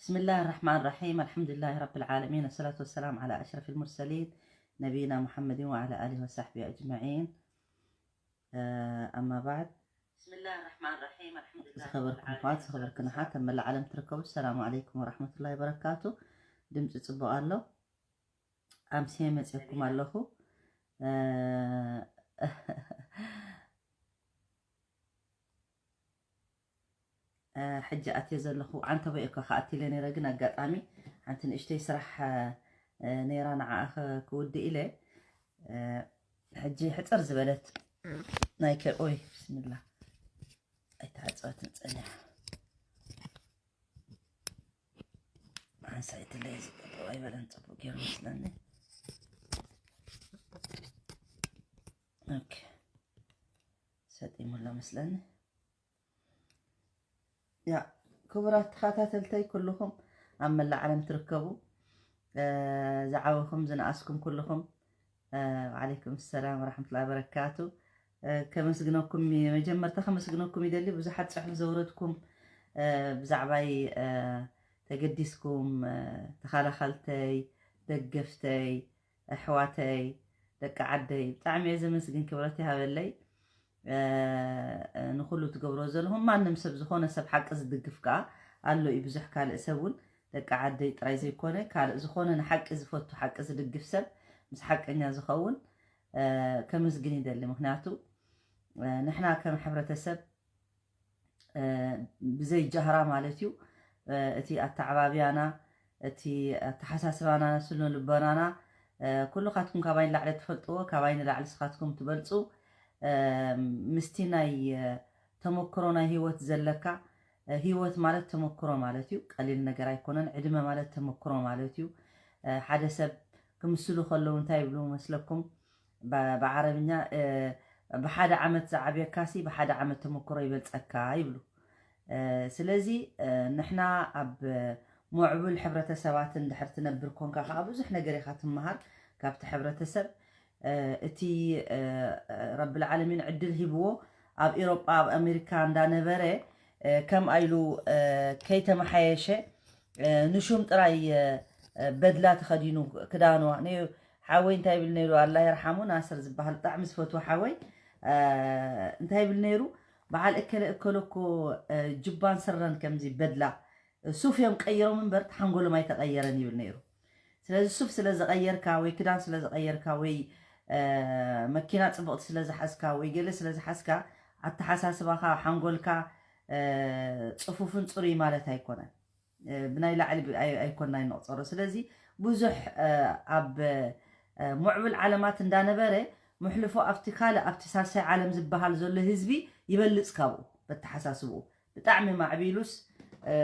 بسم الله الرحمن الرحيم. الحمد لله رب العالمين. الصلاة والسلام على أشرف المرسلين نبينا محمد وعلى آله وصحبه أجمعين. آه، أما بعد. بسم الله الرحمن الرحيم. الحمد لله رب ዝኸበርኩም العالمين. ኣሕዋት፣ ዝኸበርክን ኣሓት ኣብ መላእ ዓለም ትርከቡ፣ ሰላም ዓለይኩም ወራሕመቱላሂ ወበረካቱ። ድምፂ ፅቡቕ ኣሎ? ኣምስየ መፅየኩም ኣለኹ። እ፣ እ፣ ሕጂ ኣትየ ዘለኹ ዓንተቦ እኮ ከኣቲ ኢለ ነይረ፣ ግን ኣጋጣሚ ሓንቲ ንእሽተይ ስራሕ፣ እ፣ ነይራ፣ ንዓኣ ኸ-፣ ክውድእ ኢለ፣ እ፣ ሕጂ ሕፅር ዝበለት ናይ ከ-፣ ኦይ፣ ብስሚላ፣ ኣይተዓፀወትን ፀኒሓ። ሓንሳይትለይ ዝገበሩ ኣይበለን፣ ፅቡቅ ገይሩ መስለኒ። ኦኬ፣ ሰጢሙሎ መስለኒ። ያ፣ ክቡራት ተኸታተልተይ ኩልኹም ኣብ መላእ ዓለም ትርከቡ፣ እ፣ ዝዓበኹም ዝነኣስኩም ኩልኹም፣ እ፣ ወዓለይኩም ሰላም ወራሕመቱላሂ ወበረካቱ። እ፣ ከመስግነኩም፣ መጀመርታ ከመስግነኩም ይደሊ። ብዙሓት ጽሑፍ ዘውረድኩም፣ እ፣ ብዛዕባይ፣ እ፣ ተገዲስኩም፣ እ፣ ተኸላኸልተይ፣ ደገፍተይ፣ ኣሕዋተይ፣ ደቂ ዓደይ፣ ብጣዕሚ እየ ዘመስግን። ክብረት ይሃበለይ፣ እ፣ እ፣ ንኹሉ ትገብሮ ዘለኹም። ማንም ሰብ፣ ዝኾነ ሰብ ሓቂ ዝድግፍ ከኣ ኣሎ እዩ። ብዙሕ ካልእ ሰብ እውን፣ ደቂ ዓደይ ጥራይ ዘይኮነ፣ ካልእ ዝኾነ ንሓቂ ዝፈቱ፣ ሓቂ ዝድግፍ ሰብ፣ ምስ ሓቀኛ ዝኸውን፣ እ፣ ከመስግን ይደሊ። ምኽንያቱ፣ እ፣ ንሕና ከም ሕብረተሰብ፣ እ፣ ብዘይ ጃህራ ማለት እዩ፣ እ፣ እቲ ኣተዓባብያና፣ እቲ ኣተሓሳስባና፣ ስነ ልቦናና፣ እ፣ ኩልኻትኩም ካባይ ንላዕሊ ትፈልጥዎ፣ ካባይ ንላዕሊ ንስኻትኩም ትበልጹ። እ፣ ምስቲ ናይ፣ እ፣ ተመክሮ ናይ ህይወት ዘለካ፣ እ፣ ህይወት ማለት ተመክሮ ማለት እዩ። ቀሊል ነገር ኣይኮነን። ዕድመ ማለት ተመክሮ ማለት እዩ። እ፣ ሓደ ሰብ ክምስሉ ከለዉ እንታይ ይብሉ መስለኩም? ብ-፣ ብዓረብኛ፣ እ፣ ብሓደ ዓመት ዝዓብየካሲ ብሓደ ዓመት ተመክሮ ይበልጸካ ይብሉ። እ፣ ስለዚ፣ እ፣ ንሕና ኣብ ምዕቡል ሕብረተሰባትን ድሕር ትነብር ኮንካ ከኣ ብዙሕ ነገር ኢኻ ትመሃር ካብቲ ሕብረተሰብ። እ፣ እቲ፣ እ፣ ረብል ዓለሚን ዕድል ሂብዎ ኣብ ኤውሮጳ፣ ኣብ ኣሜሪካ እንዳነበረ፣ እ፣ ከምኣ ኢሉ፣ እ፣ ከይተመሓየሸ፣ እ፣ ንሹም ጥራይ፣ እ፣ እ፣ በድላ ተኸዲኑ ክዳኑ። ነ-፣ ሓወይ እንታይ ይብል ነይሩ፣ ኣላህ ይርሓሙ፣ ናስር ዝበሃል ብጣዕሚ ዝፈትዎ ሓወይ፣ እ፣ እንታይ ይብል ነይሩ፣ በዓል እከለ እከለ እኮ፣ እ፣ ጅባን ስረን ከምዚ በድላ፣ ሱፍ እዮም ቀይሮም እምበር፣ ሓንጎሎም ኣይተቐየረን ይብል ነይሩ። ስለዚ ሱፍ ስለ ዝቐየርካ ወይ ክዳን ስለ ዝቐየርካ ወይ፣ እ፣ መኪና ጽብቕቲ ስለ ዝሓዝካ ወይ ገለ ስለ ዝሓዝካ፣ ኣተሓሳስባኻ፣ ሓንጎልካ፣ እ፣ ጽፉፍን ጽሩይ ማለት ኣይኮነን። እ፣ ብናይ ላዕሊ ብ-፣ ኣይ-፣ ኣይኮንና ንቕጸሮ። ስለዚ ብዙሕ፣ እ፣ ኣብ፣ እ፣ ምዕቡል ዓለማት እንዳነበረ፣ ምሕልፎ ኣብቲ ካልእ፣ ኣብቲ ሳልሳይ ዓለም ዝበሃል ዘሎ ህዝቢ ይበልጽ ካብኡ፣ በተሓሳስብኡ። ብጣዕሚ ማዕቢሉስ፣ እ፣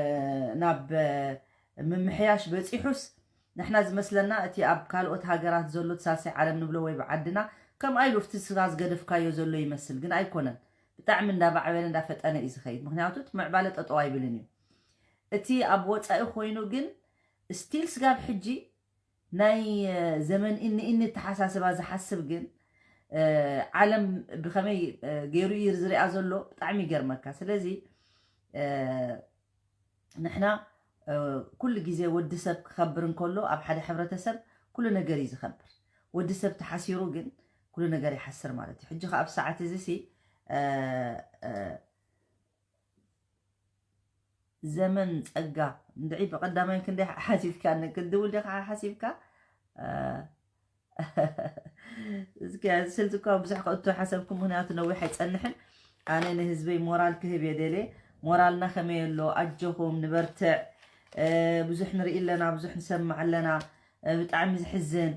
ናብ፣ እ፣ ምምሕያሽ በጺሑስ፣ ንሕና ዝመስለና እቲ ኣብ ካልኦት ሃገራት ዘሎ፣ እቲ ሳልሳይ ዓለም ንብሎ ወይ ብዓድና፣ ከምኣ ኢሉ ኣብቲ ስጋ ዝገደፍካዮ ዘሎ ይመስል፣ ግን ኣይኮነን። ብጣዕሚ እንዳማዕበለ እንዳፈጠነ እዩ ዝኸይድ። ምኽንያቱ እቲ ምዕባለ ጠጠው ኣይብልን እዩ። እቲ ኣብ ወጻኢ ኮይኑ ግን ስቲል ስጋብ ሕጂ ናይ፣ እ፣ ዘመን እኒ እኒ ኣተሓሳስባ ዝሓስብ ግን፣ እ፣ ዓለም ብኸመይ፣ እ፣ ገይሩ እዩ ዝሪኣ ዘሎ ብጣዕሚ ይገርመካ። ስለዚ፣ እ፣ ንሕና፣ እ፣ ኩሉ ግዜ ወዲ ሰብ ክኸብር እንከሎ ኣብ ሓደ ሕብረተሰብ ኩሉ ነገር እዩ ዝኸብር። ወዲ ሰብ ተሓሲሩ ግን ኩሉ ነገር ይሓስር ማለት እዩ። ሕጂ ከኣ ኣብ ሰዓት እዚ ሲ፣ እ፣ እ፣ ዘመን ጸጋ እንድዒ ብቐዳማይ ክንደይ ሓሲብካ፣ ክድውል ዲኻ ሓሲብካ? እ፣ እስኪ ስልቲ እኳ ብዙሕ ከእቱ ሓሰብኩ፣ ምኽንያቱ ነዊሕ ኣይጸንሕን። ኣነ ንህዝበይ ሞራል ክህብ እየ ደልየ። ሞራልና ከመይ ኣሎ? ኣጆኹም ንበርትዕ። እ፣ ብዙሕ ንርኢ ኣለና፣ ብዙሕ ንሰምዕ ኣለና። እ፣ ብጣዕሚ ዝሕዝን።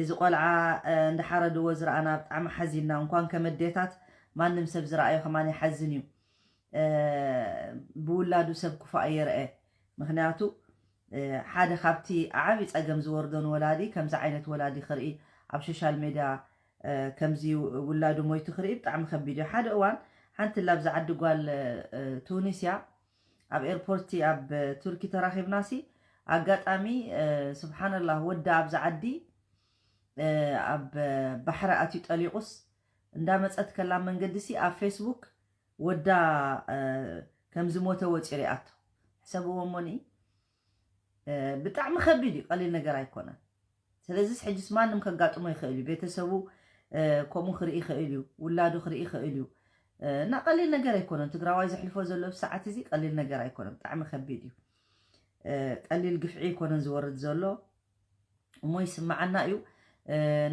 እዚ ቆልዓ፣ እ፣ እንዳሓረድዎ ዝረኣና ብጣዕሚ ሓዚንና። እንኳን ከም ኣዴታት ማንም ሰብ ዝረኣዮ ከማን ይሓዝን እዩ። እ፣ ብውላዱ ሰብ ክፉእ ኣይርአ። ምኽንያቱ፣ እ፣ ሓደ ካብቲ ዓቢ ጸገም ዝወርዶ ንወላዲ፣ ከምዚ ዓይነት ወላዲ ክርኢ፣ ኣብ ሶሻል ሜድያ፣ እ፣ ከምዚ ውላዱ ሞይቱ ክርኢ ብጣዕሚ ከቢድ እዩ። ሓደ እዋን ሓንቲ ላብዛ ዓዲ ጓል፣ እ፣ ቱኒስያ ኣብ ኤርፖርቲ ኣብ ቱርኪ ተራኺብናሲ፣ ኣጋጣሚ፣ እ፣ ስብሓንላህ፣ ወዳ ኣብዛ ዓዲ፣ እ፣ ኣብ ባሕሪ ኣትዩ ጠሊቑስ፣ እንዳመጸት ከላ መንገዲሲ ኣብ ፌስቡክ ወዳ፣ እ፣ ከም ዝሞተ ወጺኡ ሪኣቶ። ሕሰብዎ እሞኒ። ብጣዕሚ ከቢድ እዩ፣ ቀሊል ነገር ኣይኮነን። ስለዚስ ሕጅስ ማንም ከጋጥሞ ይኽእል እዩ። ቤተሰቡ ከምኡ ክርኢ ይኽእል እዩ፣ ውላዱ ክርኢ ይኽእል እዩ። እና ቀሊል ነገር ኣይኮነን፣ ትግራዋይ ዘሕልፎ ዘሎ ብሰዓት እዚ ቀሊል ነገር ኣይኮነን፣ ብጣዕሚ ከቢድ እዩ። ቀሊል ግፍዒ ኣይኮነን ዝወርድ ዘሎ። እሞ ይስምዓና እዩ።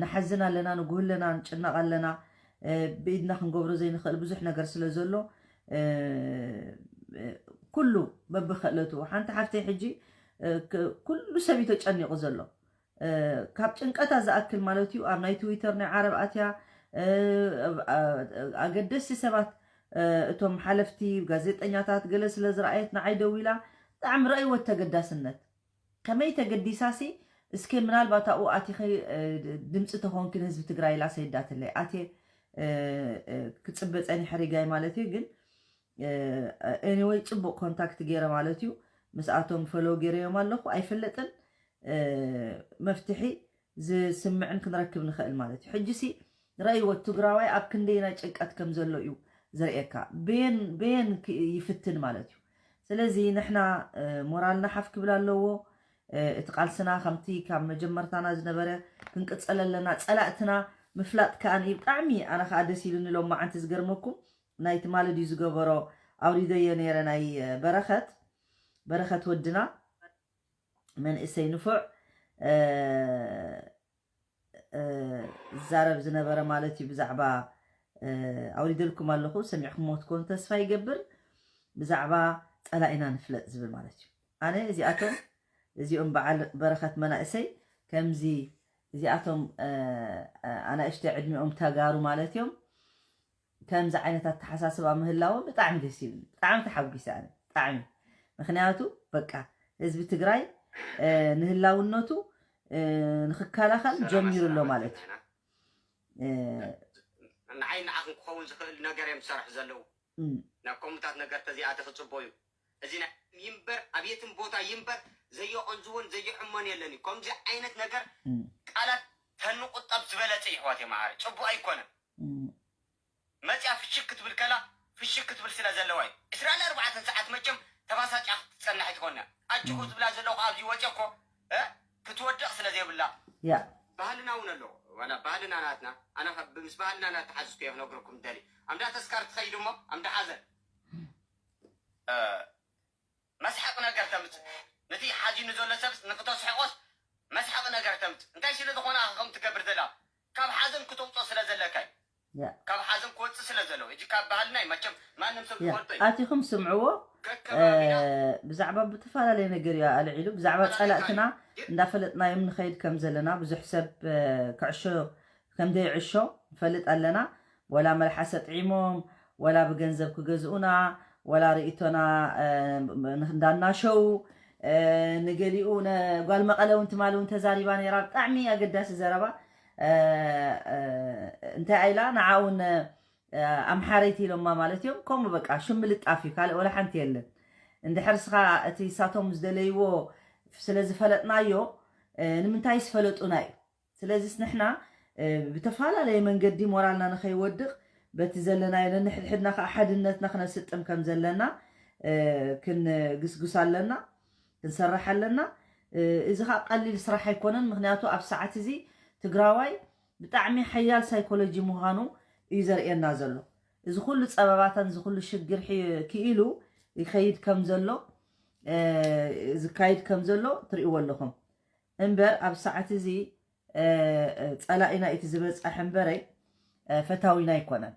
ንሓዝን ኣለና፣ ንጉህ ኣለና፣ ንጭነቕ ኣለና። ብኢድና ክንገብሮ ዘይንኽእል ብዙሕ ነገር ስለ ዘሎ ኩሉ በብክእለቱ። ሓንቲ ሓፍተይ ሕጂ ኩሉ ሰብ እዩ ተጨኒቑ ዘሎ። ካብ ጭንቀታ ዝኣክል ማለት እዩ ኣብ ናይ ትዊተር ናይ ዓረብ ኣትያ ኣገደስቲ ሰባት፣ እቶም ሓለፍቲ፣ ጋዜጠኛታት ገለ ስለ ዝረኣየት ንዓይ ደዊላ ብጣዕሚ ረእይወት ተገዳስነት። ከመይ ተገዲሳሲ? እስከ ምናልባት ኣብኡ ኣቲኸ ድምፂ ተኾንኪ ንህዝቢ ትግራይ ኢላ ሰይዳትለይ ኣትየ ክፅበ ፀኒሐ ሪጋይ ማለት እዩ። ግን ኤኒወይ ፅቡቅ ኮንታክት ገይረ ማለት እዩ። ምስኣቶም ፈሎ ገይረዮም ኣለኹ ኣይፍለጥን። መፍትሒ ዝስምዕን ክንረክብ ንኽእል ማለት እዩ። ሕጂሲ ረእይዎ ትግራዋይ ኣብ ክንደይናይ ጭንቀት ከም ዘሎ እዩ ዘርእየካ። በየን በየን ይፍትን ማለት እዩ። ስለዚ ንሕና ሞራልና ሓፍ ክብል ኣለዎ። እቲ ቃልስና ከምቲ ካብ መጀመርታና ዝነበረ ክንቅፅል ኣለና። ፀላእትና ምፍላጥ ከኣ ብጣዕሚ ኣነ ከኣ ደስ ኢሉኒ። ሎማዓንቲ ዝገርመኩም ናይ ትማሊ ድዩ ዝገበሮ ኣውሪደዮ ነይረ ናይ በረኸት በረኸት ወድና መንእሰይ ንፉዕ ዝዛረብ ዝነበረ ማለት እዩ ብዛዕባ ኣውሪደልኩም ኣለኹ ሰሚዕኩሞ ትኮኑ ተስፋ ይገብር። ብዛዕባ ፀላኢና ንፍለጥ ዝብል ማለት እዩ። ኣነ እዚኣቶም እዚኦም በዓል በረኸት መናእሰይ ከምዚ እዚኣቶም ኣናእሽተይ ዕድሚኦም ተጋሩ ማለት እዮም ከምዚ ዓይነት ኣተሓሳስባ ምህላዎም ብጣዕሚ ደስ ይብል። ብጣዕሚ ተሓጒሰ ኣነ ብጣዕሚ። ምክንያቱ በቃ ህዝቢ ትግራይ ንህላውነቱ ንክከላኸል ጀሚሩ ኣሎ ማለት እዩ። ንዓይ ንዓኽን ክኸውን ዝኽእል ነገር እዮም ዝሰርሑ ዘለዉ። ናብ ከምኡታት ነገር ተዚኣተ ክፅቦ እዩ። እዚ ናይ ይንበር ኣብ የትም ቦታ ይንበር ዘየቐንዝዎን ዘየዕሞን የለን እዩ። ከምዚ ዓይነት ነገር ቃላት ተንቁጠብ ዝበለፀ ይሕዋት የመዓረ ፅቡቅ ኣይኮነን። መፅያ ፍሽክ ክትብል ከላ ፍሽክ ክትብል ስለ ዘለዋ እዩ። ዕስራን ኣርባዕተን ሰዓት መቸም ተባሳጫ ክትፀናሕ ትኾነ ኣጅኹ ዝብላ ዘለኹ ኣብዚ ወፂ እኮ ክትወድቕ ስለ ዘይብላ ያ ባህልና እውን ኣሎ ዋላ ባህልና ናትና ኣነ ምስ ባህልና ናተሓዝዝኩ እየ ክነግረኩም ደሊ ኣምዳ ተስካር ትኸይድ እሞ ኣምዳ ሓዘን መስሓቕ ነገር ተምፅእ ነቲ ሓዚኑ ዘሎ ሰብ ንክተስሕቆስ መስሓቕ ነገር ተምፅእ እንታይ ስለ ዝኾነ ኣኸ ከም ትገብር ዘላ ካብ ሓዘን ክተውፅኦ ስለ ዘለካ እዩ ካብ ሓዘን ክወፅእ ስለ ዘለዎ እዚ ካብ ባህልና እዩ መቸም ማንም ሰብ ዝፈልጦ እዩ ኣቲኹም ስምዕዎ ከከባቢና ብዛዕባ ብተፈላለየ ነገር እዩ ኣልዒሉ ብዛዕባ ፀላእትና እንዳፈለጥናዮም ንኸይድ ከም ዘለና ብዙሕ ሰብ ክዕሾ ከም ዘይዕሾ ንፈልጥ ኣለና። ወላ መልሓሰ ጥዒሞም ወላ ብገንዘብ ክገዝኡና ወላ ርእቶና እንዳናሸው ንገሊኡ ጓል መቐለ እውን ትማሊ እውን ተዛሪባ ነይራ። ብጣዕሚ ኣገዳሲ ዘረባ። እንታይ ኢላ ንዓ እውን ኣምሓረይቲ ኢሎማ ማለት እዮም። ከምኡ በቃ ሽም ልጣፍ እዩ፣ ካልእ ወላ ሓንቲ የለን። እንድሕር ስኻ እቲ ሳቶም ዝደለይዎ ስለ ዝፈለጥናዮ ንምንታይ ዝፈለጡና እዩ። ስለዚስ ንሕና ብተፈላለየ መንገዲ ሞራልና ንኸይወድቕ በቲ ዘለናዮ ነንሕድሕድና ከዓ ሓድነትና ክነስጥም ከም ዘለና ክንግስጉስ ኣለና፣ ክንሰርሕ ኣለና። እዚ ከዓ ቀሊል ስራሕ ኣይኮነን። ምክንያቱ ኣብ ሰዓት እዚ ትግራዋይ ብጣዕሚ ሓያል ሳይኮሎጂ ምዃኑ እዩ ዘርእየና ዘሎ። እዚ ኩሉ ፀበባታን እዚ ኩሉ ሽግር ክኢሉ ይኸይድ ከም ዘሎ ዝካይድ ከም ዘሎ ትርእይዎ ኣለኹም። እምበር ኣብ ሰዓት እዚ ፀላኢና እቲ ዝበፃሕ እምበረይ ፈታዊና ኣይኮነን።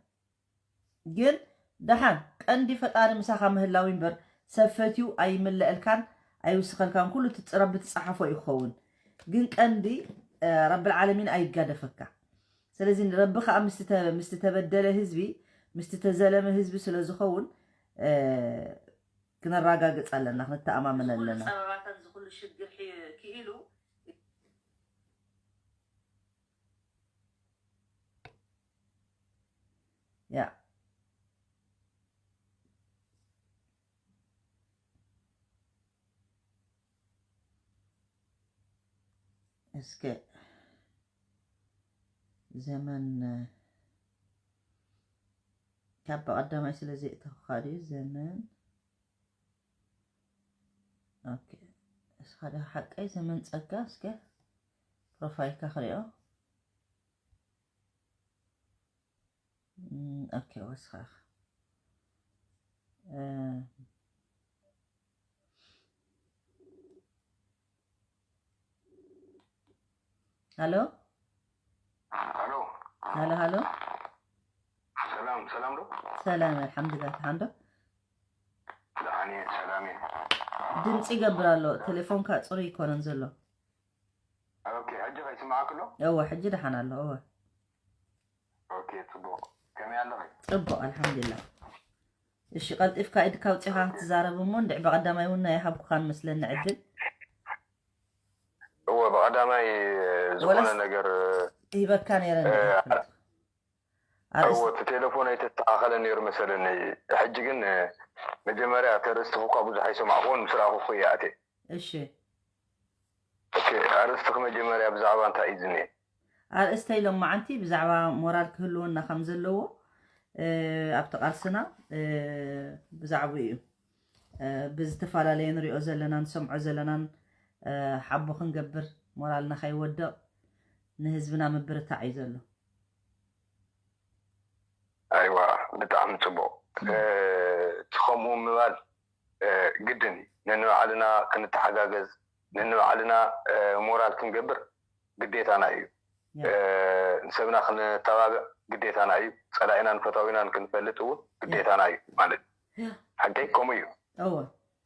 ግን ደሓን ቀንዲ ፈጣሪ ምሳኻ ምህላው እምበር ሰብ ፈትዩ ኣይምለአልካን ኣይውስኸልካን። ኩሉ እቲ ረቢ ትፀሓፎ እዩ ክኸውን። ግን ቀንዲ ረብል ዓለሚን ኣይጋደፈካ። ስለዚ ረቢ ከዓ ምስቲ ተበደለ ህዝቢ ምስቲ ተዘለመ ህዝቢ ስለ ዝኸውን ክነራጋግፅ ኣለና፣ ክንተኣማመን ኣለና። ያ እስከ ዘመን ካብ ቀዳማይ ስለ ዘእተኹኻ ድዩ ዘመን? ኦኬ እስኻ ሓደ ሓቀይ ዘመን ጸጋ እስከ ፕሮፋይልካ ክሪኦ። ኦኬ፣ ወስኻ። ሃሎ። ሃሎ። ሃሎ፣ ሃሎ። ሰላም፣ ሰላም ዶ? ሰላም፣ ኣልሓምዱሊላህ። ትሓንዶ? ደሓን እየ፣ ሰላም እየ። ድምፂ ይገብር ኣሎ። ቴሌፎንካ ፅሩይ ይኮነን ዘሎ። ኦኬ፣ ሕጂ ከይስማዓክ ኣሎ? እወ፣ ሕጂ ደሓን ኣሎ። እወ። ኦኬ፣ ፅቡቕ። ከመይ ኣለኺ? ፅቡቕ፣ ኣልሓምዱሊላህ። እሺ፣ ቀልጢፍካ ኢድካ ኣውፂኻ ክትዛረብ እሞ፣ እንድዒ ብቐዳማይ እውን ኣይሃብኩኻን መስለኒ ዕድል። እወ፣ ብቐዳማይ ዝኾነ ወላስ ነገር፣ ሂበካ ነይረ እ፣ እንድዒ። ኣርእስ- እወ፣ እቲ ቴሌፎን ኣይተስተኻኸለን ነይሩ መሰለኒ። ሕጂ ግን፣ እ፣ መጀመርያ እቲ ኣርእስቲ እኳ ብዙሕ ኣይሰማዕኩዎን፣ ምስ ረኣኹ እየ ኣትየ። እሺ። ኦኬ፣ ኣርእስትኺ መጀመርያ ብዛዕባ እንታይ እዩ ዝኒሀ? ኣርእስተይ ሎማዓንቲ ብዛዕባ ሞራል ክህልወና ከም ዘለዎ፣ እ፣ ኣብቲ ቃልስና፣ እ፣ ብዛዕባኡ እዩ። እ፣ ብዝተፈላለየ ንሪኦ ዘለናን ንሰምዖ ዘለናን፣ እ፣ ሓቦ ክንገብር፣ ሞራልና ከይወድቕ፣ ንህዝብና ምብርታዕ እዩ ዘሎ። ኣይዋ፣ ብጣዕሚ ጽቡቕ። እ፣ እቲ ከምኡ ምባል፣ እ፣ ግድን እዩ። ነንባዕልና ክንተሓጋገዝ፣ ነንባዕልና፣ እ፣ ሞራል ክንገብር ግዴታና እዩ። ያ። እ፣ ንሰብና ክንተባብዕ ግዴታና እዩ። ጸላኢናን ፈታዊናን ክንፈልጥ እውን ግዴታና እዩ ማለት እዩ። ያ። ሓቀይ ከምኡ እዩ። እወ።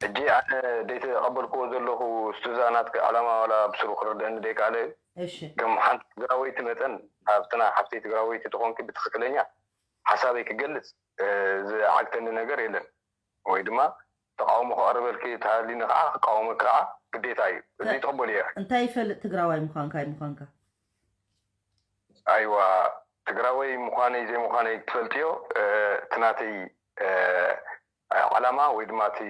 ሕጂ ኣነ ደይተቐበልክዎ ዘለኹ ስቱዛ ናትኪ ዕላማ ዋላ ብስሩ ክርደአኒ ደይከኣለ እዩ። እሺ። ከም ሓንቲ ትግራወይቲ መጠን ኣብትና ሓፍተይ ትግራወይቲ ተኾንኪ ብትኽክለኛ ሓሳበይ ክገልጽ፣ እ፣ ዝዓግተኒ ነገር የለን። ወይ ድማ ተቃውሞ ከቕርበልኪ ተሃሊኒ ከዓ ክቃወመኪ ከዓ ግዴታ እዩ። እዚ ተ-፣ ትቕበልዮ ኢኺ። እንታይ ይፈልጥ ትግራዋይ ምዃንካ ኣይምዃንካ? ኣይዋ፣ ትግራወይ ምዃነይ ዘይምዃነይ ትፈልጥዮ፣ እ፣ እቲ ናተይ፣ እ፣ ዓላማ ወይ ድማ እቲ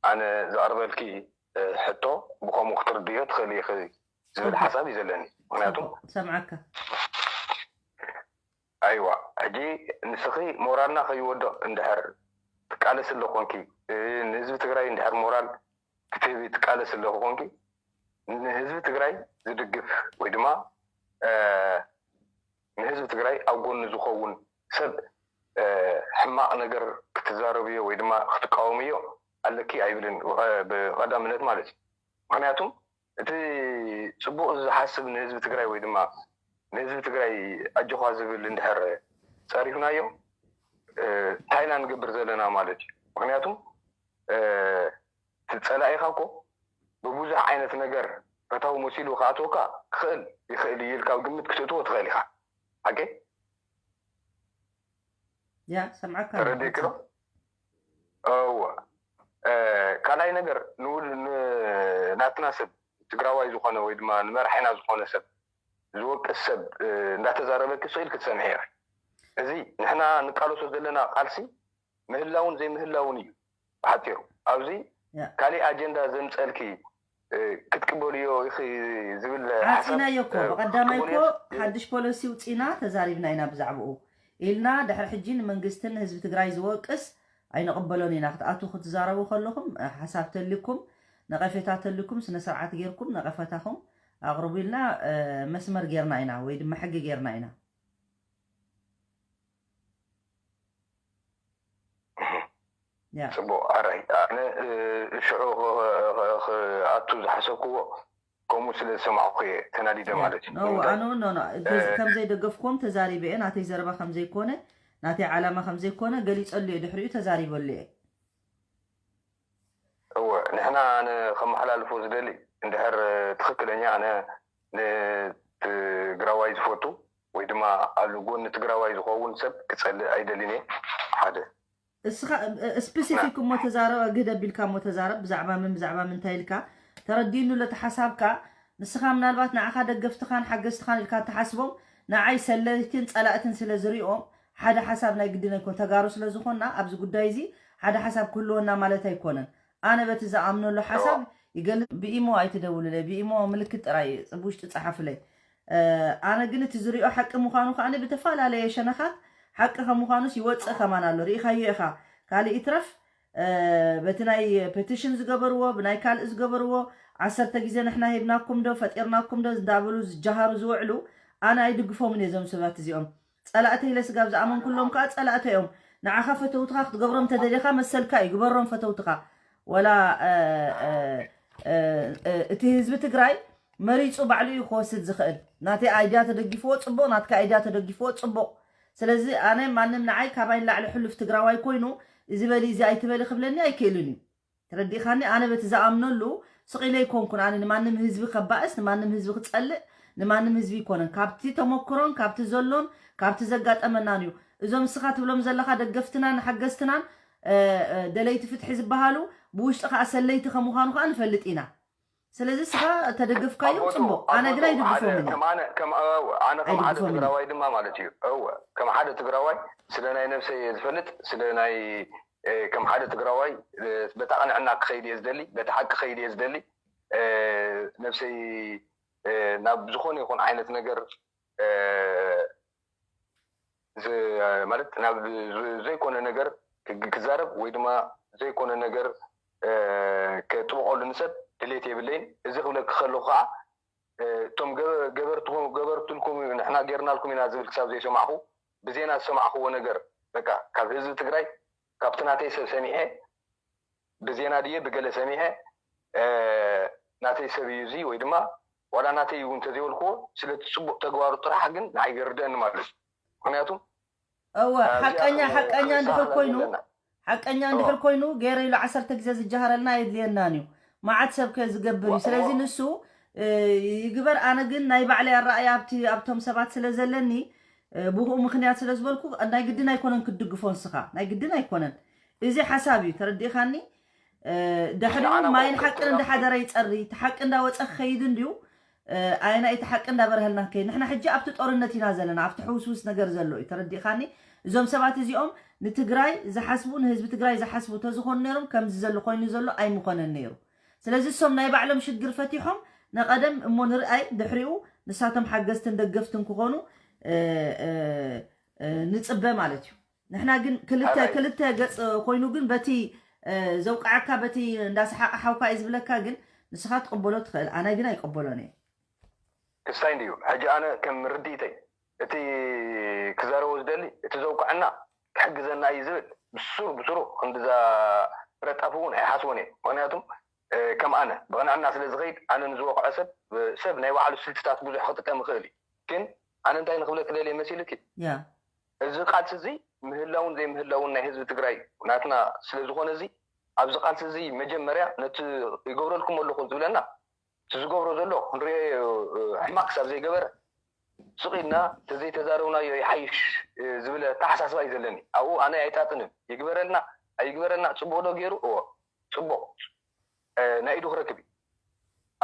ኣነ ዘቕርበልኪ፣ እ፣ ሕቶ ብኸምኡ ክትርድዮ ትኽእሊ ኢኺ ዝብል ሓሳብ እዩ ዘለኒ። ምኽንያቱ ጽቡቕ፣ ሰምዓካ። ኣይዋ፣ ሕጂ ንስኺ ሞራልና ከይወድቕ እንድሕር ትቃለሲ ኣሎ ኮንኪ፣ እ፣ ንህዝቢ ትግራይ እንድሕር ሞራል ክትህቢ ትቃለሲ ኣለኹ ኮንኪ፣ ንህዝቢ ትግራይ ዝድግፍ ወይ ድማ፣ እ፣ ንህዝቢ ትግራይ ኣብ ጎኒ ዝኸውን ሰብ፣ እ፣ ሕማቕ ነገር ክትዛረብዮ ወይ ድማ ክትቃወምዮ ኣለኪ ኣይብልን፣ ብቐ-፣ ብቐዳምነት ማለት እዩ። ምኽንያቱም እቲ ጽቡቕ ዝሓስብ ንህዝቢ ትግራይ ወይ ድማ ንህዝቢ ትግራይ ኣጆኻ ዝብል እንድሕር ጸሪፍናዮ፣ እ፣ እንታይ ኢና ንገብር ዘለና ማለት እዩ። ምኽንያቱም፣ እ፣ እቲ ጸላኢኻ እኮ ብብዙሕ ዓይነት ነገር ፈታዊ መሲሉ ክኣትወካ ክኽእል ይኽእል እዩ ኢልካ ኣብ ግምት ክትእትዎ ትኽእል ኢኻ። ሓቂ? ያ፣ ሰምዓካ ኣለኹ። ተረዲእኪ ዶ? እወ። እ፣ ካልኣይ ነገር፣ ንውል-፣ ን-፣ ናትና ሰብ፣ ትግራዋይ ዝኾነ ወይ ድማ ንመራሒና ዝኾነ ሰብ ዝወቅስ ሰብ፣ እ፣ እንዳተዛረበኪ ስቕ ኢልኪ ትሰምዒ ኢኺ። እዚ ንሕና ንቃለሶ ዘለና ቃልሲ ምህላውን ዘይምህላውን እዩ። ብሓፂሩ፣ ኣብዚ ያ። ካሊእ ኣጀንዳ ዘምፀልኪ፣ እ፣ ክትቅበልዮ ኢኺ ዝብል ሓሳብ፣ ዓፂናዮ እኮ። እ፣ ብቐዳማይ እኮ ክትቅበልዮ፣ እ፣ ሓድሽ ፖሊሲ ውፂና ተዛሪብና ኢና ብዛዕባኡ ኢልና፣ ድሕሪ ሕጂ ንመንግስትን ንህዝቢ ትግራይ ዝወቅስ ኣይንቕበሎን ኢና። ክትኣትዉ ክትዛረቡ ከለኹም፣ እ፣ ሓሳብ ተልኩም፣ ነቐፌታ ተልኩም፣ ስነ ስርዓት ጌርኩም ነቐፈታኹም ኣቕርቡ ኢልና፣ እ፣ መስመር ጌርና ኢና ወይ ድማ ሕጊ ጌርና ኢና። ያ። ጽቡቕ፣ ኣራይ። ኣነ፣ እ፣ ሽዑ ኽ-፣ ኽ-፣ ክኣቱ ዝሓሰብክዎ ከምኡ ስለ ዝሰማዕኩ እየ ተናዲደ ያ። ማለት እዩ። ኖ፣ ንምንታይ? ኣነ እውን፣ ኖ፣ ኖ፣ እ፣ ከም ዘይደገፍክዎም ተዛሪበ እየ። ናተይ ዘረባ ከም ዘይኮነ፣ ናተይ ዓላማ ከም ዘይኮነ ገሊጸሉ እየ። ድሕሪኡ ተዛሪበሉ እየ። እወ፣ ንሕና፣ ኣነ ከመሓላልፎ ዝደሊ፣ እንድሕር ትኽክለኛ ኣነ ንትግራዋይ ዝፈቱ ወይ ድማ ኣብ ጎኒ ትግራዋይ ዝኸውን ሰብ ክጸልእ ኣይደልን እየ። ሓደ። እስኻ፣ እ፣ ስፔሲፊክ እሞ ተዛረብ፣ ግህድ ኣቢልካ እሞ ተዛረብ፣ ብዛዕባ ምን፣ ብዛዕባ ምንታይ ኢልካ ተረዲእኑ ለቲ ሓሳብካ። ንስኻ ምናልባት ንዓኻ ደገፍትኻን ሓገዝትኻን ኢልካ እትሓስቦም ንዓይ ሰለይትን ጸላእትን ስለ ዝሪኦም ሓደ ሓሳብ ናይ ግድን ኣይኮን። ተጋሩ ስለ ዝኾንና ኣብዚ ጉዳይ እዚ ሓደ ሓሳብ ክህልወና ማለት ኣይኮነን። ኣነ በቲ ዝኣምነሉ ሓሳብ እዎ። ይገልጽ። ብኢሞ ኣይትደውሉለይ፣ ብኢሞ ምልክት ጥራይ ጽብ ውሽጢ ጸሓፉለይ። እ፣ ኣነ ግን እቲ ዝሪኦ ሓቂ ምዃኑ ከኣ ብተፈላለየ ሸነኻት ሓቂ ከም ምዃኑስ ይወጽእ ከማን ኣሎ። ርኢኻዮ ኢኻ። ካልእ ይትረፍ፣ እ፣ በቲ ናይ ፔቲሽን ዝገበርዎ፣ ብናይ ካልእ ዝገበርዎ ዓሰርተ ግዜ ንሕና ሂብናኩም ዶ ፈጢርናኩም ዶ እንዳበሉ ዝጀሃሩ ዝውዕሉ ኣነ ኣይድግፎምን እየ። እዞም ሰባት እዚኦም ጸላእተይ ኢለ ስጋብ ዝኣመንኩሎም ከዓ ጸላእተይ እዮም። ንዓኻ ፈተውትኻ ክትገብሮም ተደሊኻ መሰልካ እዩ፣ ግበሮም ፈተውትኻ። ወላ እቲ ህዝቢ ትግራይ መሪፁ ባዕሉ እዩ ክወስድ ዝኽእል። ናተይ ኣይድያ ተደጊፍዎ ፅቡቕ፣ ናትካ ኣይድያ ተደጊፍዎ ፅቡቕ። ስለዚ ኣነ ማንም ንዓይ ካባይ ንላዕሊ ሕሉፍ ትግራዋይ ኮይኑ እዚ በሊ እዚ ኣይትበሊ ክብለኒ ኣይክእልን እዩ። ተረዲእካኒ? ኣነ በቲ ዝኣምነሉ ስቕ ኢለ ኣይኮንኩን። ኣነ ንማንም ህዝቢ ከባእስ፣ ንማንም ህዝቢ ክጸልእ፣ ንማንም ህዝቢ ኣይኮነን። ካብቲ ተመክሮን ካብቲ ዘሎን ካብቲ ዘጋጠመናን እዩ። እዞም እስኻ ትብሎም ዘለኻ ደገፍትናን ሓገዝትናን ደለይቲ ፍትሒ ዝበሃሉ ብውሽጢ ከዓ ሰለይቲ ከምዃኑ ከዓ ንፈልጥ ኢና። ስለዚ እስኻ ተደገፍካዮም ጽቡቕ፣ ኣነ ግን ኣይድግፎምን። ኣነ ከም ሓደ ኣይድግፎምን። ትግራዋይ ድማ ማለት እዩ። እወ፣ ከም ሓደ ትግራዋይ ስለ ናይ ነብሰይ እየ ዝፈልጥ፣ ስለ ናይ ከም ሓደ ትግራዋይ በታ ቅንዕና ክኸይድ እየ ዝደሊ፣ በቲ ሓቂ ክኸይድ እየ ዝደሊ። ነብሰይ ናብ ዝኾነ ይኹን ዓይነት ነገር ማለት ናብ ዘይኮነ ነገር ክዛረብ ወይ ድማ ዘይኮነ ነገር ከጥብቐሉ ንሰብ ድሌት የብለይን። እዚ ክብለኪ ከለኹ ከዓ እቶም ገበርትልኩም ንሕና ጌርናልኩም ኢና ዝብል ክሳብ ዘይሰማዕኹ ብዜና ዝሰማዕኽዎ ነገር በቃ ካብ ህዝቢ ትግራይ ካብቲ ናተይ ሰብ ሰሚዐ ብዜና ድየ ብገለ ሰሚዐ ናተይ ሰብ እዩ እዚ ወይ ድማ ዋላ ናተይ እውን እንተዘይበልክዎ ስለቲ ፅቡቅ ተግባሩ ጥራሕ ግን ንዓይ ይርደአኒ ማለት እዩ። ምክንያቱ እወ ሓቀኛ ሓቀኛ እንድሕር ኮይኑ ሓቀኛ እንድሕር ኮይኑ ገይረ ኢሉ ዓሰርተ ግዜ ዝጀሃረልና የድልየናን እዩ። መዓት ሰብ ከ ዝገብር እዩ። ስለዚ ንሱ ይግበር። ኣነ ግን ናይ ባዕለይ ኣረኣያ ኣብቲ ኣብቶም ሰባት ስለ ዘለኒ ብኡ ምኽንያት ስለ ዝበልኩ ናይ ግድን ኣይኮነን ክትድግፎ ንስኻ ናይ ግድን ኣይኮነን። እዚ ሓሳብ እዩ ተረዲእኻኒ። ድሕሪኡ ማይን ሓቅን እንዳሓደረ ይፀሪ እቲ ሓቂ እንዳወፀ ክኸይድ እንድዩ። ኣየና እቲ ሓቂ እንዳበርሀልና ከይ ንሕና ሕጂ ኣብቲ ጦርነት ኢና ዘለና ኣብቲ ሕውስውስ ነገር ዘሎ እዩ ተረዲእኻኒ። እዞም ሰባት እዚኦም ንትግራይ ዝሓስቡ ንህዝቢ ትግራይ ዝሓስቡ ተዝኾኑ ነይሮም ከምዚ ዘሎ ኮይኑ ዘሎ ኣይምኾነን ነይሩ። ስለዚ እሶም ናይ ባዕሎም ሽግር ፈቲሖም ነቐደም እሞ ንርኣይ ድሕሪኡ ንሳቶም ሓገዝትን ደገፍትን ክኾኑ ንፅበ ማለት እዩ። ንሕና ግን ክልተ ክልተ ገፅ ኮይኑ ግን በቲ ዘውቃዓካ በቲ እንዳሰሓቀ ሓውካ እዩ ዝብለካ ግን ንስኻ ትቅበሎ ትኽእል ኣነ ግን ኣይቀበሎን እየ። ክስታይ እንድዩ ሕጂ ኣነ ከም ርድኢተይ እቲ ክዛረቦ ዝደሊ እቲ ዘውቃዕና ክሕግዘና እዩ ዝብል ብሱሩ ብሱሩ ክንድዛ ረጣፍ እውን ኣይሓስቦን እየ ምክንያቱም ከም ኣነ ብቕንዕና ስለ ዝኸይድ ኣነ ንዝወቕዖ ሰብ ሰብ ናይ ባዕሉ ስልትታት ብዙሕ ክጥቀም ይኽእል እዩ ግን ኣነ እንታይ ንኽብለኪ ደልየ መሲልኪ እዚ ቃልሲ እዚ ምህላውን ዘይምህላውን ናይ ህዝቢ ትግራይ ናትና ስለ ዝኾነ እዚ ኣብዚ ቃልሲ እዚ መጀመርያ ነቲ ይገብረልኩም ኣለኹ ዝብለና እቲ ዝገብሮ ዘሎ ክንሪኦ ሕማቅ ክሳብ ዘይገበረ ስቕ ኢልና ተዘይተዛረብናዮ ይሓይሽ ዝብል ኣተሓሳስባ እዩ ዘለኒ ኣብኡ ኣነ ኣይጣጥንን ይግበረልና ኣይግበረልና ፅቡቕ ዶ ገይሩ እዎ ፅቡቕ ናይ ኢዱ ክረክብ እዩ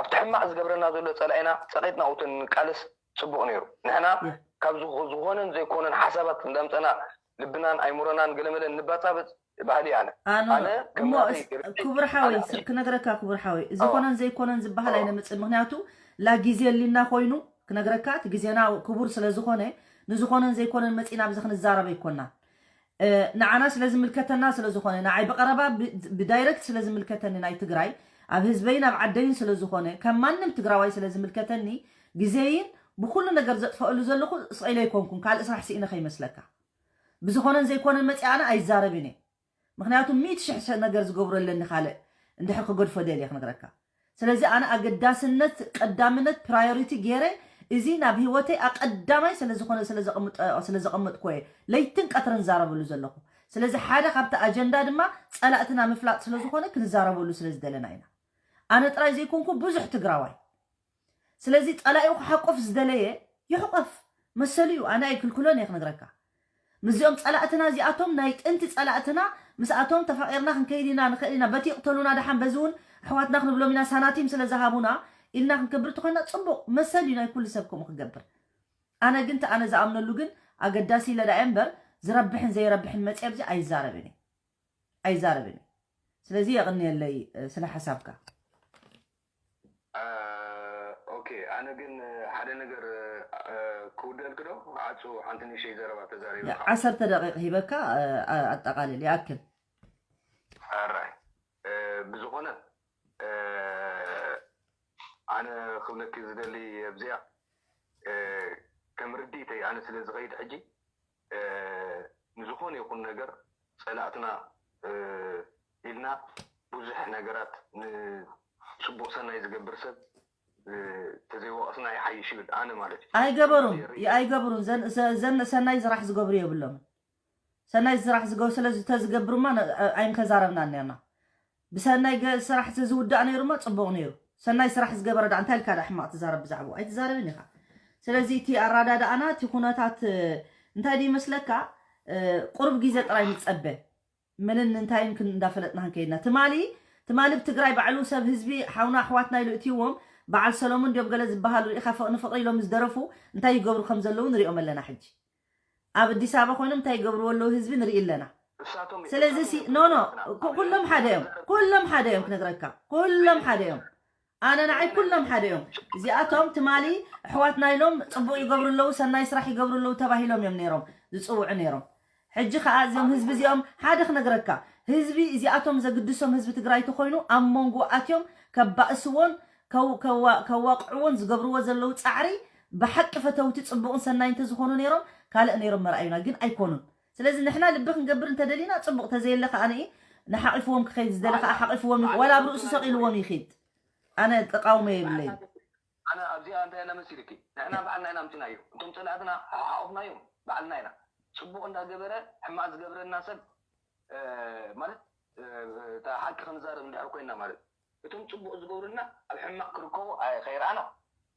ኣብቲ ሕማቕ ዝገብረና ዘሎ ፀላኢና ፀቒጥና ውትን ቃልስ ፅቡቕ ነይሩ ንሕና ካብ ዝኾነን ዘይኮነን ሓሳባት እንዳምፀና ልብናን ኣይምሮናን ገለመለን ንባፃበፅ ባህሊ ኣነ ኣነ እሞ ክቡር ሓወይ ክነግረካ ክቡር ሓወይ ዝኾነን ዘይኮነን ዝበሃል ኣይነምፅእ ምክንያቱ ላጊዜ ሊና ኮይኑ ክነግረካ እቲ ግዜና ክቡር ስለ ዝኾነ ንዝኾነን ዘይኮነን መፂና ብዚ ክንዛረብ ኣይኮና ንዓና ስለ ዝምልከተና ስለ ዝኾነ ንዓይ ብቐረባ ብዳይረክት ስለ ዝምልከተኒ ናይ ትግራይ ኣብ ህዝበይን ኣብ ዓደይን ስለ ዝኾነ ከም ማንም ትግራዋይ ስለ ዝምልከተኒ ግዜይን ብኩሉ ነገር ዘጥፈእሉ ዘለኹ ስቕ ኢለ ኣይኮንኩን ካልእ ስራሕ ስኢነ ከይመስለካ ብዝኾነን ዘይኮነን መፂኣና ኣይዛረብን እየ ምክንያቱ ሚእቲ ሽሕ ነገር ዝገብሮ ኣለኒ ካልእ እንድሕር ክገድፎ ደልየ ክነግረካ ስለዚ ኣነ ኣገዳስነት ቀዳምነት ፕራዮሪቲ ገይረ እዚ ናብ ህይወተይ ኣቀዳማይ ስለዝኾነ ስለዘቐምጥኮ እየ ለይትን ቀትርን ዛረበሉ ዘለኹ ስለዚ ሓደ ካብቲ ኣጀንዳ ድማ ፀላእትና ምፍላጥ ስለዝኾነ ክንዛረበሉ ስለዝደለና ኢና ኣነ ጥራይ ዘይኮንኩ ብዙሕ ትግራዋይ ስለዚ ፀላኢኡ ክሓቆፍ ዝደለየ ይሕቆፍ መሰሉ እዩ ኣነ ኣይክልክሎን እየ ክነግረካ ምስዚኦም ፀላእትና እዚኣቶም ናይ ጥንቲ ፀላእትና ምስኣቶም ተፋቒርና ክንከይድ ኢና ንኽእል ኢና በቲ ይቕተሉና ደሓን በዚ እውን ኣሕዋትና ክንብሎም ኢና ሳናቲም ስለ ዝሃቡና ኢልና ክንገብር ተኾይና ፅቡቕ መሰል እዩ ናይ ኩሉ ሰብ ከምኡ ክገብር ኣነ ግን ተኣነ ዝኣምነሉ ግን ኣገዳሲ ኢለ ዳየ እምበር ዝረብሕን ዘይረብሕን መፅየ ኣብዚ ኣይዛረብን እየ ኣይዛረብን እየ ስለዚ የቕንየለይ ስለ ሓሳብካ ኦኬ ኣነ ግን ሓደ ነገር ክውደልክ ዶ ዓፁ ሓንቲ ንእሽተይ ዘረባ ተዛሪበ ዓሰርተ ደቂቕ ሂበካ ኣጠቃልል ይኣክል ኣራይ ብዝኾነ ኣነ ክብለኪ ዝደሊ ኣብዚኣ ከም ርድኢተይ ኣነ ስለ ዝኸይድ ሕጂ ንዝኾነ ይኹን ነገር ጸላእትና ኢልና ብዙሕ ነገራት ንጽቡቕ ሰናይ ዝገብር ሰብ ተዘይወቐስና ይሓይሽ ይብል ኣነ ማለት እዩ። ኣይገበሩን ኣይገበሩን ዘን ሰናይ ዝራሕ ዝገብሩ የብሎምን። ሰናይ ስራሕ ዝገ ስለዚ ተዝገብርማ ኣይምተዛረብና ነርና። ብሰናይ ስራሕ ተዝውዳእ ነይሩማ ጽቡቕ ነይሩ። ሰናይ ስራሕ ዝገበረ ዳ እንታይ ኢልካ ዳ ሕማቕ ትዛረብ ብዛዕባኡ ኣይትዛረብን ኢኻ። ስለዚ እቲ ኣራዳዳኣና እቲ ኩነታት እንታይ ድዩ ይመስለካ? ቁሩብ ግዜ ጥራይ ንጸበ። ምንን እንታይን ክን እንዳፈለጥና ክንከይድና ትማሊ ትማሊ ብትግራይ ባዕሉ ሰብ ህዝቢ ሓውና ኣሕዋትና ኢሉ እትይዎም በዓል ሰሎሙን ድዮም ገለ ዝበሃሉ ርኢኻ ፍቕ- ንፍቕሪ ኢሎም ዝደረፉ እንታይ ይገብሩ ከም ዘለዉ ንሪኦም ኣለና ሕጂ ኣብ ኣዲስ ኣበባ ኮይኖም እንታይ ይገብርዎ ኣለዉ ህዝቢ ንርኢ ኣለና እሳቶም ስለዚ ሲ እሳቶም ኖ ኖ ይፈልጡና። ኩ- ኩሎም ሓደ እዮም ኩሎም ሓደ እዮም ክነግረካ ኩሎም ሓደ እዮም ኣነ ንዓይ ኩሎም ሓደ እዮም እዚኣቶም ትማሊ ኣሕዋትና ኢሎም ፅቡቅ ይገብሩ ኣለዉ ሰናይ ስራሕ ይገብሩ ኣለዉ ተባሂሎም እዮም ነይሮም ዝፅውዑ ነይሮም ሕጂ ከዓ እዚኦም ህዝቢ እዚኦም ሓደ ክነግረካ ህዝቢ እዚኣቶም ዘግድሶም ህዝቢ ትግራይ ተኮይኑ ኣብ መንጎ ኣትዮም ከባእስዎን ከዋቅዕዎን ዝገብርዎ ዘለዉ ፃዕሪ ብሓቂ ፈተውቲ ፅቡቅን ሰናይ እንተዝኾኑ ነይሮም ካልእ ነይሮም መርኣዩና ግን ኣይኮኑን ስለዚ ንሕና ልቢ ክንገብር እንተደሊና ፅቡቅ ተዘየለ ከዓ ንኢ ንሓቂፍዎም ክኸይድ ዝደለ ከዓ ሓቂፍዎም ዋላ ኣብ ርእሱ ሰቂልዎም ይኽድ ኣነ ተቃውሞ የብለይን ኣነ ኣብዚኣ እንታይ ኢለ መሲልኪ ንሕና ባዕልና ኢና ኣምፅናዮ እቶም ፀላእትና ሓሓቑፍናዮም ባዕልና ኢና ፅቡቅ እንዳገበረ ሕማቅ ዝገብረና ሰብ ማለት እታ ሓቂ ክንዛረብ እንድሕር ኮይና ማለት እቶም ፅቡቅ ዝገብሩልና ኣብ ሕማቅ ክርከቡ ከይረኣና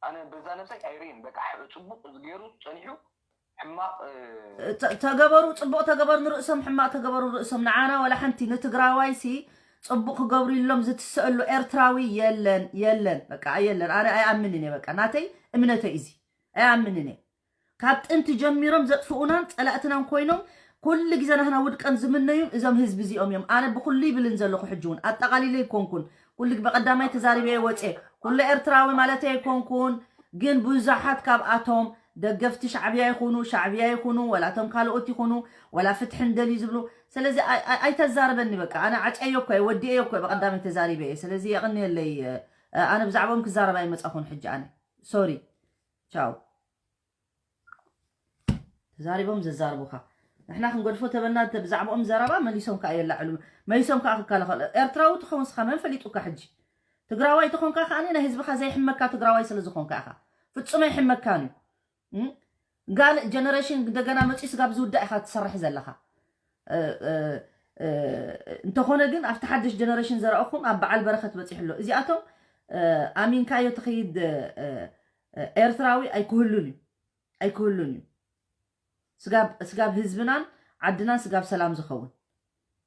ኣነ በዛ ነብሰይ ኣይርእን በቃ ፅቡቅ ገይሩ ፀኒሑ ሕማቅ ተገበሩ ፅቡቅ ተገበሩ ንርእሶም ሕማቅ ተገበሩ ርእሶም ንዓና ወላ ሓንቲ ንትግራዋይ ሲ ፅቡቅ ክገብሩ ኢሎም ዝትሰእሉ ኤርትራዊ የለን የለን በቃ የለን ኣነ ኣይኣምንን እየ በቃ ናተይ እምነተይ እዚ ኣይኣምንን እየ ካብ ጥንቲ ጀሚሮም ዘጥፍኡናን ፀላእትናን ኮይኖም ኩሉ ግዜ ናህና ውድቀን ዝምነዩን እዞም ህዝቢ እዚኦም እዮም ኣነ ብኩሉ ይብልን ዘለኹ ሕጂ እውን ኣጠቃሊለ ይኮንኩን ኩሉ በቀዳማይ ተዛሪበ ወፅየ ኩሉ ኤርትራዊ ማለት ኣይኮንኩን ግን ብዙሓት ካብኣቶም ደገፍቲ ሻዕብያ ይኹኑ ሻዕብያ ይኹኑ ወላ እቶም ካልኦት ይኹኑ ወላ ፍትሒ ንደልዩ ዝብሉ ስለዚ ኣይተዛርበኒ በቃ ኣነ ዓጨዮ እኮ ወዲኤዮ እኮ በቀዳመይ ተዛሪበ እየ ስለዚ የቕንየለይ ኣነ ብዛዕባኦም ክዛረብ ኣይመፃኹን ሕጂ ኣነ ሶሪ ቻው ተዛሪቦም ዘዛርቡካ ንሕና ክንገድፎ ተበና ብዛዕባኦም ዘረባ መሊሶም ከዓ የላዕሉ መሊሶም ከዓ ክከላኸል ኤርትራዊ ትኸውን ስኻ መን ፈሊጡካ ሕጂ ትግራዋይ ተኾንካ ከዓ ናይ ህዝብኻ ዘይሕመካ ትግራዋይ ስለ ዝኾንካ ኢኻ ፍጹም ኣይሕመካን እዩ ጋል ጀነሬሽን እንደገና መፅኡ ስጋብ ዝውዳእ ኢኻ ትሰርሕ ዘለኻ እንተኾነ ግን ኣብቲ ሓድሽ ጀነሬሽን ዘረእኹም ኣብ በዓል በረኸት በፂሑ ኣሎ እዚኣቶም ኣሚንካዮ ትኸይድ ኤርትራዊ ኣይክህሉን እዩ ኣይክህሉን እዩ ስጋብ ህዝብናን ዓድናን ስጋብ ሰላም ዝኸውን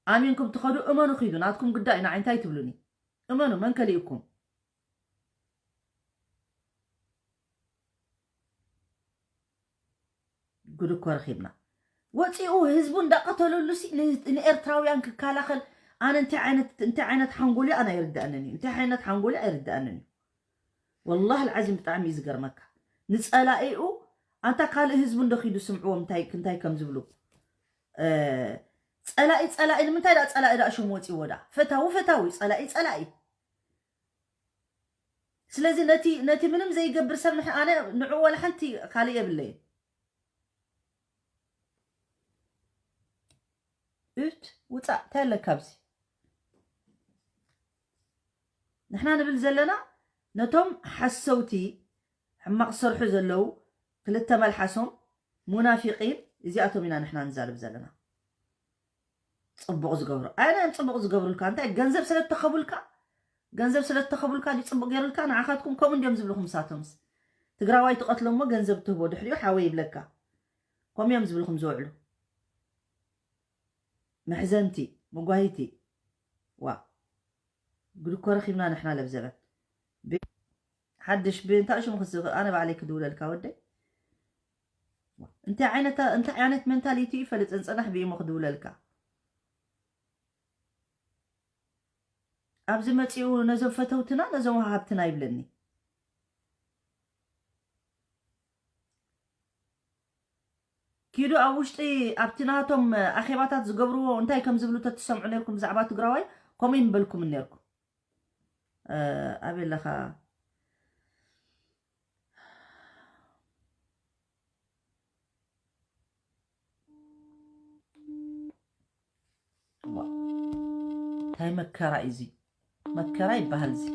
ኣሚንኩም ትኸዱ እመኑ ኺዱ ናትኩም ግዳይ ንዓይ እንታይ ትብሉኒ እመኑ መን ከሊእኩም ጉድ እኮ ረኺብና ወፂኡ ህዝቡ እንዳቀተለሉ ንኤርትራውያን ክከላኸል ኣነ እንታይ ዓይነት ሓንጎል ኣነ ኣይርዳእንን እዩ እንታይ ዓይነት ሓንጎል ኣይርዳእንን እዩ ወላሂ ልዓዚም ብጣዕሚ እዩ ዝገርመካ ንፀላኢኡ ኣንታ ካልእ ህዝቡ እንደኺዱ ስምዕዎም እንታይ ከም ዝብሉ ፀላኢ ፀላኢ ንምንታይ ዳ ፀላኢ ዳ ሽሙ ወፂዎ ዳ ፈታዊ ፈታዊ ፀላኢ ፀላኢ ስለዚ ነቲ ነቲ ምንም ዘይገብር ሰብ ንሕ ኣነ ንዕኡ ወላ ሓንቲ ካልእ የብለይን እት ውፃእ እንታይ ኣለካ ኣብዚ ንሕና ንብል ዘለና ነቶም ሓሰውቲ ሕማቕ ዝሰርሑ ዘለዉ ክልተ መልሓሶም ሙናፊቂን እዚኣቶም ኢና ንሕና ንዛረብ ዘለና ፅቡቕ ዝገብሩ ኣነ እዮም ፅቡቕ ዝገብሩልካ እንታይ ገንዘብ ስለ እተኸቡልካ ገንዘብ ስለ እተኸቡልካ ድዩ ፅቡቕ ገይሩልካ ንዓኻትኩም ከምኡ እንዲዮም ዝብልኹም ንሳቶምስ ትግራዋይ ትቐትሎ እሞ ገንዘብ ትህቦ ድሕሪኡ ሓወ ይብለካ ከምኡ እዮም ዝብልኹም ዝውዕሉ መሕዘንቲ መጓሂቲ ዋ ጉድ እኮ ረኺብና ንሕና ለብዘበን ሓድሽ ብእንታ ሽሙ ክስ ኣነ ባዕለይ ክድውለልካ ወደይ እንታይ ዓይነት እንታይ ዓይነት ሜንታሊቲ እዩ ፈልጥን ፅናሕ ብኢሞ ክድውለልካ ኣብዚ መፂኡ ነዞም ፈተውትና ነዞም ወሃብትና ይብለኒ ኪዱ ኣብ ውሽጢ ኣብቲ ናቶም ኣኼባታት ዝገብርዎ እንታይ ከም ዝብሉ ተትሰምዑ ነርኩም ብዛዕባ ትግራዋይ ከምኡ ይምበልኩም ነርኩም ኣበይ ኣለኻ እንታይ መከራ እዩ እዚ? መከራ ይበሃል እዚ።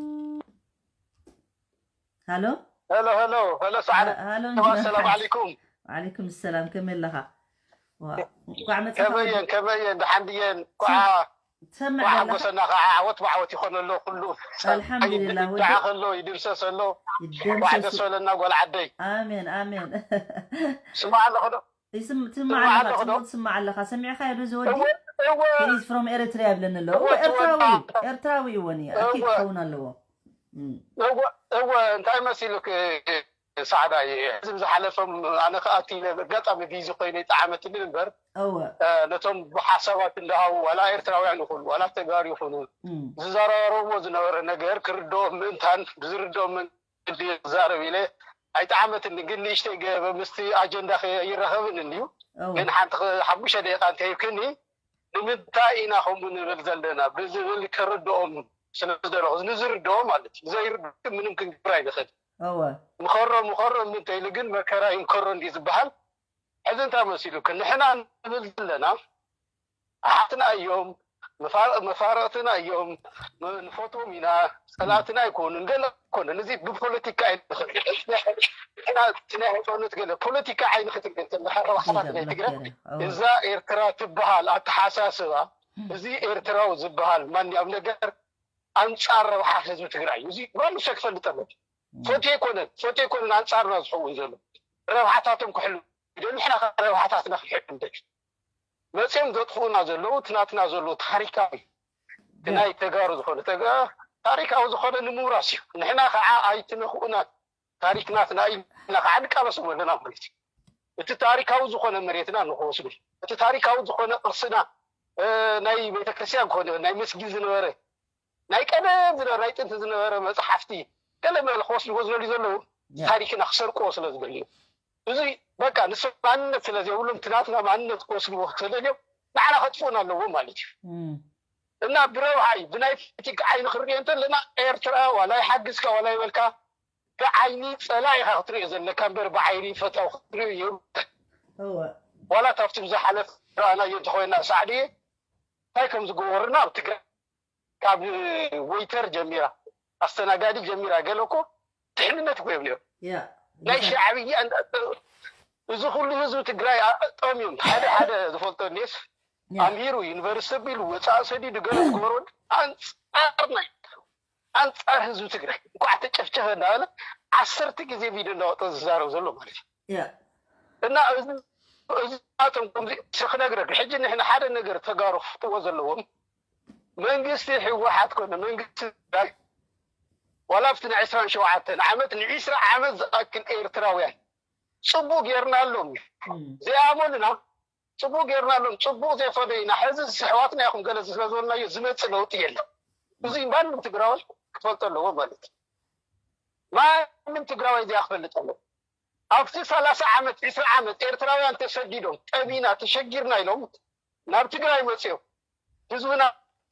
ሃሎ ሄሎ ሄሎ ሄሎ፣ ሰዓረ ሃሎ፣ ሰላም ዓለይኩም። ዓለይኩም ሰላም፣ ከመይ ኣለኻ? እንኳዕ መጻኻ። ከመየን ከመየን፣ ደሓን ድየን? ኳዓ ትሰምዕ ዘለኻ? ሓጎሰና ከዓ ዓወት ብዓወት ይኾነሎ ኩሉ። ኣልሓምዱሊላህ። ይዳዓኸሎ ይድምሰሰሎ። ኳዓ ይደምሰሱ። ደስ በለና ጓል ዓደይ። ኣሜን ኣሜን። ስማዕ ኣለኹ ዶ? ይስም- ትስማዕ ትስማዕ ኣለኻ፣ ኣለኹ ዶ? ጽቡቕ ትስማዕ ኣለኻ። ሰሚዕካ ዶ ዝወዲ? እወ እወ He is from Eritrea ይብለኒ ኣሎ። እወ እወ ኤርትራዊ ትወዳ- ኤርትራዊ ይወኒ ኣኪድ እወ ክኸውን ኣለዎ። እም፣ እወ እወ፣ እንታይ መሲሉክ ሰዓዳይ፣ እዚ ዝሓለፈም ኣነ ከኣቲ ኣጋጣሚ ቢዚ ኮይነ ይጠዓመትኒ እምበር፣ እወ እ፣ ነቶም ሓሳባት እንዳሃቡ ዋላ ኤርትራውያን ይኹኑ ዋላ ተጋሩ ይኹኑ እም፣ ዝዘራረብዎ ዝነበረ ነገር ክርድኦም ምእንታን ብዝርድኦም መንገዲ ክዛረብ ኢለ ኣይጠዓመትኒ። ግን ንእሽተይ ገበ ምስቲ ኣጀንዳ ከይራኸብን እንድዩ። እወ ግን ሓንቲ ኸ- ሓሙሽተ ደቂቃ እንተሂብክኒ፣ ንምንታይ ኢና ከምኡ ንብል ዘለና ብዝብል ከረድኦም ስለ ዝደለኹ፣ ንዝርድኦ ማለት እዩ። ዘይርድኦ ምንም ክንገብር ኣይንኽእል። እወ ምኸሮ ምኸሮ ምንተ ኢሉ ግን መከራ ይምከሮ እንዲ ዝበሃል። ሕዚ እንታይ መሲሉክ ንሕና ንብል ዘለና ኣሓትና እዮም፣ መፋ- መፋረቕትና እዮም፣ ም- ንፈትዎም ኢና፣ ጸላእትና ኣይኮኑን። ገለ ኣይኮነን። እዚ ብፖለቲካ ኣይንኽእል። ንሕና እቲ ናይ ሃይማኖት ገለ ፖለቲካ ዓይኒ ክትብል ከለኻ ረብሓታት ናይ ትግራይ መከራ እወ እዛ ኤርትራ ትበሃል ኣተሓሳስባ፣ እዚ ኤርትራዊ ዝበሃል ማንኛውም ነገር ኣንጻር ረብሓ ህዝቢ ትግራይ እዩ። እዚ ማንም ሰብ ክፈልጥ ኣለዎ። ፈትዮ ኣይኮነን፣ ፈትዮ ኣይኮነን ኣንጻርና ዝኸውን ዘሎ። ረብሓታቶም ክሕሉ ይደልዩ፣ ንሕና ከ ረብሓታትና ክንሕሉ ንደሊ። መጺኦም ዘጥፍኡና ዘለዉ እቲ ናትና ዘሎ ታሪካዊ፣ እቲ ናይ ተጋሩ ዝኾነ ተጋ- ታሪካዊ ዝኾነ ንምውራስ እዩ። ንሕና ከዓ ኣይትነኽኡና፣ ታሪክ ናትና እዩ፣ ንሕና ከዓ ንቃለሶም ኣለና ማለት እዩ። እቲ ታሪካዊ ዝኾነ መሬትና ንክወስዱ፣ እቲ ታሪካዊ ዝኾነ ቅርስና፣ እ፣ ናይ ቤተክርስትያን ክኾነ ናይ መስጊድ ዝነበረ፣ ናይ ቀደም ዝነበረ፣ ናይ ጥንቲ ዝነበረ መፅሓፍቲ ገለ መለ ክወስድዎ ዝደልዩ ዘለዉ፣ ያ ታሪክና ክሰርቅዎ ስለ ዝደልዩ፣ እዚ በቃ ንሶም ማንነት ስለ ዘይብሎም እቲ ናትና ማንነት ክወስድዎ ተደልዮም ንዓና ከጥፍኡና ኣለዎም ማለት እዩ። እም፣ እና ብረብሓ እዩ፣ ብናይ ፖለቲካ ዓይኒ ክንሪኦ እንተለና ኤርትራ ዋላ ይሓግዝካ ዋላ ይበልካ ብዓይኒ ጸላኢኻ ክትሪኦ ዘለካ እምበር ብዓይኒ ፈታዊ ክትሪኦ የብልካ። እወ ዋላ ካብቲ ዝሓለፈ ረኣናዮ እንተኾይና ሳዕድየ እንታይ ከም ዝገበሩና ኣብ ትግራይ ካብ ወይተር ጀሚራ ኣስተናጋዲ ጀሚራ ገለ እኮ ድሕንነት እኮ እዮም ነይሩ። ያ ናይ ብዛ- ሻዕብያ እንዳ- እዚ ኩሉ ህዝቢ ትግራይ አ- ጠምዮም ሓደ ሓደ ዝፈልጦ እንዴስ ያ ኣምሂሩ ዩኒቨርሲቲ ቢሉ ወፃእ ሰዲዱ ገለ ዝገበሮ ኣንፃር ናይ ኣንፃር ህዝቢ ትግራይ እንኳዕ ተጨፍጨፈ እንዳበለ ዓሰርተ ግዜ ቪድዮ እንዳወጠ ዝዛረብ ዘሎ ማለት እዩ። ያ እና እዚ እዚ ናቶም ከምዚ ክነግረክ ሕጂ ንሕና ሓደ ነገር ተጋሩ ክፍትዎ ዘለዎም መንግስቲ ህወሓት ኮነ መንግስቲ ትግራይ ዋላ ኣብቲ ናይ ዕስራን ሸውዓተን ዓመት ንዒስራ ዓመት ዝኣክል ኤርትራውያን ፅቡቅ ጌርና ኣሎም እዩ እም፣ ዘይኣመኑና ፅቡቅ ጌርና ኣሎም ፅቡቅ ዘይኮነ ኢና ሕዚ ኣሕዋትና ኢኹም ገለ ስለዝበልናዮ ዝመፅእ ለውጢ የለን። እዚ ማንም ትግራዋይ ክፈልጦ ኣለዎ ማለት እዩ። ማንም ትግራዋይ እዚኣ ክፈልጥ ኣለዎ። ኣብቲ ሰላሳ ዓመት ዒስራ ዓመት ኤርትራውያን ተሰዲዶም ጠሚና ተሸጊርና ኢሎም ናብ ትግራይ መፅኦም ህዝብና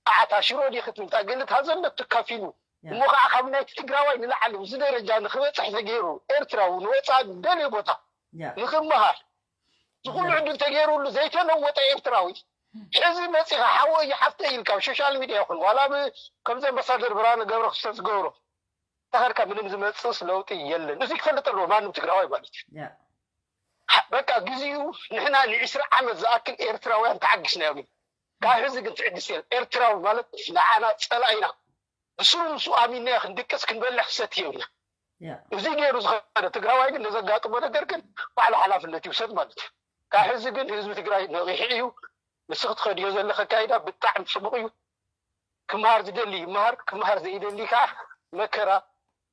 ዓታ ሽሮ ዲ ክትብል እታ ገለ እታ ዘለቱ ከፊሉ ያ እሞ ከዓ ካብ ናይቲ ትግራዋይ ንላዕሊ ኣብዚ ደረጃ ንክበፅሕ ተገይሩ ኤርትራዊ ንወፃእ ደልዮ ቦታ ያ ንክመሃር ዝኩሉ ዕድል ተገይሩሉ ዘይተለወጠ ኤርትራዊ ሕዚ መፂኻ ሓወይ ሓፍተይ ኢልካ ኣብ ሶሻል ሚድያ ይኹን ዋላ ብ- ከምዚ ኣምባሳደር ብርሃነ ገብረ ክርስቶስ ዝገብሮ ተኸድካ ምንም ዝመፅእስ ለውጢ የለን። እዚ ክፈልጥ ኣለዎ ማንም ትግራዋይ ማለት እዩ። ያ በቃ ግዜኡ ንሕና ንዒስራ ዓመት ዝኣክል ኤርትራውያን ተዓጊስናዮም እዩ። ካብ ሕዚ ግን ትዕግስቲ የለን። ኤርትራዊ ማለት ንዓና ፀላኢና ብስሩ ንሱ ኣሚንናዮ ክንድቅስ ክንበልዕ ክሰቲ የብልና። ያ እዚ ገይሩ ዝኸደ ትግራዋይ ግን ንዘጋጥሞ ነገር ግን ባዕሉ ሓላፍነት ይውሰድ ማለት እዩ። ካብ ሕዚ ግን ህዝቢ ትግራይ ነቒሑ እዩ። ንስኺ ትኸድዮ ዘለኺ ኣካይዳ ብጣዕሚ ፅቡቕ እዩ። ክምሃር ዝደሊ ይምሃር፣ ክምሃር ዘይደሊ ከዓ መከራ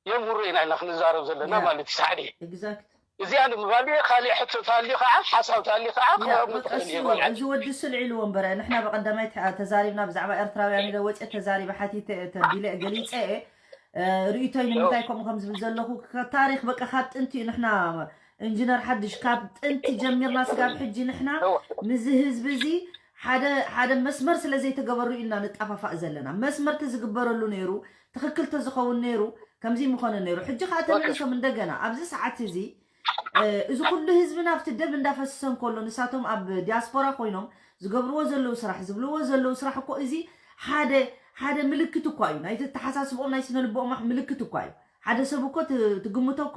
የምህሮ ኢና ኢልና ክንዛረብ ዘለና ያ ማለት እዩ። ሳዕዲ exact እዚኣ ንምባል እዩ። ካሊእ ሕቶ ታልዩ ከዓ ሓሳብ ታልዩ ከዓ ያ ክቐርብ በቃ ትኽእል እሱ እየ ጓል ዓዲ። እዚ ወዲ ስልዒ ኢልዎ እምበር ንሕና ብቐዳማይ ተ- ተዛሪብና ብዛዕባ ኤርትራውያን ኢለ ወፅየ ተዛሪበ ሓቲተ ተቢለ ገሊፀ እየ እ፣ ርእይቶይ ንምንታይ ከምኡ ከም ዝብል ዘለኹ ከ- ታሪክ በቃ ካብ ጥንቲ እዩ ንሕና ኢንጂነር ሓድሽ ካብ ጥንቲ ጀሚርና ስጋብ ሕጂ ንሕና እወ። ምዚ ህዝቢ እዚ ሓደ ሓደ መስመር ስለ ዘይተገበሩ ኢና ንጠፋፋእ ዘለና መስመር ተዝግበረሉ ነይሩ ትኽክል ተዝኸውን ነይሩ ከምዚ ምኾነ ነይሩ ሕጂ ከዓ ተመሊሶም እንደገና ኣብዚ ሰዓት እዚ እ፣ እዚ ኩሉ ህዝብና ኣብቲ ደም እንዳፈሰሰ እንከሎ ንሳቶም ኣብ ዲያስፖራ ኮይኖም ዝገብርዎ ዘለዉ ስራሕ፣ ዝብልዎ ዘለዉ ስራሕ እኮ እዚ ሓደ ሓደ ምልክት እኳ እዩ። ናይቲ ኣተሓሳስብኦም፣ ናይ ስነ ልቦኦም ምልክት እኳ እዩ። ሓደ ሰብ እኮ ት-፣ ትግምቶ እኮ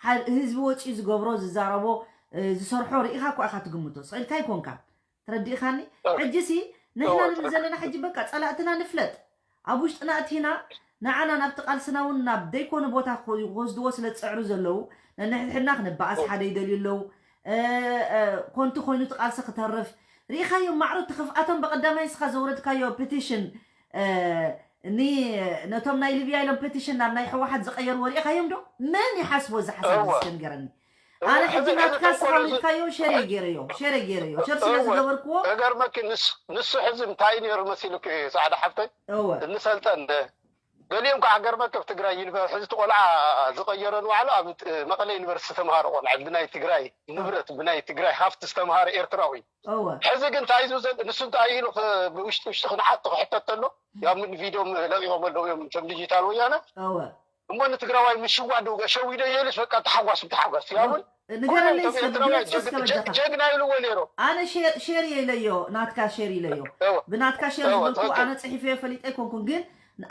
ሓ-፣ ህዝቢ ወፂኡ ዝገብሮ፣ ዝዛረቦ፣ እ፣ ዝሰርሖ ርኢኻ እኳ ኢኻ ትግምቶ። ስቕ ኢልካ ኣይኮንካን። ተረዲእኻኒ? ሕጂ ሲ ንሕና ንብል ዘለና ሕጂ በቃ ጸላእትና ንፍለጥ። ኣብ ውሽጥና ኣእቲና ንዓና ናብቲ ቃልስና እውን ናብ ደይኮነ ቦታ ክወ-፣ ክወስድዎ ስለ ዝጸዕሩ ዘለዉ፣ ነንሕድሕድና ክንበኣስ ሓደ ይደልዩ ኣለዉ። እ፣ እ፣ ኮንቱ ኮይኑ እቲ ቃልሲ ክተርፍ። ርኢኻዮም ማዕረ እቲ ክፍኣቶም ብቐዳማይ ንስኻ ዘውረድካዮ ፔቲሽን፣ እ፣ ኒ-፣ ነቶም ናይ ሊብያ ኢሎም ፔቲሽን ናብ ናይ ህወሓት ዝቐየርዎ ርኢኻዮም ዶ? መን ይሓስቦ እዚ ሓሳብ እዚ እወ። እስከ ንገረኒ። እወ፣ ኣነ ሕጂ ሕዚ፣ ሕዚ ናትካ ተንኮል እዚ ስኻውሪትካዮ ሸር እየ ገይረዮ፣ ሸር እየ ገይረዮ። ሸር ስለ እወ። ዝገበርክዎ። እገርመኪ ንስ-፣ ንሱ ሕዚ እንታይ ነይሩ መሲሉኪ ጻዕዳ ሓፍተይ? እወ። እንሰልጠን ገሊኦም ከዓ ገርመኪ ኣብ ትግራይ ዩኒቨር-፣ ሕዚ እቲ ቆልዓ ዝቐየረን ባዕሉ ኣብ ት-፣ መቐለ ዩኒቨርሲቲ ተምሃሮ ቆልዓ ብናይ ትግራይ ንብረት፣ ብናይ ትግራይ ሃፍቲ ዝተምሃረ ኤርትራዊ። እወ። ሕዚ ግን እንታይ እዩ ዘል-፣ ንሱ እንታይ ኢሉ ኽ-፣ ብውሽጢ ውሽጢ ክንዓጥ ክሕተት ተሎ፣ ያው ምን ቪድዮም ለቂቖም ኣለዉ እዮም እቶም ዲጂታል ወያነ። እወ። እሞ ንትግራዋይ ምሽዋድ ዶ ሸዊዶ የልሽ በቃ ተሓጓስ ብተሓጓስ ያውን ንገረለይ እስከ ብግልፂ እስከ በጃኻ። ጀግና ይብልዎ ነይሮም። ኣነ ሼር፣ ሼር እየ ኢለዮ፣ ናትካ ሼር ኢለዮ። እወ። ብናትካ ሼር እወ፣ ዝበልኩ ትኽክል። ኣነ ፅሒፈዮ ፈሊጠ ኣይኮንኩን፣ ግን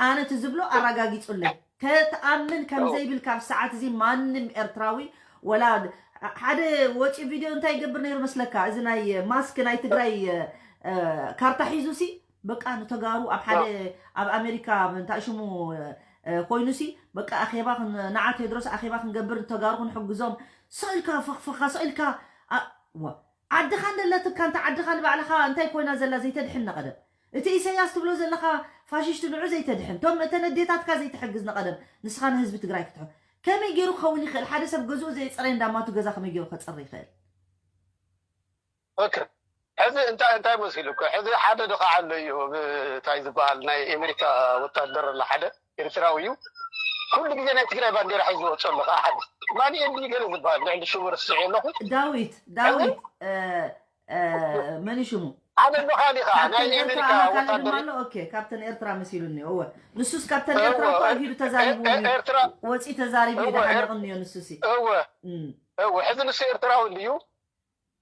ኣነ እቲ ዝብሎ ኣረጋጊፁለይ። ከተኣምን ከም እወ። ዘይብል ካብ ሰዓት እዚ ማንም ኤርትራዊ ወላ ሓደ ወፂኡ ቪድዮ እንታይ ይገብር ነይሩ መስለካ? እዚ ናይ ማስክ ናይ ትግራይ፣ እ፣ ካርታ ሒዙ ሲ በቃ ንተጋሩ ኣብ ሓደ እወ። ኣብ ኣሜሪካ እንታይ ሽሙ፣ እ፣ ኮይኑሲ በቃ ኣኼባ ክን-፣ ንዓ ቴድሮስ ኣኼባ ክንገብር ንተጋሩ ክንሕግዞም ስቕ ኢልካ ፈኽፈኻ ስቕ ኢልካ ኣ-፣ ዋ፣ ዓድኻ እንደለትካ እንተ ዓድኻ ንባዕልኻ እንታይ ኮይና ዘላ ዘይተድሕን ነቐደም። እቲ ኢሰያስ ትብሎ ዘለኻ ፋሽሽቲ ንዑ ዘይተድሕን። እቶም እተን ኣዴታትካ ዘይትሕግዝ ነቐደም። ንስኻ ንህዝቢ ትግራይ ክትሕ-፣ ከመይ ገይሩ ክኸውን ይኽእል? ሓደ ሰብ ገዝኡ ዘየጸረየ እንዳማቱ ገዛ ከመይ ገይሩ ከጽሪ ይኽእል? ኦኬ። ሕዚ እንታይ፣ እንታይ መሲሉ እኮ? ሕዚ ሓደ ድኻ ኣሎ እዩ፣ ብ-፣ እንታይ ዝበሃል ናይ ኣሜሪካ ወታደር ኣሎ ሓደ ኤርትራዊ እዩ። ኩሉ ግዜ ናይ ትግራይ ባንዴራ ሒዙ ዝወጽእ ኣሎ ከዓ ሓደ። ማኑኤል ድዩ ገለ ዝበሃል ልዕሊ ሽሙ ረሲዐ ኣለኹ። ዳዊት፣ ዳዊት፣ ሕዚ እ፣ እ፣ መን እዩ ሽሙ? ሓደ ድኻ ዲኻ? ናይ ካብተን ኤርትራ ኣሜሪካ ኣካል ወታደር ድማ እዩ። ኣሎ። ኦኬ፣ ካብተን ኤርትራ መሲሉኒ። እወ። ንሱስ ካብተን ኤርትራ እወ፣ እኮ ኣግሂዱ ተዛሪቡ እ-፣ እዩ። ኤርትራ ወፂ ተዛሪቡ እዩ እወ፣ ኤር-፣ ደሓነቕኒ እዩ ንሱሲ። እወ። እም። እወ፣ ሕዚ ንሱ ኤርትራዊ እንድዩ።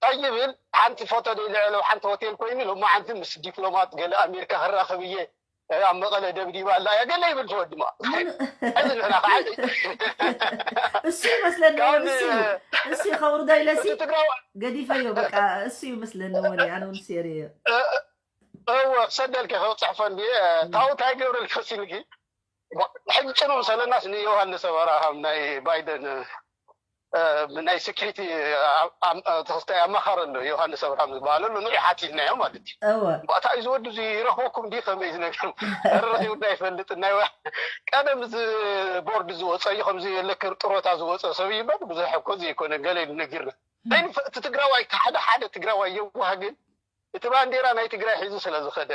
እንታይ ይብል? ሓንቲ ፎቶ ደይ ልዕሎ ሓንቲ ሆቴል ኮይኑ፣ ሎማዓንቲ ምስ ዲፕሎማት ገለ ኣሜሪካ ክራኸብ እየ፣ ኣብ መቐለ ደብዲባ ኣላ እያ፣ ገለ ይብል ተወድማ። ሙሉ-፣ ሕዚ ንሕና ከዓ እሱ ይመስለኒ፣ ካብ እሱ እዩ፣ ን-፣ እሱ እዩ፣ ከውርዶ ኢለ ሲ እቲ ትግራዋ-፣ ገዲፈዮ፣ በቃ እሱ እዩ መስለኒ፣ ወኒ፣ ኣነ እውን ሴሪ እየ። እ-፣ እወ፣ ክሰደልኪ፣ ክጽሕፈን ድየ፣ እም። ታው እንታይ ገብረልኪ መሲልኪ? ሕጂ ጭኑ ሰለናስ ንዮሃንስ ኣብርሃም ናይ ባይደን፣ እ፣ ናይ ሴኩሪቲ ኣ-፣ ኣ-፣ ተኸስታይ ኣማኻሪ ኣሎ፣ ዮሃንስ ኣብርሃም ዝበሃል ኣሎ፣ ንዑ ሓቲትናዮ ማለት እዩ። እወ። ባእታ እዩ ዝወዲ እዚ ይረኽበኩም ድዩ ከመይ ዝነገር? ኧረ ረኺቡና ይፈልጥ። ናይ ወ-፣ ቀደም እዚ ቦርድ ዝወፀ እዩ፣ ከምዚ ለክር ጥሮታ ዝወፀ ሰብ እዩ እምበር ብዙሕ እኮ ዘይኮነ ገለ ኢሉ ነጊርና። ናይ ንፈ-፣ እቲ ትግራዋይ፣ ሓደ ሓደ ትግራዋይ የዋህ ግን እቲ ባንዴራ ናይ ትግራይ ሒዙ ስለ ዝኸደ፣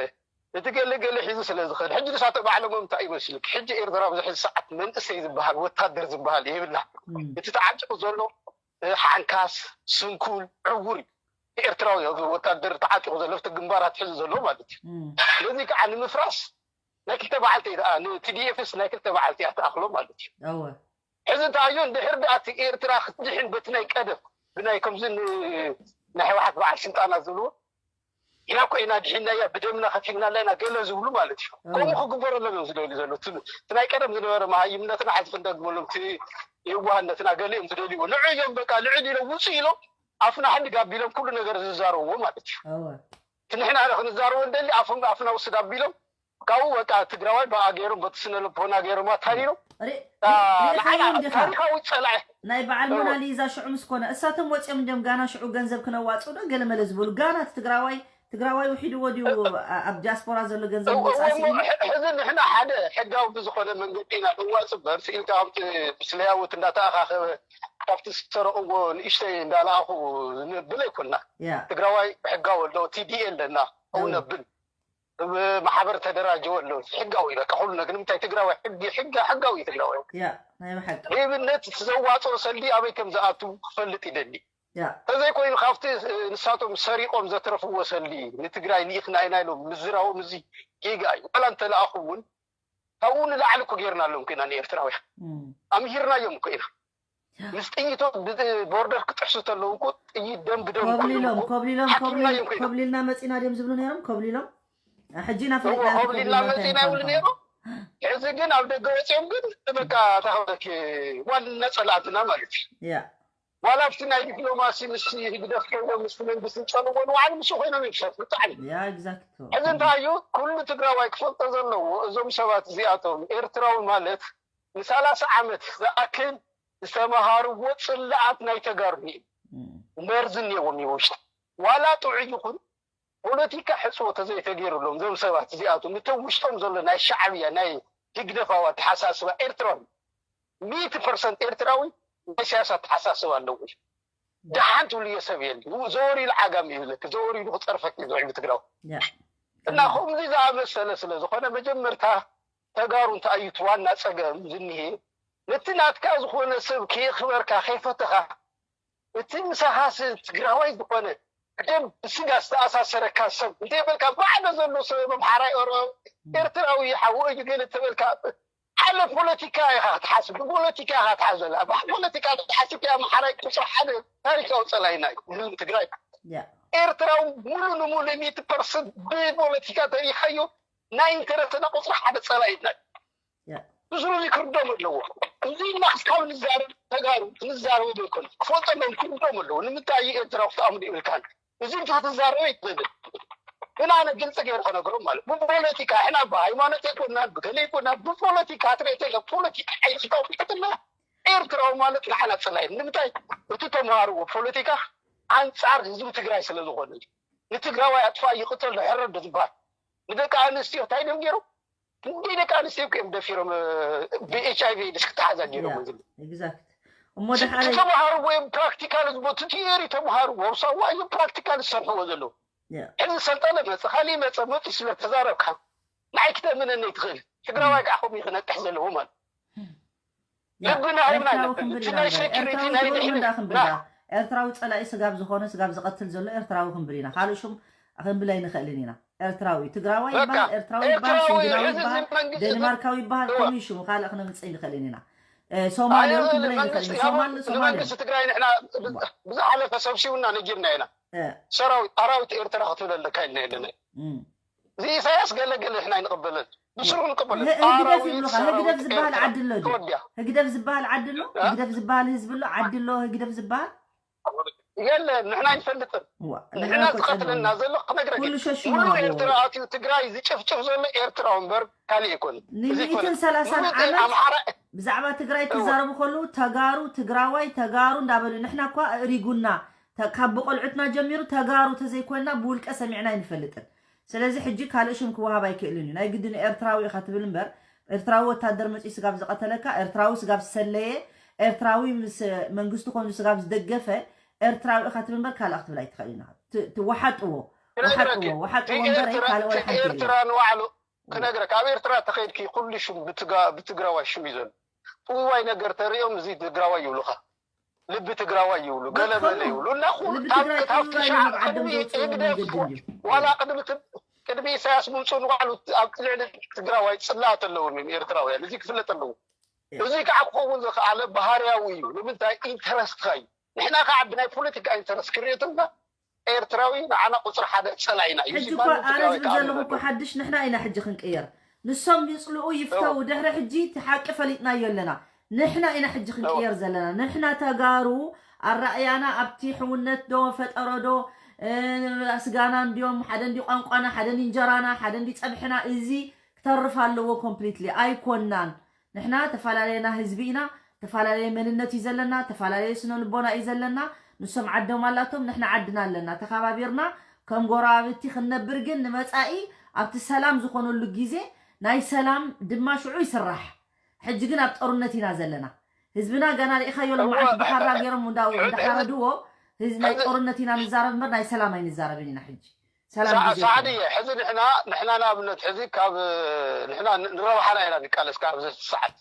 እቲ ገለ ገለ ሒዙ ስለ ዝኸደ፣ ሕጂ ንሳቶ ባዕሎም እንታይ ይመስልክ? ሕጂ ኤርትራ ኣብዚ ሕጂ ሰዓት መንእሰይ ዝበሃል፣ ወታደር ዝበሃል የብላ። እም። እቲ ተዓጢቑ ዘሎ፣ እ፣ ሓንካስ፣ ስንኩል፣ ዕውር እዩ። ኤርትራዊ እዩ፣ ወታደር ተዓጢቑ ዘሎ፣ እቲ ግንባራት ሒዙ ዘሎ ማለት እዩ። እም። ስለዚ ከዓ ንምፍራስ ናይ ክልተ በዓልቲ እያ፣ ን-፣ ቲ ዲ ኤፍስ ናይ ክልተ በዓልቲ እያ ትኣኽሎ ማለት እዩ። እወ። ሕዚ እንተኣዮ እንድሕር ደኣ እቲ ኤርትራ ክትድሕን በቲ ናይ ቀደም፣ ብናይ ከምዚ ን-፣ ናይ ህወሓት በዓል ስልጣናት ዝብልዎ፣ ኢና እኮ ኢና ድሒንናያ፣ ብደምና ከፊልናላ ኢና ገለ ዝብሉ ማለት እዩ። እወ። ከምኡ ክግበረሎም እዮም ዝደልዩ ዘለዉ። እቲ፣ እቲ ናይ ቀደም ዝነበረ መሃይምነትና ሕዚ ክንደግመሎም፣ እቲ የዋህነትና ገለ እዮም ዝደልይዎ። ንዑ እዮም በቃ፣ ልዕል ኢሎም ውፅእ ኢሎም፣ ኣፍና ሕንግ ኣቢሎም ኩሉ ነገር ዝዛረብዎ ማለት እዩ። እወ። እቲ ንሕና ክንዛረቦ እንደሊ፣ ኣፎም ኣፍና ውስድ ኣቢሎም፣ ካብኡ በቃ ትግራዋይ ብኣ ገይሮም፣ በቲ ስነ ልቦና ገይሮም ኣታሊሎም፣ ሪ-፣ ታ-፣ ሪ-፣ ሪእኻዮ ንዓና እንዲኻ? ታሪኻዊ ጸላኢ። ናይ በዓል እወ። ሞናሊዛ ሽዑ ምስ ኮነ፣ እሳቶም ወጺኦም እንዲዮም ጋና ሽዑ ገንዘብ ክነዋጽኡ ዶ ገለ መለ ዝበሉ። ጋና እቲ ትግራዋይ፣ ትግራዋይ ውሒድዎ ድዩ ኣ-፣ ኣብ ዲያስፖራ ዘሎ ገንዘብ እወ፣ ምውጻእ እወ፣ ስኢኑ? ሕ-፣ ሕዚ ንሕና ሓደ ሕጋዊ ብዝኾነ መንገዲ ኢና ነዋጽእ እምበር፣ ስኢልካ ከምቲ ምስ ለያውት እንዳተኣኻኸበ ካብቲ ዝሰረቕዎ ንእሽተይ እንዳለኣኹ ንብል ኣይኮንና። ያ። ትግራዋይ ሕጋዊ ኣሎ፣ ቲ ዲ ኤ ኣለና፣ እወ። እውነብን። ማሕበር ተደራጀወ ኣሎ። ሕጋዊ በቃ ኩሉ ነገር። ንምንታይ ትግራዋይ ሕጊ፣ ሕጊ፣ ሕጋዊ ትግራዋይ። ያ፣ ናይ ብሓቂ። ሌብነት ዘዋፅኦ ሰልዲ ኣበይ ከም ዝኣቱ ክፈልጥ ይደሊ። ያ። ተዘይኮይኑ ካብቲ፣ እ፣ ንሳቶም ሰሪቖም ዘትረፍዎ ሰልዲ ንትግራይ ልኢኽና ኢና ኢሎም ምዝራቦም እዚ ጌጋ እዩ። ዋላ እንተለኣኹ እውን ካብኡ ንላዕሊ እኮ ጌርናሎም እኮ ኢና ንኤርትራውያን። እም። ኣምሂርናዮም እኮ ኢና። ምስ ጥይቶም ቦርደር ክጥሕሱ ተለዉ እኮ ጥይት ደም ብደም ኮይኖም ኮብሊሎም እኮ ኮብሊሎም ሓኪምና እዮም ኮይኖም ኮብሊልና መፂና ድዮም ዝብሉ ነይሮም። ኮብሊሎም ሕጂና እዎ ፈሊጥና ኮብሊልና መፂና ይብሉ ነይሮም። ሕዚ ግን ኣብ ደገ ወፂኦም ግን በቃ ታኸበክ ዋና ፀላእትና ማለት እዩ። ያ ዋላ ኣብቲ ናይ ዲፕሎማሲ ምስ ህግደፍ ኮይኖም ምስ መንግስቲ ዝፀልዎ ንባዕሉ ምስ ኮይኖም ይፍሰት ብጣዕሚ ያ exactly ሕዚ እንታይ እዩ ኩሉ ትግራዋይ ክፈልጦ ዘለዎ እዞም ሰባት እዚኣቶም ኤርትራዊ ማለት ንሰላሳ ዓመት ዝኣክል ዝተመሃርዎ ፅላኣት ናይ ተጋሩ እዩ። መርዚ እኒዎም እዩ ውሽጢ ዋላ ጥዑይ ይኹን ፖለቲካ ሕፅቦ ተዘይተገይሩሎም እዞም ሰባት እዚኣቶም እቶም ውሽጦም ዘሎ ናይ ሻዕብያ ናይ ህግደፋዊ ኣተሓሳስባ ኤርትራዊ ሚእቲ ፐርሰንት ኤርትራዊ ናይ ኢሳያስ ኣተሓሳስባ ኣለዎ እዩ። ደሓን ትብልዮ ሰብ የለ ዘወር ኢሉ ዓጋም እዩ ዝብለክ ዘወር ኢሉ ክፀርፈክ እዩ ዝውዕል ብትግራዊ ያ እና ከምዚ ዝኣመሰለ ስለ ዝኾነ መጀመርታ ተጋሩ እንታይ እዩ እቲ ዋና ፀገም ዝኒሄ ነቲ ናትካ ዝኾነ ሰብ ከየኽበርካ ከይፈተኻ እቲ ምሳኻ ስ- ትግራዋይ ዝኾነ ደም ብስጋ ዝተኣሳሰረካ ሰብ እንተይበልካ ባዕዶ ዘሎ ሰብ ኣምሓራይ ኦሮ ኤርትራዊ ሓወ እዩ ገለ ተበልካ ሓደ ፖለቲካ ኢኻ ትሓስብ ብፖለቲካ ኢኻ ትሓዘላ ብ ፖለቲካ ትሓስብ ኣምሓራይ ቁፅሪ ሓደ ታሪካዊ ፀላይና እዩ ንህዝቢ ትግራይ ያ ኤርትራዊ ሙሉ ንሙሉ ሚእቲ ፐርሰንት ብፖለቲካ ተሪኻዮ ናይ ኢንተረስና ቁፅሪ ሓደ ፀላይና እዩ ያ ብዙ እዚ ክርዶም ኣለዎ እዚ ኢልና ክስካብ ንዛረብ ተጋሩ ክንዛረቡ ዘይኮነ ክፈልጦ ኣለዎም ክርዶም ኣለዎ ንምንታይ እዩ ኤርትራዊ ክትኣምኑ ይብልካን እዚ እንተ ክትዛረበ ይትብል ግን ኣነ ግልፂ ገይረ ክነግሮም ማለት ብፖለቲካ ሕና ብሃይማኖት ኣይኮናን ብገለ ኣይኮናን ብፖለቲካ ትርኢ ተለ ፖለቲካ ሓይልካ ውጥጥና ኤርትራዊ ማለት ንዓና ፅላይ እዩ ንምንታይ እቲ ተምሃርዎ ፖለቲካ ኣንፃር ህዝቢ ትግራይ ስለ ዝኾነ እዩ ንትግራዋይ ኣጥፋእ ይቕተል ንሕረድ ዝበሃል ንደቂ ኣንስትዮ እንታይ ድም ገይሮም ክንደይ ደቂ ኣንስትዮ እዮም ደፊሮም ብኤች ኣይቪ ኤድስ ክተሓዛ ገይሮም ዝብል exact እሞ ደሓረ ተምሃርዎ እዮም ፕራክቲካል ዝቦቱ ቲዮሪ ተምሃርዎ ኣብ ሳዋ እዮም ፕራክቲካል ዝሰርሕዎ ዘለዉ ያ ሕዚ ሰልጠነ መፀ ካሊእ መፀ መፂ ስለ ተዛረብካ ንዓይ ክተእምነኒ ትኽእል ትግራዋይ ከዓ ከምኡ ክነቅሕ ዘለዎ ማለት ያ ልብና ሃብና ኤርትራዊ ኣለብን ክንብል እቲ ኢና ናይ እምበር ሴኪሪቲ ኤርትራዊ ናይ ትብሉ ድሕነት እንዳ ክንብል ኢና ኤርትራዊ ፀላኢ ስጋብ ዝኾነ ስጋብ ዝቐትል ዘሎ ኤርትራዊ ክንብል ኢና ካልእ ሹም ክንብል ኣይንኽእልን ኢና ኤርትራዊ ትግራዋይ በቃ ይበሃል ኤርትራዊ ይበሃል ኤርትራዊ ስዊድናዊ ሕዚ ይበሃል እዚ መንግስቲ ደንማርካዊ ይበሃል እወ። ከምኡ ሹም ካልእ ክነምፅእ ንኽእል ኢና እ፣ ሶማል እውን ክንብል ኣይንኽእል ኢና ሶማል ሶማል እዮም ንመንግስቲ ትግራይ ንሕና ብዝሓለፈ ሰብሲቡና ነጊርና ኢና እ፣ ሰራዊት ኣራዊት ኤርትራ ክትብለለካ ኢልና የለና እም። እዚ ኢሳያስ ገለገለ ንሕና ኣይንቕበለን ብስሩ ንቅበለን ህ- ህግደፍ ኣራዊት ይብሉኻ ሰራዊት ህግደፍ ዝበሃል ኤርትራ ዓዲ ኣሎ ድዩ ተወዲያ ህግደፍ ዝበሃል ዓዲ ኣሎ እ? ህግደፍ ዝበሃል ህዝቢ ኣሎ ዓዲ ኣሎ ህግደፍ ዝበሃል የለ ንሕና ኣይንፈልጥን እዋ፣ ንሕና ንሕና እኮ ዝቐትለና ጸሊእና። ዘሎ ክነግረክ ኩሉ ሸሽሙ ሙሉእ ሃብዎ። ኤርትራ ኣትዩ ትግራይ ዝጭፍጭፍ ዘሎ ኤርትራዊ እምበር ካሊእ ኣይኮነ ንሚእትን ሰላሳን ዓመት ብዛዕባ ትግራይ ትዛረቡ ከለዉ ተጋሩ ትግራዋይ ተጋሩ እንዳበሉ ንሕና እኳ እሪጉና ተ- ካብ ብቆልዑትና ጀሚሩ ተጋሩ ተዘይኮንና ብውልቀ ሰሚዕና ኣይንፈልጥን። ስለዚ ሕጂ ካልእ ሽም ክወሃብ ኣይክእልን እዩ። ናይ ግድን ኤርትራዊ ኢኻ ትብል እምበር ኤርትራዊ ወታደር መጺኡ ስጋብ ዝቐተለካ፣ ኤርትራዊ ስጋብ ዝሰለየ፣ ኤርትራዊ ምስ መንግስቱ ኮይኑ ስጋብ ዝደገፈ ኤርትራዊ ኢኻ ትብል እምበር ካልእ ክትብል ኣይትኽእል ኢና። ት- ትወሓጥዎ ወሓጥዎ ወሓጥዎ እምበር ካልእ ወላ ሓንቲ የለን። ኤርትራ ንባዕሉ ክነግረካ ኣብ ኤርትራ ተኸይድኪ ኩሉ ሽም ብትጋ- ብትግራዋይ ሽም እዩ ዘሎ ጥውዋይ ነገር ተሪኦም እዚ ትግራዋይ ይብሉኻ ልቢ ትግራዋይ ይብሉ ገለመለ ይብሉ እና ኩሉ ልቢ ካብ- ትግራይ ካብ ጥውዋይ ትሽዓ ንባዕዶም ቅድሚ ዘውፅእዎ ህግደፍ መንገዲ እንድዩ። ዋላ ቅድሚ ት- ቅድሚ ኢሳያስ ምምፅኡ ንባዕሉ ኣብ ልዕሊ ትግራዋይ ፅላት ኣለዎም እዮም ኤርትራውያን እዚ ክፍለጥ ኣለዎ እዚ ከዓ ክኸውን ዝኸኣለ ባህርያዊ እዩ ንምንታይ ኢንተረስትካ እዩ ንሕና ከዓ ብናይ ፖለቲካ ኢንተረስት ክሪኦ ተልካ ኤርትራዊ ንዓና ቁፅሪ ሓደ ፀላኢና እዩ ሕጂ እዚ እኮ ማንም ኣነ ትግራዊ ዝብል ከዓ ዘለኹ እኮ ሓድሽ ንሕና ኢና ሕጂ ክንቅየር ንሶም ይፅልኡ ይፍተው ድሕሪ ሕጂ እቲ ሓቂ ፈሊጥናዮ ኣለና ንሕና ኢና ሕጂ ክንቅየር ዘለና ንሕና ተጋሩ ኣራእያና ኣብቲ ሕውነት ዶ ፈጠሮ ዶ እ፣ ስጋና እንዲዮም ሓደ እንዲ ቋንቋና ሓደ እንዲ እንጀራና ሓደ እንዲ ፀብሕና እዚ ክተርፍ ኣለዎ ኮምፕሊትሊ ኣይኮናን ንሕና ተፈላለየና ህዝቢ ኢና ተፈላለየ መንነት እዩ ዘለና ተፈላለየ ስነ ልቦና እዩ ዘለና ንሶም ዓዶም ኣላቶም ንሕና ዓድና ኣለና ተኸባቢርና ከም ጎረባብቲ ክንነብር ግን ንመፃኢ ኣብቲ ሰላም ዝኾነሉ ግዜ ናይ ሰላም ድማ ሽዑ ይስራሕ ሕጂ ግን ኣብ ጦርነት ኢና ዘለና ህዝብና ገና ርኢኻዮ ሎማዓንቲ ብኻራ ገይሮም እንዳሓረድዎ ናይ ጦርነት ኢና ንዛረብ እምበር ናይ ሰላም ኣይንዛረብን ኢና ሕጂ ሰላም ግዜ ሳዕዲ ሕዚ ንሕና ንሕና ንኣብነት ሕዚ ካብ ንሕና ንረብሓና ኢና ንቃለስ ካብዚ ሰዓት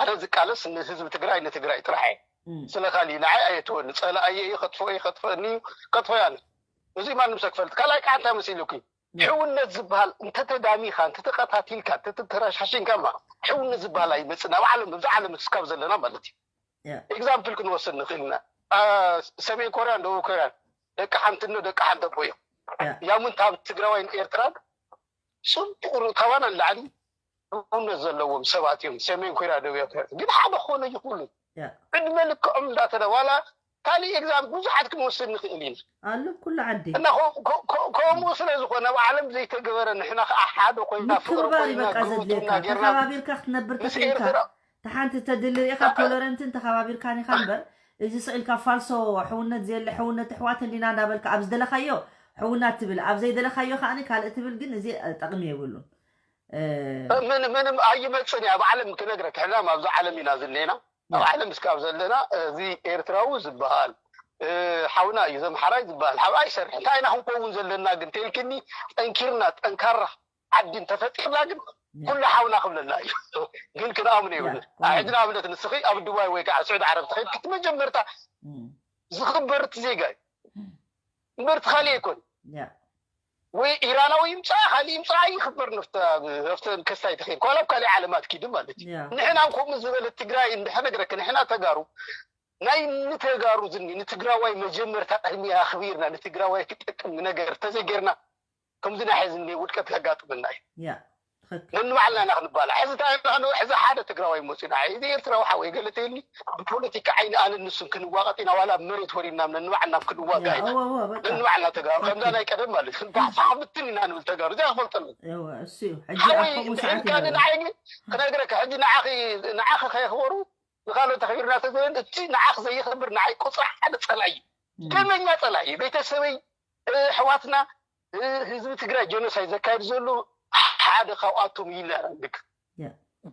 ኣነ ዝቃለስ ንህዝቢ ትግራይ ንትግራይ ጥራሕ እየ ስለ ካሊእ ንዓይ ኣየትወኒ ፀላእየ እዩ ከጥፍኦ እዩ ከጥፍአኒ እዩ ከጥፍኦ ያለ እዚ ማንም ሰብ ክፈልጥ ካልኣይ ከዓ እንታይ መሲሉኪ ሕውነት ዝበሃል እንተተዳሚኻ እንተተቐታቲልካ እንተተተረሻሽንካ ማ ሕውነት ዝበሃል ኣይመፅእ ናብ ዓለም ኣብዚ ዓለም እስካብ ዘለና ማለት እዩ ኤግዛምፕል ክንወስድ ንኽእል ኢና። ሰሜን ኮርያን ደቡብ ኮርያን ደቂ ሓንቲ እኖ ደቂ ሓንቲ ኣቦ እዮም። ያሙን ታብ ትግራዋይን ኤርትራን ጽቡቕ ታባና ንላዕሊ እውነት ዘለዎም ሰባት እዮም። ሰሜን ኮርያ ደቡብ ኮርያ ግን ሓደ ክኾነ ይኽእሉ ዕድመ ልክዖም እንዳተለ ዋላ ካልእ ኤግዛም ብዙሓት ክንወስድ ንኽእል ኢና። ኣሎ ኩሉ ዓዲ እና ከምኡ ስለ ዝኾነ ኣብ ዓለም ዘይተገበረ ንሕና ከዓ ሓደ ኮይና ፍቅሪ ኮይና ግቡትና ጌርና ተሓባቢርካ ክትነብር ተኽኢልካ ተሓንቲ ተድሊ ርኢኻ ቶለረንትን ተኸባቢርካን ኢኻ እምበር እዚ ስቕ ኢልካ ፋልሶ ሕውነት ዘየለ ሕውነት ኣሕዋት እንዲና እንዳበልካ ኣብ ዝደለኻዮ ሕውናት ትብል ኣብ ዘይደለኻዮ ከዓኒ ካልእ ትብል ግን እዚ ጠቕሚ የብሉን ምንም ኣይመፅን እያ ኣብ ዓለም ክነግረክ ሕና ኣብዚ ዓለም ኢና ዝኔና ኣብ ዓለም እስካብ ዘለና እዚ ኤርትራዊ ዝበሃል ሓውና እዩ ዘምሓራይ ዝበሃል ሓብ ኣይሰርሕ እንታይ ኢና ክንከውን ዘለና ግን ተልክኒ ጠንኪርና ጠንካራ ዓዲ እንተፈጢርና ግን ኩሉ ሓውና ክብለና እዩ ግን ክንኣምኖ ይብሉ ሕጂ ንኣብነት ንስኺ ኣብ ዱባይ ወይ ከዓ ስዑድ ዓረብ ትኸይድ ክትመጀመርታ ዝኽበርት ዜጋ እዩ እምበር እቲ ካሊእ ኣይኮን ወይ ኢራናዊ ይምፃ ካሊእ ይምፃ ይኽበር ነፍተን ከስታይ ትኽእል ኳላ ኣብ ካሊእ ዓለማት ኪዱ ማለት እዩ ንሕና ከምኡ ዝበለ ትግራይ እንድሕነግረክ ንሕና ተጋሩ ናይ ንተጋሩ ዝኒ ንትግራዋይ መጀመርታ ቅድሚ ኣኽቢርና ንትግራዋይ ክጠቅም ነገር ተዘይጌርና ከምዚ ናይ ሕዚ እንደ ውድቀት ከጋጥመና እዩ ነንባዕልና ኢና ክንባላ ሕዚ እንታይ ሕዚ ሓደ ትግራዋይ መፅና እዚ ኤርትራዊ ሓወይ ገለ ተይልኒ ብፖለቲካ ዓይኒ ኣነ ንሱን ክንዋቐጥ ኢና ዋላ መሬት ወሪድና ነንባዕልና ክንዋጋ ኢና ነንባዕልና ተጋሩ ከምዛ ናይ ቀደም ማለት ባሕፋሕ ብትን ኢና ንብል ተጋሩ እዚኣ ክፈልጠሉ ሓወይ ድሕርካ ንዓይ ግን ክነግረካ ሕጂ ንዓኺ ንዓኺ ከየኽበሩ ንካልኦት ተኸቢርና ተዘበን እቲ ንዓኺ ዘየኽብር ንዓይ ቁፅሪ ሓደ ፀላኢ ደመኛ ፀላኢ ቤተሰበይ ኣሕዋትና ህዝቢ ትግራይ ጀኖሳይድ ዘካየዱ ዘለዉ ሓደ ካብኣቶም እዩ ኢልና ኢና ንልክፍ።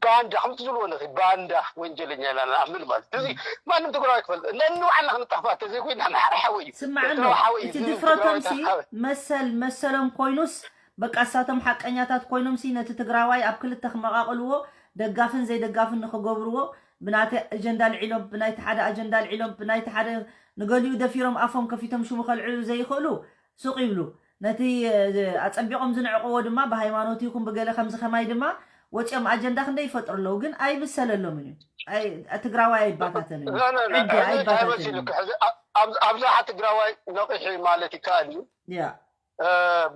ባንዳ ከምቲ ዝብልዎ ነኺ ባንዳ ወንጀለኛ ኢና ንኣምን ማለት እዚ ማንም ትግራዋይ ክፈልጥ ነንባዕልና ክንጣፋእ ተዘይኮይና ንሓደ ሓወይ እዩ። ስማዕ ኣሎ እቲ ድፍረቶምሲ መሰል መሰሎም ኮይኑስ በቃ እሳቶም ሓቀኛታት ኮይኖምሲ ነቲ ትግራዋይ ኣብ ክልተ ክመቓቕልዎ ደጋፍን ዘይደጋፍን ንክገብርዎ ብናተይ ኣጀንዳ ኣልዒሎም ብናይቲ ሓደ ኣጀንዳ ኣልዒሎም ብናይቲ ሓደ ንገሊኡ ደፊሮም ኣፎም ከፊቶም ሽሙ ከልዕሉ ዘይኽእሉ ሱቕ ይብሉ። ነቲ ኣጸቢቖም ዝንዕቕዎ ድማ ብሃይማኖት ይኹን ብገለ ከምዚ ከማይ ድማ ወጺኦም ኣጀንዳ ክንደይ ይፈጥሩ ኣለዉ። ግን ኣይምሰለሎምን እዩ። ትግራዋይ ኣይባታተንን እዩ። ዕዲ ኣይባታተንን እዩ። ኣብዛሓ ትግራዋይ ነቒሑ ማለት ይከኣል እዩ። ያ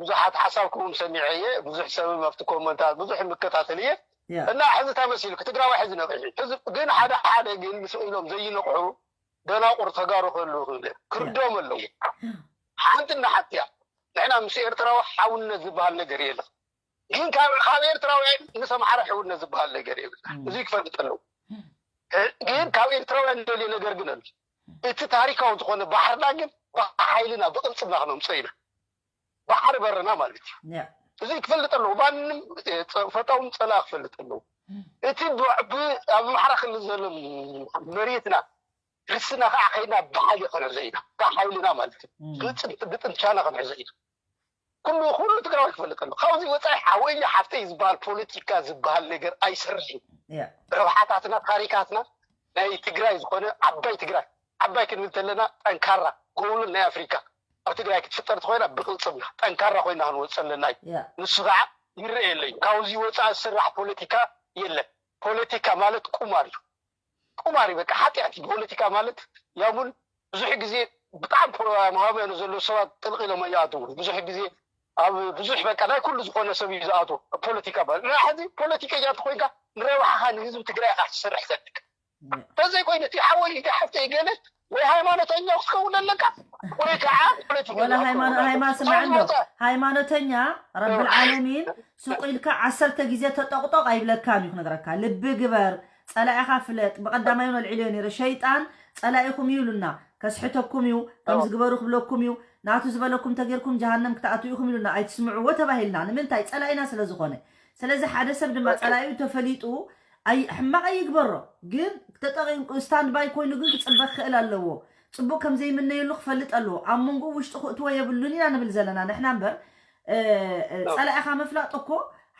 ብዙሓት ሓሳብኩም ሰሚዐ እየ። ብዙሕ ሰብም ኣብቲ ኮመንታት ብዙሕ ይከታተል እየ እና ሕዚ ተመሲሉ ትግራዋይ ሕዚ ነቒሑ ግን ሓደ ሓደ ግን ምስ ኢሎም ዘይነቕሑ ደናቁር ተጋሩ ክህልዉ ክብለ ክርድኦም ኣለዎ። ሓንቲ እና ሓንቲ እያ። ንሕና ምስ ኤርትራዊ ሓውነት ዝበሃል ነገር የለን። ግን ካብ ካብ ኤርትራውያን ምስ ኣምሓራ ሕውነት ዝበሃል ነገር የብልና። እዚ ክፈልጥ ኣለዎ። ግን ካብ ኤርትራውያን እንደልዮ ነገር ግን ኣሎ። እቲ ታሪካዊ ዝኾነ ባሕርና ግን ብሓይልና ብቅልፅምና ክነምፅኦ ኢና። ባሕሪ በርና ማለት እዩ። እዚ ክፈልጥ ኣለዎ። ማንም ፈታውን ፀላ ክፈልጥ ኣለዎ። እቲ ኣብ ኣምሓራ ክልል ዘሎ መሬትና ርስና ከዓ ከይና ብሓይሊ ክንሕዞ ኢና። ብሓይልና ማለት እዩ። ብጥንቻና ክንሕዞ ኢና። ኩሉ ኩሉ ትግራዋይ ክፈልጥ ኣሎ። ካብዚ ወፃኢ ሓወይ ሓፍተይ ዝበሃል ፖለቲካ ዝበሃል ነገር ኣይሰርሕን። ረብሓታትና ታሪካትና ናይ ትግራይ ዝኾነ ዓባይ ትግራይ ዓባይ ክንብል ተለና ጠንካራ ጎብሉል ናይ ኣፍሪካ ኣብ ትግራይ ክትፍጠር ተኮይና ብቅልፅምና ጠንካራ ኮይና ክንወፅ ኣለና እዩ። ንሱ ከዓ ይረአ የለዩ ካብዚ ወፃኢ ዝስራሕ ፖለቲካ የለን። ፖለቲካ ማለት ቁማር እዩ። ቁማር እዩ በቃ ሓጢኣት እዩ። ፖለቲካ ማለት ያሙን ብዙሕ ግዜ ብጣዕሚ መሃብያኑ ዘለዉ ሰባት ጥልቕ ኢሎም ኣይኣትዉ ብዙሕ ግዜ ኣብ ብዙሕ በቃ ናይ ኩሉ ዝኾነ ሰብ እዩ ዝኣትዎ ፖለቲካ ማለት ንሕዚ ፖለቲከኛ እንተኮይንካ ንረብሓኻ ንህዝቢ ትግራይ ኢኻ ትሰርሕ ዘለካ ተዘይኮይኑ እቲ ሓወይ እቲ ሓፍተይ ገለ ወይ ሃይማኖተኛ ክትከውን ኣለካ ወይ ከዓ ፖለቲከኛ ወላ ክትከውን ሃይማኖ- ኣለካ። ሃይማኖት ስምዕ እንዶ ሃይማኖተኛ ረብል ዓለሚን ሱቅ ኢልካ ዓሰርተ ግዜ ተጠቅጦቅ ኣይብለካን እዩ ክነግረካ ልቢ ግበር ጸላኢኻ ፍለጥ ብቀዳማይ ነልዕልዮ ነይረ ሸይጣን ጸላኢኹም እዩ ኢሉና ከስሕተኩም እዩ ከምዚ ግበሩ ክብለኩም እዩ ናቱ ዝበለኩም ተጌርኩም ጀሃነም ክትኣትዉ ኢኹም ኢሉና ኣይትስምዕዎ ተባሂልና ንምንታይ ጸላኢና ስለ ዝኾነ ስለዚ ሓደ ሰብ ድማ ጸላኢኡ ተፈሊጡ ኣይ ሕማቕ ኣይግበሮ ግን ተጠቒምቁ ስታንድ ባይ ኮይኑ ግን ክጽበ ክኽእል ኣለዎ ጽቡቕ ከም ዘይምነየሉ ክፈልጥ ኣለዎ ኣብ መንጎ ውሽጡ ክእትዎ የብሉን ኢና ንብል ዘለና ንሕና እምበር ጸላኢኻ ምፍላጥ እኮ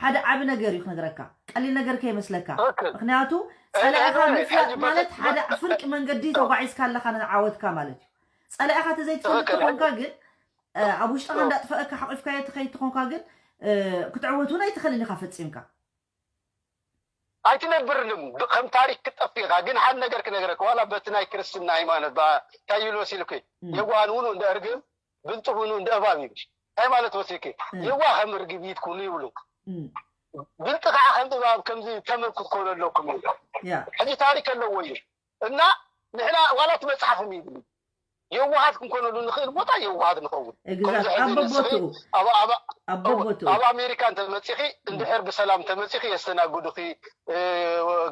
ሓደ ዓቢ ነገር እዩ ክነግረካ ቀሊል ነገር ከይመስለካ ምክንያቱ ጸላኢኻ ምፍላጥ ማለት ሓደ ፍርቂ መንገዲ ተጓዒዝካ ኣለኻ ንዓወትካ ማለት እዩ ጸላኢኻ ተዘይትፈልጥ ተኾንካ ግን ኣብ ውሽጥኻ እንዳጥፈአካ ሓቂፍካዮ ትኸይድ ተኾንካ ግን ክትዕወት እውን ኣይትኽእልን ኢኻ ፈጺምካ ኣይትነብርንም። ብ-፣ ከም ታሪክ ክትጠፍእ ኢኻ። ግን ሓደ ነገር ክነግረካ፣ ዋላ በቲ ናይ ክርስትና ሃይማኖት፣ ባ-፣ እንታይ ይብሉ መሲልኩ? የዋህ ንውኑ እንደ እርግብ፣ ብልጡፍ ንውኑ እንደ እባብ ይብል። እንታይ ማለት መሲልኩ? የዋህ ከም እርግብ ይትኩኑ ይብሉ። ብልጥ ከዓ ከም እባብ ከምዚ ተመን ክትኮኑ ኣለኩም ይብሉ። ሕጂ ታሪክ ኣለዎ እዩ። እና ንሕና ዋላ እቲ መፅሓፍ ይብል የዋሃት ክንኮነሉ ንኽእል ቦታ የዋሃት ንኸውን። ከምዚ ሕዚ ንስኺ ኣብ ኣሜሪካ እንተመፂኺ፣ እንድሕር ብሰላም እንተመፂኺ የስተናግዱኺ፣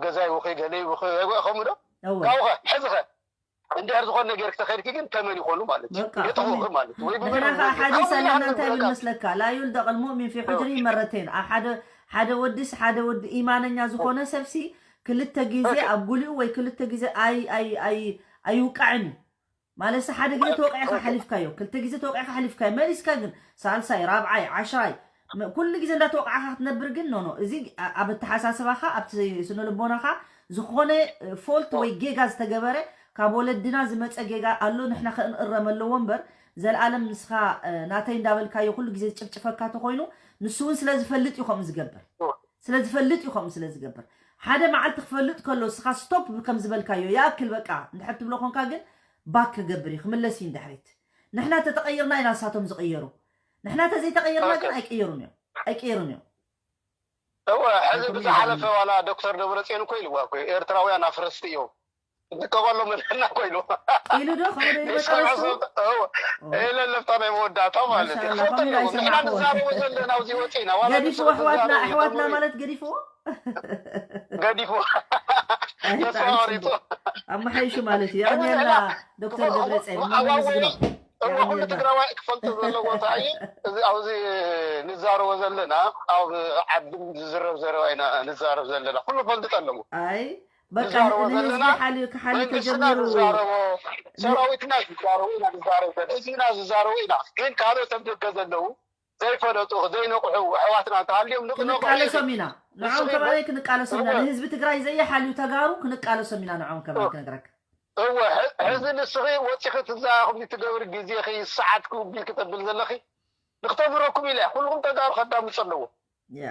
ገዛ ይውኺ፣ ገለ ይውኺ። ከምኡ ዶ? ካብኸ ሕዝኸ እንድሕር ዝኾነ ነገር ክተኸድኪ ግን ተመን ይኾኑ ማለት እዩ። የጥፉኺ ማለት እዩ። ወይ ንሕና ከዓ ሓዲስ ኣለና። እንታይ ብል መስለካ? ላ ዩልደቕ ልሙእሚን ፊ ሕጅሪ መረተይን። ኣብ ሓደ ሓደ ወዲስ ሓደ ወዲ ኢማነኛ ዝኾነ ሰብሲ ክልተ ግዜ ኣብ ጉሊኡ ወይ ክልተ ግዜ ኣይ ኣይ ኣይ ኣይውቃዕን እዩ። ማለት ሓደ ግዜ ተወቂዕካ ሓሊፍካዮ፣ ክልተ ግዜ ተወቂዕካ ሓሊፍካዮ፣ መሊስካ ግን ሳልሳይ፣ ራብዓይ፣ ዓሽራይ ኩሉ ግዜ እንዳተወቃዕካ ክትነብር ግን ኖ ኖ። እዚ ኣብ ኣተሓሳስባኻ ኣብቲ ስነ ልቦናኻ ዝኾነ ፎልት ወይ ጌጋ ዝተገበረ ካብ ወለድና ዝመፀ ጌጋ ኣሎ፣ ንሕና ከእንእረም ኣለዎ እምበር ዘልኣለም ንስኻ ናተይ እንዳበልካዮ ኩሉ ግዜ ዝጭፍጭፈካ ተኾይኑ ንሱ እውን ስለ ዝፈልጥ እዩ ከምኡ ዝገብር። ስለ ዝፈልጥ እዩ ከምኡ ስለ ዝገብር። ሓደ መዓልቲ ክፈልጥ ከሎ እስኻ ስቶፕ ከም ዝበልካዮ ይኣክል በቃ እንድሕር ትብሎ ኮንካ ግን ባክ ክገብር እዩ፣ ክምለስ እዩ ንድሕሪት። ንሕና ተተቐይርና ኢና ንሳቶም ዝቕየሩ። ንሕና ተዘይተቐይርና ግን ኣይቅየሩን እዮም። ኣይቅየሩን እዮም። እወ ሕዚ ብዝሓለፈ ዋላ ዶክተር ደብረፅዮን እኮ ኢልዋ እኮ ኤርትራውያን ኣፍረስቲ እዮም። ንጥቀመሎም ኣለና እኮ ኢሉ። ኢሉ ዶ? ከምኡ ዶ ኢሉ መጨረሱ? እወ። ኢለ ለፍታ ናይ መወዳእታ ማለት እዩ። ማሻኣላህ፣ ከምኡ ዶ ኣይሰማዕኩዎን። ንሕና ንዛረቦ ዘለና ኣብዚ ወፂና ዋላ ገዲፍዎ ንስኹም ኣሕዋትና ትዛረቡ ኣሕዋትና ኣለዉ። ማለት ገዲፍዎ? ገዲፍዎ። ተስፋ ቆሪፁ። ኣመሓይሹ ማለት እዩ። የቐንየልና ዶክተር ደብረፅዮን እሞ ነመስግኖ። እሞ ኩሉ ትግራዋይ ክፈልጦ ዘለዎ እንታይ እዩ? እዚ ኣብዚ ንዛረቦ ዘለና ኣብ ዓድም ዝዝረብ ዘረባ ኢና ንዛረብ ዘለና። ኩሉ ፈልጥ ኣለዎ። ኣይ በቃ ንዛረቦ ንህዝቢ ዘለና ሓልዩ ክሓሊ መንግስትና ተጀሚሩ ዝዛረቦ ሰራዊትና ዝዛረቦ ኢና ንዛረብ ዘለና። ህዝብና ዝዛረቦ ኢና። ግን ካልኦት ኣብ ደገ ዘለዉ ዘይፈለጡ ዘይነቕሑ ኣሕዋትና እንተሃልዮም ንቕነቑ ክንቃለሶም ኢና። ንዖም ንስኺ ከማለይ ክንቃለሶም ኢና። እወ። ንህዝቢ ትግራይ ዘይሓልዩ ተጋሩ ክንቃለሶም ኢና። ንዖም ከማይ ክነግረካ። እወ፣ ሕ-፣ ሕዚ ንስኺ ወፂኺ ትዛረቢ ትገብሪ ግዜኺ ሰዓትኪ ውቢል ክተብል ዘለኺ ንክተምህረኩም ኢለ እያ። ኩልኹም ተጋሩ ከዳምፅ ኣለዎ። ያ።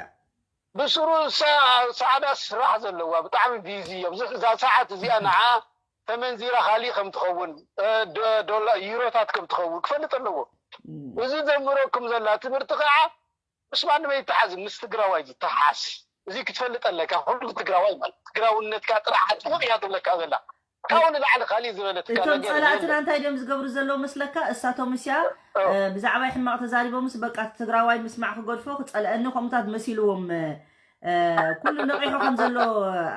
ብስሩ ሳ-፣ ሰዓዳ ስራሕ ዘለዋ ብጣዕሚ ቢዚ እዮም። እዚ፣ እዛ ሰዓት እዚኣ ንዓ ተመንዚራ ካሊእ ከም ትኸውን፣ እ፣ ዶ-፣ ዶላ-፣ ዩሮታት ከም ትኸውን ክፈልጥ ኣለዎ። እም። እዚ ዘምህረኩም ዘላ ትምህርቲ ከዓ ምስ ማንም ኣይተሓዝ፣ ምስ ትግራዋይ ዝተሓዝ። እዚ ክትፈልጥ ኣለካ። ኩሉ ትግራዋይ ማለት ትግራውነትካ ጥራሕ ኣጥብቕ እያ ትብለካ ዘላ። ካብኡ ንላዕሊ ካሊእ ዝበለትካ እቶም ነገር ጸላእትና የለን። እንታይ ድዮም ዝገብሩ ዘለዉ መስለካ? እሳቶም እስያ፣ ኦ። እ፣ ብዛዕባይ ሕማቕ ተዛሪቦምስ በቃ ትግራዋይ ምስማዕ ክገድፎ ክጸልአኒ ከምኡታት መሲልዎም፣ እ፣ ኩሉ ነቒሑ ከም ዘሎ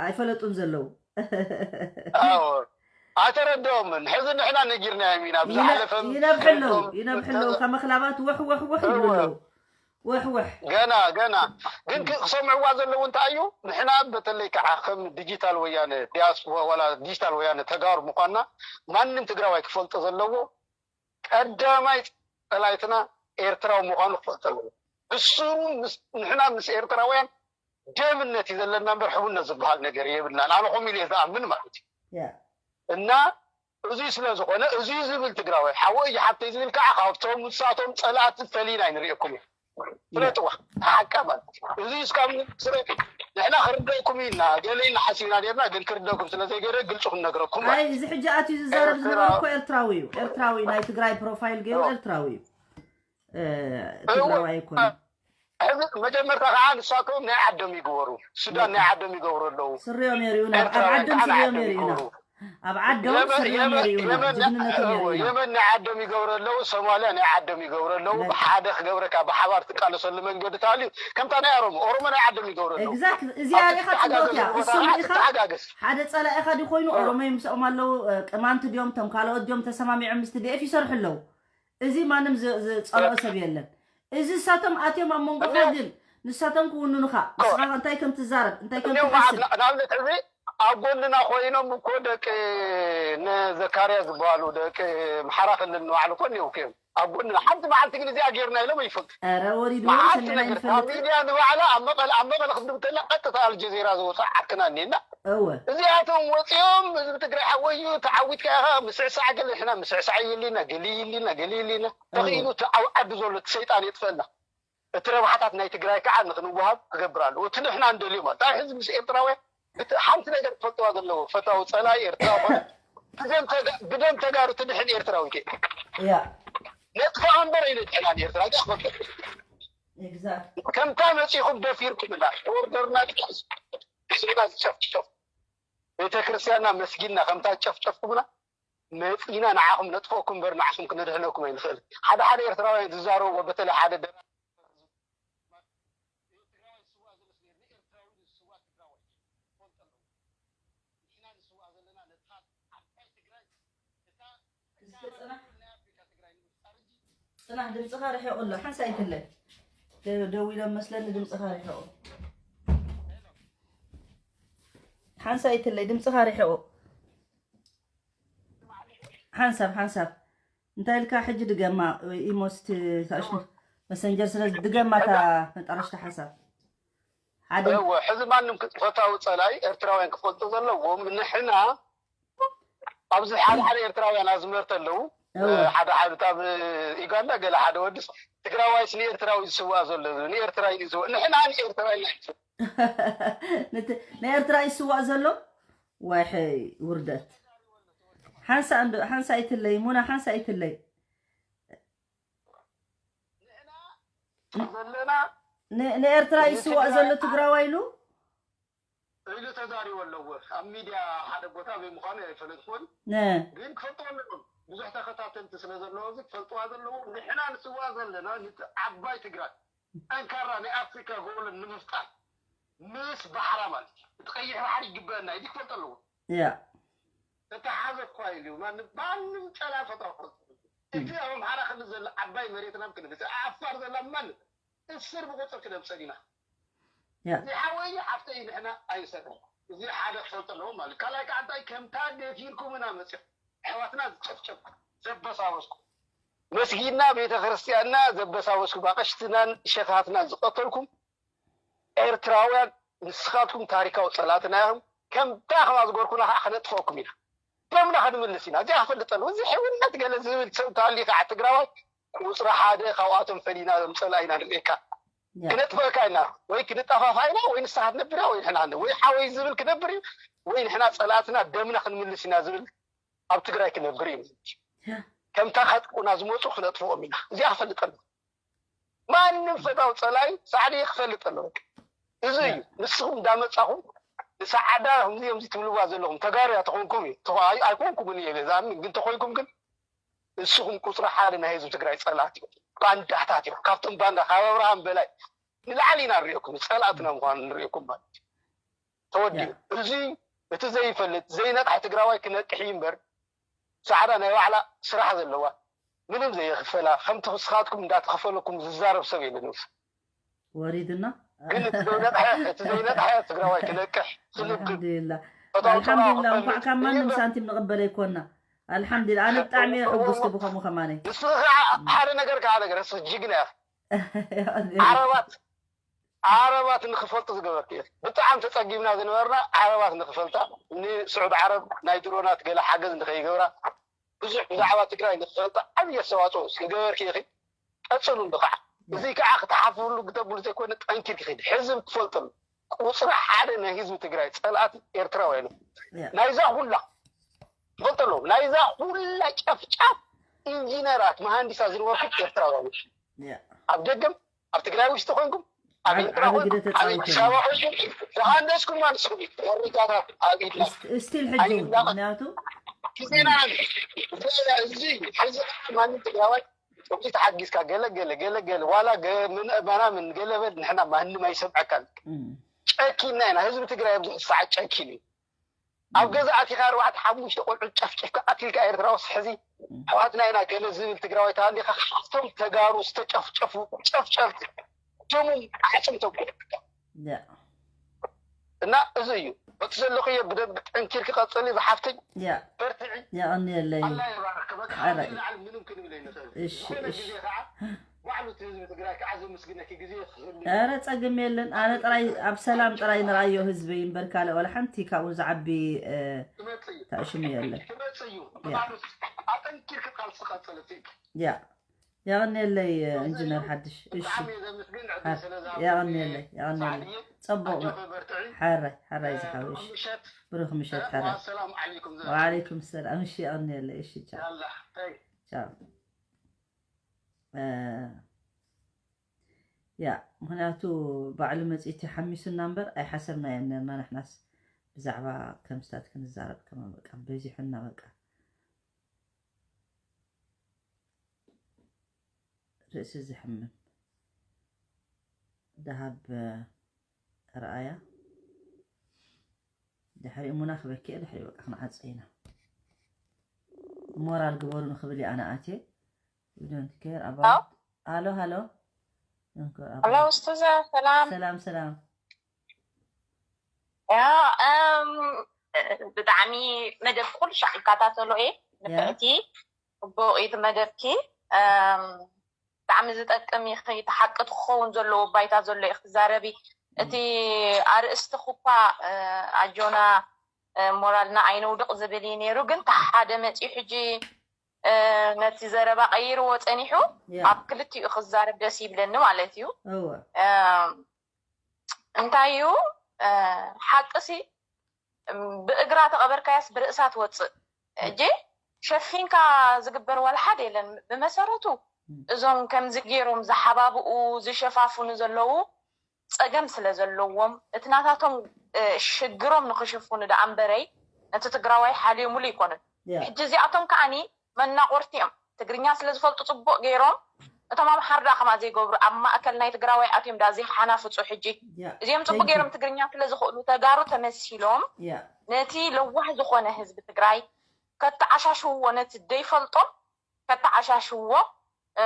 ኣይፈለጡን ዘለዉ። ኣዎ። ኣይተረድኦምን። ሕዚ ንሕና ነጊርናዮም ኢና። ይነ-፣ ብዝሓለፈ ይነብሑ ኣለዉ፣ ፈልጦም ይነብሑ ኣለዉ። እንተ-፣ ከም ኣኽላባት ወሕ፣ ወሕ፣ ወሕ ይብሉ እወ። ኣለዉ። ወሕ፣ ወሕ። ገና፣ ገና። ግን ክ-፣ ክሰምዕዋ ዘለዉ እንታይ እዩ? ንሕና በተለይ ከዓ ከም ዲጂታል ወያነ፣ ዲያስፖራ ዋላ ዲጂታል ወያነ ተጋሩ ምዃንና ማንም ትግራዋይ ክፈልጦ ዘለዎ ቀዳማይ ጸላኢትና ኤርትራዊ ምዃኑ ክፈልጥ ኣለዎ። ብስሩ ምስ-፣ ንሕና ምስ ኤርትራውያን ደምነት እዩ ዘለና እምበር ሕውነት ዝበሃል ነገር የብልናን። ኣነ ከምኡ ኢለ ዝኣምን ማለት እዩ። ያ። እና እዙይ ስለ ዝኾነ እዙይ ዝብል ትግራዋይ ሓወይ ሓፍተይ ዝብል ከዓ ካብቶም ንሳቶም ጸላእቲ ፈሊና ኣይንሪእኩም እዩ። ፍለጥዋ፣ ሓቃ ማለት እዩ። እዙይ እስካብ ንስረ ንሕና ክርደእኩም ኢልና ገለ ኢልና ሓሲብና ነርና፣ ግን ክርደእኩም ስለ ዘይገይረ ግልፂ ክንነግረኩም ማለት ኣይ እዩ። እዚ ሕጂ ኣትዩ ዝዛረብ ኤርትራ ዝነበረ እኮ ኤርትራዊ እዩ። ኤርትራዊ ናይ ትግራይ ፕሮፋይል ገይሩ ኦ። ኤርትራዊ እዩ። እ፣ እዎ። ትግራዋይ ኣይኮነን። ሕዚ መጀመርታ ከዓ ንሳቶም ናይ ዓዶም ይግበሩ። ሱዳን ናይ ዓዶም ይገብሩ ኣለዉ። ስሪኦም የርእዩና። ኣብ ኤርትራውያን ዓዶም ከዓ ናይ ስሪኦም ዓዶም የርእዩና። ይገብሩ። ኣብ ዓዶም የመን፣ ስሪኦም የመን፣ የርእዩና። የመን፣ ጅግንነቶም እዎ፣ የርእዩና። የመን ናይ ዓዶም ይገብሩ ኣለዉ። ሶማልያ ናይ ዓዶም ይገብሩ ኣለዉ። በቃ። ብሓደ ክገብረካ ብሓባር ትቃለሰሉ መንገዲ ተሃልዩ ከምታ ናይ ኦሮሞ፣ ኦሮሞ ናይ ዓዶም ይገብሩ ኣለዉ። ኤግዛክት። እዚኣ ኣብቲ ኢኻ ትሓጋገዝ ጽብቕቲ እያ። ቦታ እሱ ከዓ ኢኻ ትተሓጋገዝ። ሓደ ጸላኢኻ ድዩ ኮይኑ እዎ። ኦሮሞ ምስኦም ኣለዉ፣ እ፣ ቅማንት ድዮም፣ ቶም ካልኦት ድዮም ተሰማሚዖም ምስቲ ዲ ኤፍ ይሰርሑ ኣለዉ። እዚ ማንም ዝ-፣ ዝጸልኦ ሰብ የለን። እዚ ንሳቶም ኣትዮም ኣብ መንጎኻ እኔ- ግን ንሳቶም ክውንኑኻ። እኮ። ንስኻ እንታይ ከም ትዛረብ፣ እንታይ ከም እኔ ትሓስብ። ንኣብነት ሕዚ ኣብ ጎንና ኮይኖም እኮ ደቂ እነ ዘካርያ ዝበሃሉ ደቂ ምሓራ ክልል ንባዕሉ እኮ እኒው እኮ እዮም። ኣብ ጎንና ሓንቲ መዓልቲ ግን እዚኣ ጌርና ኢሎም ኣይፈልጡ። ኧረ ወሪድዎም መዓት ሰሚዕና ነገር ካብ ኣይንፈልጥን። ሚድያ ንባዕላ ኣብ መቐለ፣ ኣብ መቐለ ክትብል እንተላ ቀጥታ ኣልጀዚራ ዝወፅእ ዓርክና እኒና። እወ። እዚኣቶም ወፂኦም ህዝቢ ትግራይ ሓወዩ ተዓዊትካ ኢኻ ምስዕሳዕ ገለ ንሕና ምስዕሳዕ ይልና ገለ ይልና ገለ ይልና ተኺኢሉ እቲ ዓው ዓዲ ዘሎ እቲ ሰይጣን የጥፈና። እቲ ረብሓታት ናይ ትግራይ ከዓ ንክንወሃብ ክገብር ኣለዎ። እቲ ንሕና እንደልዮ ማለት ኣብ ሕዚ ምስ ኤርትራውያን እቲ ሓንቲ ነገር ክፈልጥዋ ዘለዎ ፈታዊ ጸላኢ ኤርትራ ኾነ ብደም ተጋ- ብደም ተጋሩ ትድሕን ኤርትራዊት እየ። ያ ነጥፋ እምበር ኣይነድሕናን ኤርትራ። እንታይ ክፈልጥ? exact ከምታ መጺኹም ደፊርኩምና፣ ኦርደርና ድቃስ፣ ህዝብና ዝጨፍጨፍ፣ ቤተክርስትያንና መስጊድና ከምታ ዝጨፍጨፍኩምና፣ መጺና ንዓኹም ነጥፈኩም እምበር ንዓኹም ክነድሕነኩም ኣይንኽእል። ሓደ ሓደ ኤርትራውያን ዝዛረብዎ፣ በተለይ ሓደ ደራ- እስኪ ጽናሕ፣ ጽናሕ፣ ድምፅኻ ርሒቑ ኣሎ። ሓንሳ ይትለይ ደ- ደው ኢሎም መስለኒ፣ ድምፅኻ ርሒቑ። ሓንሳ ይትለይ፣ ድምፅኻ ርሒቑ። ሓንሳብ ሓንሳብ እንታይ ኢልካ ሕጂ ድገማ? ኢሞስት ታሽ መሰንጀር ስለ ድገማ፣ እታ መጠረሽታ ሓንሳብ ሓደ እወ፣ ሕዚ ማንም ክጥፈታዊ ጸላኢ ኤርትራውያን ክፈልጡ ዘለዎም፣ ንሕና ኣብዚ ሓደ ሓደ ኤርትራውያን ኣዝመርቲ ኣለዉ። እወ። ሓደ ሓደ ኣብ ኢጋንዳ ገለ ሓደ ወድስ ትግራዋይስ ንኤርትራዊ ዝስዋእ ዘሎ፣ ንኤርትራዊ ዝስዋእ፣ ንሕና ንኤርትራዊ ነቲ ናይ ኤርትራ ይስዋእ ዘሎ። ዋይ ውርደት። ሓንሳ እንዶ ሓንሳ ይትለይ፣ ሙና ሓንሳ ይትለይ። ዘለና ን- ንኤርትራ ይስዋእ ዘሎ ትግራዋይ ኢሉ ኢሉ ተዛሪቡ ኣለዎ ኣብ ሚድያ። ሓደ ቦታ ኣበይ ምዃኑ ኣይፈለጥኩን፣ ነ- ግን ክፈልጥዎ ኣለዎም። ብዙሕ ተኸታተልቲ ስለ ዘለዎ እዚ ክፈልጥዋ ዘለዎም። ንሕና ንስዋ ዘለና ንቲ ዓባይ ትግራይ፣ ጠንካራ ናይ ኣፍሪካ ጎቦለን ንምፍጣር ምስ ባሕራ ማለት እዩ። እቲ ቀይሕ ባሕሪ ይግበአና እዩ፣ ክፈልጥ ኣለዎ። ያ ተተሓዘ እኳ ኢሉ ማንም ማንም ጸላ ፈጣሪ ክፈልጥ። እቲ ኣብ ኣምሓራ ክልል ዘሎ ዓባይ መሬትና ክንብል፣ ዓፋር ዘላ ማንም እስር ብቁጽር ክነምጸል ኢና። ያ እዚ ሓወይ ሓፍተይ ንሕና ኣይንሰርሕ። እዚ ሓደ ክፈልጥ ኣለዎ ማለት። ካልኣይ ከዓ እንታይ ከምታ ደፊርኩምና መጽኹም ኣሕዋትና ዝጨፍጨፍ ዘበሳበስኩ መስጊድና ቤተ ክርስቲያንና ዘበሳበስኩም ኣቐሽትናን ሸኻትናን ዝቐተልኩም ኤርትራውያን ንስኻትኩም ታሪካዊ ጸላእትና ኢኹም። ከምታ ከማ ዝገርኩና ከዓ ክነጥፈኩም ኢና። ደምና ክንምልስ ኢና። እዚኣ ክፈልጥ ኣለዎ። እዚ ሕውነት ገለ ዝብል ሰብ እንተሃልዩ ከዓ ትግራዋይ ቁፅሪ ሓደ ካብኣቶም ፈሊና ጸላኢና ንርእየካ። ክነጥፈካ ኢና ወይ ክንጠፋፋ ኢና ወይ ንስኻ ትነብር ወይ ንሕና ወይ ሓወይ ዝብል ክነብር እዩ ወይ ንሕና ጸላእትና ደምና ክንምልስ ኢና ዝብል ኣብ ትግራይ ክነብር እዩ። ከምታ ከጥቁና ዝመፁ ክነጥፍኦም ኢና። እዚኣ ክፈልጥ ኣለዎ። ማንም ፈታው ጸላኢ ሳዕዲ ክፈልጥ ኣለዎ። እዚ እዩ። ንስኹም እንዳመጻኹም ንሰዓዳ ከምዚኦም ትብልዋ ዘለኹም ተጋሩ እያ ተኾንኩም እዩ። ተኾ- ኣይ- ኣይኮንኩምን እየ በዛ ግን ተኾይንኩም ግን ንስኹም ቁፅሪ ሓደ ናይ ህዝቢ ትግራይ ጸላእቲ እዮም። ባንዳታት እዮም። ካብቶም ባንዳ ካብ ኣብርሃም በላይ ንላዕሊ ኢና ንሪኦኩም ጸላእትና ምዃኑ ንሪኦኩም ማለት እዩ። ተወዲኡ እዚ እቲ ዘይፈልጥ ዘይነቕሐ ትግራዋይ ክነቅሕ እዩ እምበር ሰዓዳ ናይ ባዕላ ስራሕ ዘለዋ ምንም ዘየኽፈላ ከምቲ ንስኻትኩም እንዳተኸፈለኩም ዝዛረብ ሰብ የለን። ወሪድና ግን እቲ ዘይነቕሐ እቲ ዘይነቕሐ ትግራዋይ ክነቅሕ ክልብብ ኣልሓምዱሊላ ፈታዊ ኣልሓምዱሊላ ጸላኢ እንኳዕ ካብ ማንም ሳንቲም ንቕበል ኣይኮና ኣልሓምዱሊላ ኣነ ብጣዕሚ እየ ሕጉስቲ ብኸምኡ ከማነይ ንስኺ ከዓ ሓደ ነገር ከዓ ነገር ንስኺ ጅግና ኢኺ። ዓረባት ዓረባት ንክፈልጡ ዝገበርክ ኢኺ። ብጣዕሚ ተፀጊብና ዝነበርና ዓረባት ንክፈልጣ ንስዑድ ዓረብ ናይ ድሮናት ገለ ሓገዝ ንከይገብራ ብዙሕ ብዛዕባ ትግራይ ንክፈልጣ ዓብዪ ኣስተዋፅኦ ዝገበርክ ኢኺ። ቀፅሉ እንዶ ከዓ እዚ ከዓ ክትሓፍርሉ ግደብሉ ዘይኮነ ጠንኪርክ ኺድ። ሕዝቢ ክፈልጠሉ ቁፅሪ ሓደ ናይ ህዝቢ ትግራይ ፀላእቲ ኤርትራውያን እዮም። ናይዛ ኩላ ትፈልጠሉ ናይዛ ኩላ ጨፍጫፍ ኢንጂነራት መሃንዲሳት ዝነበርኩም ኤርትራውያን እዮም። ኣብ ደገም ኣብ ትግራይ ውሽጢ ኮይንኩም ኣብ ዓብ- ኤርትራ ዓቢ ኮይንኩም ግደ ኣብ ተፃዊቶም ኣዲስ ኣበባ ኮይንኩም ዝሃንደስኩም ማንስኩም ወሪዳታት ኣብ ኢድና ስቲል ሕጂ እውን ምክንያቱ ግዜና እዚ ሕዚ ማንም ትግራዋይ ከምዚ ተሓጊዝካ ገለ ገለ ገለ ገለ ዋላ ገ- ምን- መናምን ገለ በል ንሕና ማንም ኣይሰምዐካን። እም፣ ጨኪና ኢና። ህዝቢ ትግራይ ኣብዚ ሰዓት ጨኪን እዩ። ኣብ ገዛ ኣቲኻ ኣርባዕተ ሓሙሽተ ቆልዑ ጨፍጭፍካ ኣቲልካ ኤርትራ ወስ ሕዚ ኣሕዋትና ኢና ገለ ዝብል ትግራዋይ ተሃሊኻ ካብቶም ተጋሩ ዝተጨፍጨፉ ጨፍጨፍቲ ደሞም ኣዕፅምቶም ያ፣ እና እዚ እዩ በቲ ዘለኽዮ ብደንብ ጠንኪርኪ ቀፅሊ ዝሓፍተይ ያ፣ በርትዒ የቐንየለይ። ኣላ ይባርክ በቃ ሓራይ። ንላዕሊ ምንም ክንብል ኣይንኽእል እሺ፣ ዝኾነ እሺ። ግዜ ከዓ ባዕሉ እቲ ህዝቢ ትግራይ ከዓ ዘመስግነኪ ግዜ ክህሉ ኧረ ፀግም የለን። ኣነ ጥራይ ኣብ ሰላም ጥራይ ንርኣዮ ህዝበይ እምበር ካልእ ዋላ ሓንቲ ካብኡ ዝዓቢ እ፣ ይመፅእ እዩ ታእሽሙ የለን። ክመፅእ እዩ ያ። ብባዕሉ ኣጠንኪርኪ ቃልሲ ቀፅል እቲ ያ የቐንየለይ ኢንጂነር ሓድሽ። እሺ፣ የቐንየለይ፣ የቐንየለይ። ፀቡቕ። ሓራይ ሓራይ ዝሓወሽ። ብሩኽ ምሸት ሓራይ። ወዓለይኩም ሰላም። እሺ፣ የቐንየለይ። እሺ፣ ቻው። ቻው። ያ፣ ምኽንያቱ ባዕሉ መጺኡ ሓሚሱና እምበር ኣይሓሰብናዮን ነርና። ንሕናስ ብዛዕባ ከምስታት ክንዛረብ ከማ በቃ በዚሑና በቃ። ርእሲ ዝሕምም ደሃብ ኣርኣያ። ድሕሪኡ ሙና ክበኪ እየ፣ ድሕሪኡ በቃ ክንዓጽ ኢና። ሞራል ግበሩ ንኽብል እየ ኣነ ኣትየ። We don't care about. ሃሎ፣ ሃሎ። We don't care about. ሃሎ፣ ኡስታዛ፣ ሰላም። ሰላም፣ ሰላም። ያ፣ እም፣ ብጣዕሚ መደብ ኩሉ ሻዕ ይከታተሎ እየ። ንፍዕቲ፣ ጽቡቕ እዩ እቲ መደብኪ። እም፣ ብጣዕሚ ዝጠቅም እዩ። እቲ ሓቂ ክኸውን ዘለዎ ባይታ ዘሎ እዩ ክትዛረቢ። እቲ ኣርእስቲ እኳ፣ እ፣ ኣጆና፣ እ፣ ሞራልና ኣይነውድቕ ዝብል እዩ ነይሩ። ግን እቲ ሓደ መፂኡ ሕጂ፣ እ፣ ነቲ ዘረባ ቀይርዎ ጸኒሑ ያ። ኣብ ክልቲኡ ክዛረብ ደስ ይብለኒ ማለት እዩ። እወ። እም፣ እንታይ እዩ፣ እ፣ ሓቅሲ፣ እም፣ ብእግራ ተቐበርካያስ ብርእሳ ትወፅእ። እጂ ሸፊንካ ዝግበር ዋላ ሓደ የለን። ብመሰረቱ እም። እዞም ከምዚ ገይሮም ዝሓባብኡ ዝሸፋፍኑ ዘለዉ ፀገም ስለ ዘለዎም እቲ ናታቶም፣ እ፣ ሽግሮም ንኽሽፍኑ ደኣ እምበረይ ነቲ ትግራዋይ ሓልዮምሉ ኣይኮኑን። ያ። ሕጂ እዚኣቶም ከዓኒ መናቆርቲ እዮም። ትግርኛ ስለ ዝፈልጡ ጽቡቕ ገይሮም እቶም ኣምሓር ደኣ ከማ ዘይገብሩ ኣብ ማእከል ናይ ትግራዋይ ኣትዮም ደኣ ዘይሓናፍጹ ሕጂ። ያ። እዚኦም ጽቡቕ Thank you. ገይሮም ትግርኛ ስለ ዝኽእሉ ተጋሩ ተመሲሎም ያ። ነቲ ለዋህ ዝኾነ ህዝቢ ትግራይ ከተዓሻሽውዎ፣ ነቲ ደይፈልጦም ከተዓሻሽውዎ፣ እ፣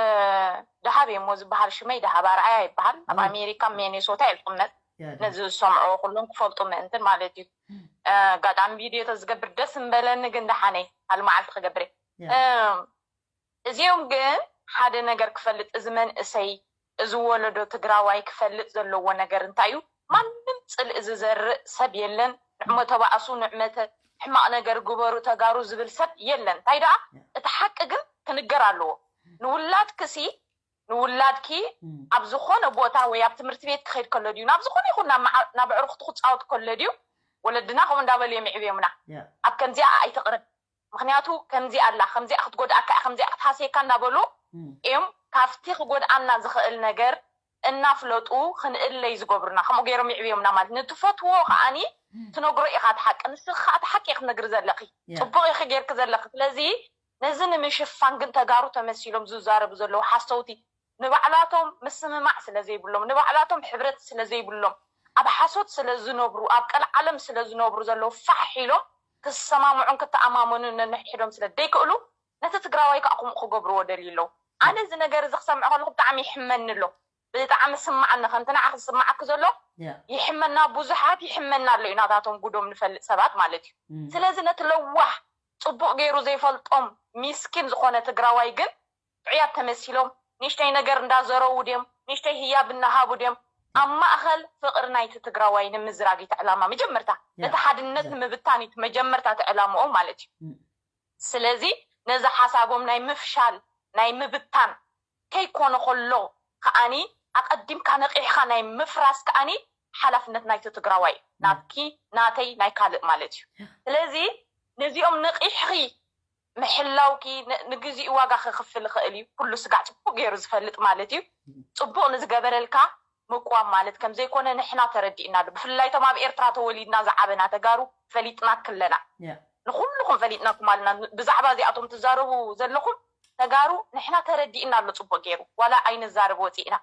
ደሃብ እየሞ ዝበሃል፣ ሽመይ ደሃብ ኣርኣያ ይበሃል። ኣብ ኦ። ኣሜሪካ ሚኔሶታ እየ ዝቕመጥ። ያ፣ ዳ። ነዚ ዝሰምዕዎ ኩሎም ክፈልጡ ምእንትን ማለት እዩ። እ፣ ኣጋጣሚ ቪድዮ ተዝገብር ደስ ምበለኒ፣ ግን ደሓነይ ካልእ መዓልቲ ክገብር እየ። ያ። እ፣ እዚኦም ግን ሓደ ነገር ክፈልጥ፣ እዚ መንእሰይ፣ እዚ ወለዶ ትግራዋይ ክፈልጥ ዘለዎ ነገር እንታይ እዩ? ማንም ጽልኢ ዝዘርእ ሰብ የለን። ንዕሞ ተባእሱ፣ ንዕመተ ሕማቕ ነገር ግበሩ ተጋሩ ዝብል ሰብ የለን። እንታይ ደኣ፣ ያ። እቲ ሓቂ ግን ክንገር ኣለዎ። ንውላድክሲ፣ ንውላድኪ እም። ኣብ ዝኾነ ቦታ ወይ ኣብ ትምህርቲ ቤት ክኸይድ ከሎ ድዩ፣ ናብ ዝኾነ ይኹን ናብ መዓ-፣ ናብ ኣዕሩኽቱ ክጻወት ከሎ ድዩ፣ ወለድና ከምኡ እንዳበሉ እዮም ይዕብዮምና። ያ። ኣብ ከምዚኣ ኣይትቕረብ፣ ምኽንያቱ ከምዚኣ ኣላ፣ ከምዚኣ ክትጎድኣካ እያ፣ ከምዚኣ ክትሃስየካ እንዳበሉ እም። እዮም ካብቲ ክጎድኣና ዝኽእል ነገር እናፍለጡ ክንእለይ ዝገብሩና። ከምኡ ገይሮም ይዕብዮምና ማለት። ንትፈትዎ ከዓኒ እም። ትነግሮ ኢኻ እቲ ሓቂ፣ ንስኺ ከዓ እቲ ሓቂ ኢኺ ትነግሪ ዘለኺ፣ ያ። ጽቡቕ ኢኺ ጌርኪ ዘለኺ። ስለዚ ነዚ ንምሽፋን ግን ተጋሩ ተመሲሎም ዝዛረቡ ዘለዉ ሓሰውቲ፣ ንባዕላቶም ምስምማዕ ስለ ዘይብሎም፣ ንባዕላቶም ሕብረት ስለ ዘይብሎም፣ ኣብ ሓሶት ስለ ዝነብሩ፣ ኣብ ቀልዓለም ስለ ዝነብሩ ዘለዉ ፋሕ ኢሎም ክሰማምዑን ክተኣማመኑን ነንሕድሕዶም ስለ ዘይክእሉ፣ ነቲ ትግራዋይ ከዓ ከምኡ ክገብርዎ ደልዩ ኣለዉ። ኣነ እዚ ነገር እዚ ክሰምዕ ከለኹ ብጣዕሚ ይሕመኒ ኣሎ። ብጣዕሚ ስማዓኒ፣ ከምቲ ንዓኺ ዝስማዓኪ ዘሎ ያ። ይሕመና፣ ብዙሓት ይሕመና ኣሎ እዩ፣ ናታቶም ጉዶም ንፈልጥ ሰባት ማለት እዩ። እም። ስለዚ ነቲ ለዋህ፣ ጽቡቕ ገይሩ ዘይፈልጦም፣ ሚስኪን ዝኾነ ትግራዋይ ግን ጥዑያት ተመሲሎም፣ ንእሽተይ ነገር እንዳዘረዉ ድዮም፣ ንእሽተይ ህያብ እናሃቡ ድዮም፣ ኣብ ማእኸል ፍቕሪ ናይቲ ትግራዋይ ንምዝራግ እዩ እቲ ዕላማ መጀመርታ። ያ። ነቲ ሓድነት ያ። ንምብታን እዩ እቲ መጀመርታ እቲ ዕላምኦም ማለት እዩ። እም። ስለዚ ነዚ ሓሳቦም ናይ ምፍሻል፣ ናይ ምብታን ከይኮነ ከሎ ከዓኒ፣ ኣቐዲምካ ነቒሕካ ናይ ምፍራስ ከዓኒ ሓላፍነት ናይቲ ትግራዋይ እዩ። ናትኪ፣ ናተይ፣ ናይ ካልእ ማለት እዩ። ስለዚ ነዚኦም ነቒሕኺ ምሕላውኪ ን-፣ ንግዚኡ ዋጋ ከኽፍል ይኽእል እዩ። ኩሉ ስጋዕ ጽቡቕ ገይሩ ዝፈልጥ ማለት እዩ። ጽቡቕ ንዝገበረልካ ምቅዋም ማለት ከም ዘይኮነ ንሕና ተረዲእና ኣሎ። ብፍላይ እቶም ኣብ ኤርትራ ተወሊድና ዝዓበና ተጋሩ ፈሊጥናኪ ኣለና። ያ። ንኹልኹም ፈሊጥናኩም ኣለና። ብዛዕባ እዚኣቶም ትዛረቡ ዘለኹም ተጋሩ ንሕና ተረዲእና ኣሎ ጽቡቕ ገይሩ። ዋላ ኣይንዛረብ ወጺእና።